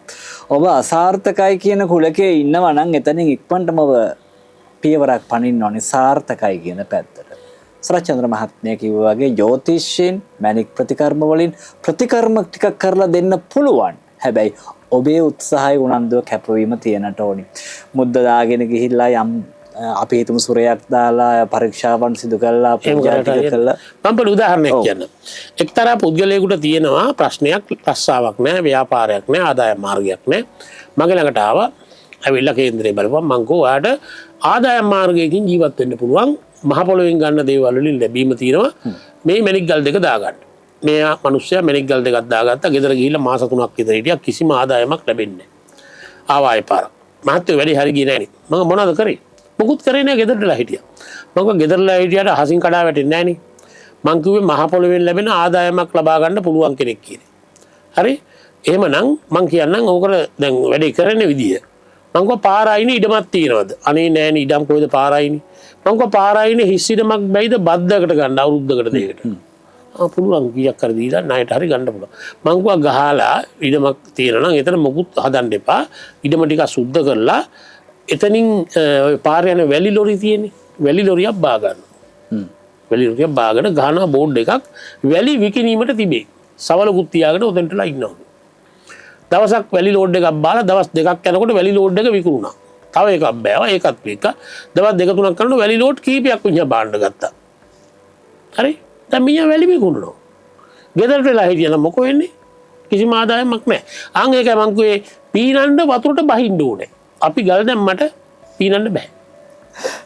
ඔබ අසාර්ථකයි කියන කුලකයේ ඉන්නවා නම් එතනින් ඉක්මනටම ඔබ පියවරක් පනින්න ඕනේ සාර්ථකයි කියන පැත්තට. සරච්චන්ද්‍ර මහත්මයා කිව්වා වගේ ජ්‍යොතිෂයෙන් මැණික් ප්‍රතිකර්ම වලින් ප්‍රතිකර්ම ටිකක් කරලා දෙන්න පුළුවන්. හැබැයි ඔබේ උත්සාහය උනන්දුව කැපවීම තියෙනට ඕනි. මුද්ද දාගෙන ගිහිල්ලා යම් අපි හිතමු සුරයක් දාලා පරීක්ෂාවන් සිදු කරලා පූජා ටික කළා. මම පොඩි උදාහරණයක් කියන්නම්. එක්තරා පුද්ගලයෙකුට තියෙනවා ප්‍රශ්නයක්, රස්සාවක් නෑ, ව්‍යාපාරයක් නෑ, ආදායම් මාර්ගයක් නෑ. මගේ ළඟට ආවා. ඇවිල්ලා කේන්දරේ බලපුවම මං කිව්වා ඔයාට ආදායම් මාර්ගයකින් ජීවත් වෙන්න පුළුවන්. මහ පොළොවෙන් ගන්න දේවල් වලින් ලැබීම තියෙනවා. මේ මැණික් ගල් දෙක දාගන්න. මෙයා මිනිස්සයා මැණික් ගල් දෙකක් දාගත්තා. ගෙදර ගිහිල්ලා මාස 3ක් විතර හිටියා. කිසිම ආදායමක් ලැබෙන්නේ නෑ. ආවා ආයෙ පාරක්. මහත්තයෝ වැඩි හරි ගියේ නෑනේ. මං මොනවද කරේ? මොකුත් කරේ නෑ, ගෙදරටලා හිටියා. මං කිව්වා ගෙදරලා හිටියාට අහසින් කඩා වැටෙන්නේ නෑනේ. මං කිව්වේ මහ පොළොවෙන් ලැබෙන ආදායමක් ලබා ගන්න පුළුවන් කෙනෙක් කියලා. හරි? එහෙමනම් මං කියන්නම් ඕකට දැන් වැඩේ කරන විදිය. මං කිව්වා පාර අයිනේ ඉඩමක් තියෙනවද? අනේ නෑනේ ඉඩම් කොහෙද පාර අයිනේ? මං කිව්වා පාර අයිනේ හිස් ඉඩමක් බැයිද බද්දකට ගන්න අවුරුද්දකට දෙකකට? ආ පුළුවන් කීයක් හරි දීලා ණයට හරි ගන්න පුළුවන්. මං කිව්වා ගහලා ඉඩමක් තියෙනවා නම් එතන මොකුත් හදන්න එපා. ඉඩම ටිකක් සුද්ධ කරලා එතනින් ඔය පාර යන වැලි ලොරි තියෙන්නේ. වැලි ලොරියක් බා ගන්න. වැලි ලොරියක් බාගෙන ගහන බෝඩ් එකක් වැලි විකිණීමට තිබේ. සවලකුත් තියාගෙන ඔතෙන්ටලා ඉන්නවා. දවසක් වැලි ලෝඩ් එකක් බාලා දවස් දෙකක් යනකොට වැලි ලෝඩ් එක විකුණුණා. තව එකක් බෑවා, ඒකත් වික්කා. දවස් දෙක තුනක් කරනකොට වැලි ලෝඩ් කීපයක් මිනිහා බාන්න ගත්තා. හරි? දැන් මිනිහා වැලි විකුණනවා. ගෙදරට වෙලා හිටියනම් මොකෝ වෙන්නේ? කිසිම ආදායමක් නැහැ. ආන් ඒකයි මං කිව්වේ පීනන්න වතුරට බහින්න ඕනේ. අපි ගල් දැම්මට පීනන්න බෑ.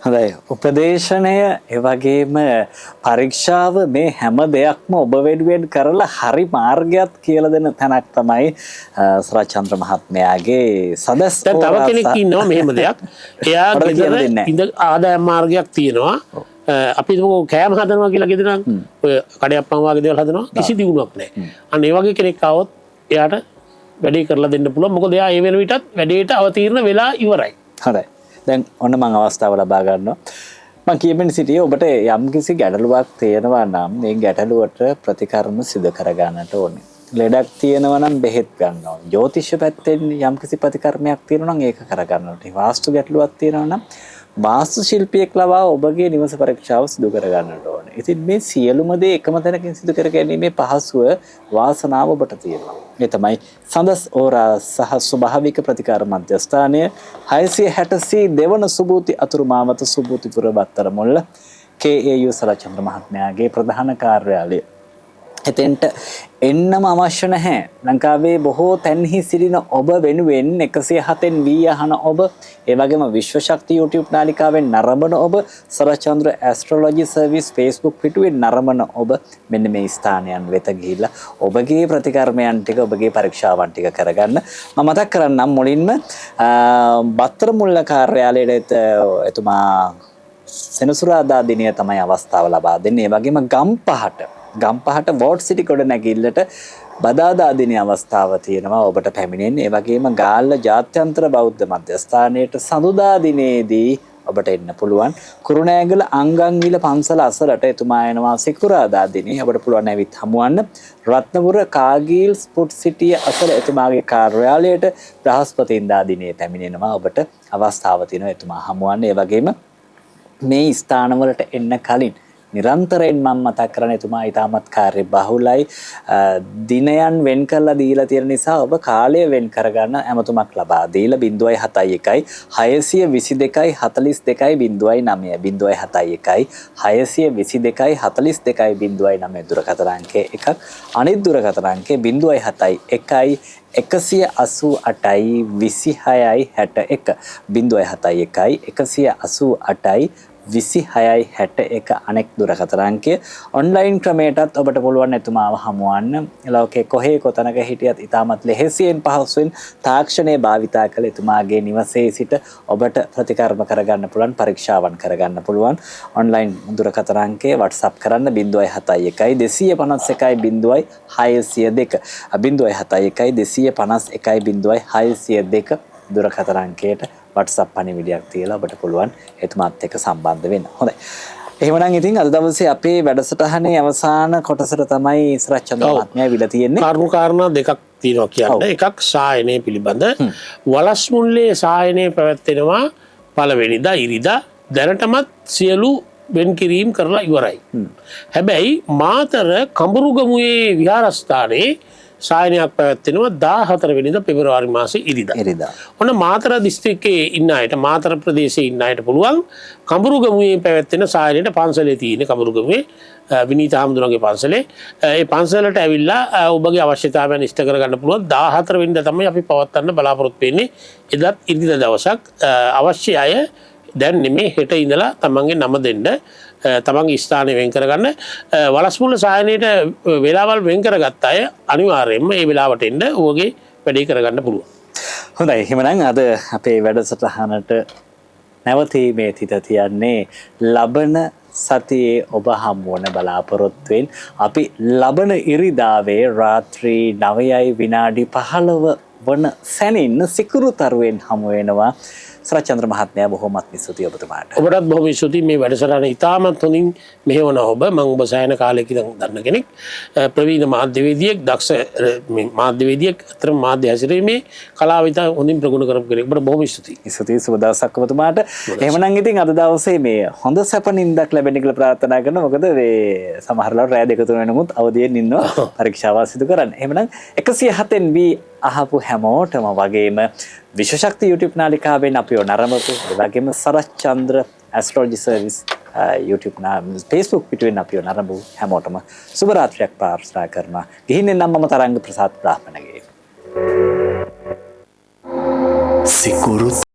හොඳයි. උපදේශනය ඒ වගේම පරීක්ෂාව මේ හැම දෙයක්ම ඔබ වෙනුවෙන් කරලා හරි මාර්ගයත් කියලා දෙන තැනක් තමයි සරච්චන්ද්‍ර මහත්මයාගේ සදස්. දැන් තව කෙනෙක් ඉන්නවා මෙහෙම දෙයක්. එයා ගෙදර ඉඳ ආදායම් මාර්ගයක් තියෙනවා. අපි හිතමුකෝ කෑම හදනවා කියලා ගෙදර නම් ඔය කඩයප්පම් වගේ දේවල් හදනවා, කිසි දියුණුවක් නැහැ. අන්න ඒ වගේ කෙනෙක් ආවොත් එයාට වැඩේ කරලා දෙන්න පුළුවන්. මොකද එයා ඒ වෙන විටත් වැඩේට අවතීර්ණ වෙලා ඉවරයි. හොඳයි. දැන් ඔන්න මං අවස්ථාව ලබා ගන්නවා. මං කියමින් සිටියේ ඔබට යම්කිසි ගැටලුවක් තියෙනවා නම් මේ ගැටලුවට ප්‍රතිකර්ම සිදු කර ගන්නට ඕනේ. ලෙඩක් තියෙනවා නම් බෙහෙත් ගන්න ඕනේ. ජ්‍යොතිෂ පැත්තෙන් යම්කිසි ප්‍රතිකර්මයක් තියෙනවා නම් ඒක කර ගන්න ඕනේ. වාස්තු ගැටලුවක් තියෙනවා නම් වාස්තු ශිල්පියෙක් ලවා ඔබගේ නිවස පරීක්ෂාව සිදු කර ගන්නට ඕනේ. ඉතින් මේ සියලුම දේ එකම තැනකින් සිදු කර ගැනීමේ පහසුව වාසනාව ඔබට තියෙනවා. ඒ තමයි සඳස් ඕරා සහ ස්වභාවික ප්‍රතිකාර මධ්‍යස්ථානය 660 දෙවන සුබූති අතුරු මාවත සුබූතිපුර බත්තරමුල්ල KAU Sarachchandra මහත්මයාගේ ප්‍රධාන කාර්යාලය. එතෙන්ට එන්නම අවශ්‍ය නැහැ. ලංකාවේ බොහෝ තැන්හි සිටින ඔබ වෙනුවෙන් 107න් වී අහන ඔබ, ඒ වගේම විශ්ව ශක්ති YouTube නාලිකාවෙන් නරඹන ඔබ, සරච්චන්ද්‍ර ඇස්ට්‍රොලොජි සර්විස් Facebook පිටුවෙන් නරඹන ඔබ මෙන්න මේ ස්ථානයන් වෙත ගිහිල්ලා ඔබගේ ප්‍රතිකර්මයන් ටික ඔබගේ පරීක්ෂාවන් ටික කරගන්න. මම මතක් කරන්නම් මුලින්ම බත්තරමුල්ල කාර්යාලයට එතුමා සෙනසුරාදා දිනය තමයි අවස්ථාව ලබා දෙන්නේ. ඒ වගේම ගම්පහට වෝට් සිටි ගොඩනැගිල්ලට බදාදා දිනේ අවස්ථාව තියෙනවා ඔබට පැමිණෙන්න. ඒ වගේම ගාල්ල ජාත්‍යන්තර බෞද්ධ මධ්‍යස්ථානයට සඳුදා දිනේදී ඔබට එන්න පුළුවන්. කුරුණෑගල අංගන්විල පන්සල අසලට එතුමා එනවා සිකුරාදා දිනේ. ඔබට පුළුවන් ඇවිත් හමුවන්න. රත්නපුර කාගිල් ස්පොට් සිටිය අසල එතුමාගේ කාර්යාලයට බ්‍රහස්පතින්දා දිනේ පැමිණෙනවා. ඔබට අවස්ථාව තියෙනවා එතුමා හමුවන්න. ඒ වගේම මේ ස්ථානවලට එන්න කලින් නිරන්තරයෙන් මම මතක් කරන එතුමා ඉතාමත් කාර්ය බහුලයි. දිනයන් වෙන් කරලා දීලා තියෙන නිසා ඔබ කාලය වෙන් කරගන්න ඇමතුමක් ලබා දීලා 0.71 622 42 09 0.71 622 42 09 දුරකථන අංකය එකක්. අනිත් දුරකථන අංකය 0.71 188 26 61 0.71 188 26 61 අනෙක් දුරකථන අංකය. ඔන්ලයින් ක්‍රමයටත් ඔබට පුළුවන් එතුමාව හමුවන්න. ලෝකේ කොහේ කොතනක හිටියත් ඉතාමත් ලෙහෙසියෙන් පහසුවෙන් තාක්ෂණය භාවිතා කළ එතුමාගේ නිවසේ සිට ඔබට ප්‍රතිකර්ම කරගන්න පුළුවන්, පරීක්ෂාවන් කරගන්න පුළුවන්. ඔන්ලයින් දුරකථන අංකය WhatsApp කරන්න 0.71 251 0602 0.71 251 0602 දුරකථන අංකයට WhatsApp පණිවිඩයක් තියලා ඔබට පුළුවන් එතුමාත් එක්ක සම්බන්ධ වෙන්න. හොඳයි. එහෙමනම් ඉතින් අද දවසේ අපේ වැඩසටහනේ අවසාන කොටසට තමයි සරච්චන්ද්‍ර මහත්මයා ඇවිල්ලා තියෙන්නේ. කරුණු කාරණා දෙකක් තියෙනවා කියන්න. එකක් සායනය පිළිබඳ. වලස්මුල්ලේ සායනය පැවැත්වෙනවා පළවෙනිදා ඉරිදා. දැනටමත් සියලු වෙන් කිරීම් කරලා ඉවරයි. හැබැයි මාතර කඹුරුගමුවේ විහාරස්ථානයේ සායනයක් පැවැත්වෙනවා 14 වෙනිදා පෙබරවාරි මාසේ ඉරිදා. ඉරිදා. ඔන්න මාතර දිස්ත්‍රික්කයේ ඉන්න අයට, මාතර ප්‍රදේශයේ ඉන්න අයට පුළුවන් කඹුරුගමුවේ පැවැත්වෙන සායනයට, පන්සලේ තියෙන කඹුරුගමුවේ විනීත හාමුදුරුවන්ගේ පන්සලේ, ඒ පන්සලට ඇවිල්ලා ඔබගේ අවශ්‍යතාවයන් ඉෂ්ට කරගන්න පුළුවන්. 14 වෙනිදා තමයි අපි පවත්වන්න බලාපොරොත්තු වෙන්නේ. එදත් ඉරිදා දවසක්. අවශ්‍ය අය දැන් නෙමේ හෙට ඉඳලා තමන්ගේ නම දෙන්න, තමන්ගේ ස්ථානය වෙන් කරගන්න. වලස්මුල්ල සායනයට වෙලාවල් වෙන් කරගත්ත අය අනිවාර්යයෙන්ම මේ වෙලාවට එන්න, ඔයගේ වැඩේ කරගන්න පුළුවන්. හොඳයි, එහෙමනම් අද අපේ වැඩසටහනට නැවතීමේ තිත තියන්නේ ලබන සතියේ ඔබ හමු වන බලාපොරොත්තුවෙන්. අපි ලබන ඉරිදාවේ රාත්‍රී 9:15 වන සැනින් සිකුරු තරුවෙන් හමු වෙනවා. සරච්චන්ද්‍ර මහත්මයා, බොහොමත්ම ස්තුතියි ඔබතුමාට. ඔබටත් බොහොම ස්තුතියි. මේ වැඩසටහන ඉතාමත් හොඳින් මෙහෙවන ඔබ, මම ඔබ සෑහෙන කාලයක ඉඳන් දන්න කෙනෙක්. ප්‍රවීණ මාධ්‍යවේදියෙක්, දක්ෂ මේ මාධ්‍යවේදියෙක්, අතරම මාධ්‍ය හැසිරීමේ කලාව ඉතා හොඳින් ප්‍රගුණ කරපු කෙනෙක්. ඔබට බොහොම ස්තුතියි. ස්තුතියි, සුබ දවසක් ඔබතුමාට. එහෙමනම් ඉතින් අද දවසේ මේ හොඳ සැප නින්දක් ලැබෙන්න කියලා ප්‍රාර්ථනා කරනවා. මොකද මේ සමහර වෙලාවට රෑ දෙක තුන වෙනමුත් අවදියෙන් ඉන්නවා පරීක්ෂාවල් සිදු කරන්න. එහෙමනම් 107න් වී අහපු හැමෝටම වගේම විශ්වශක්ති YouTube නාලිකාවෙන් අපිව නරඹපු, ඒ වගේම Sarachchandra astrology service YouTube Facebook පිටුවෙන් අපිව නරඹපු හැමෝටම සුබ රාත්‍රියක් ප්‍රාර්ථනා කරනවා. ගිහින් එන්නම් මම තරංග ප්‍රසාද් බ්‍රාහ්මණගේ. සිකුරු.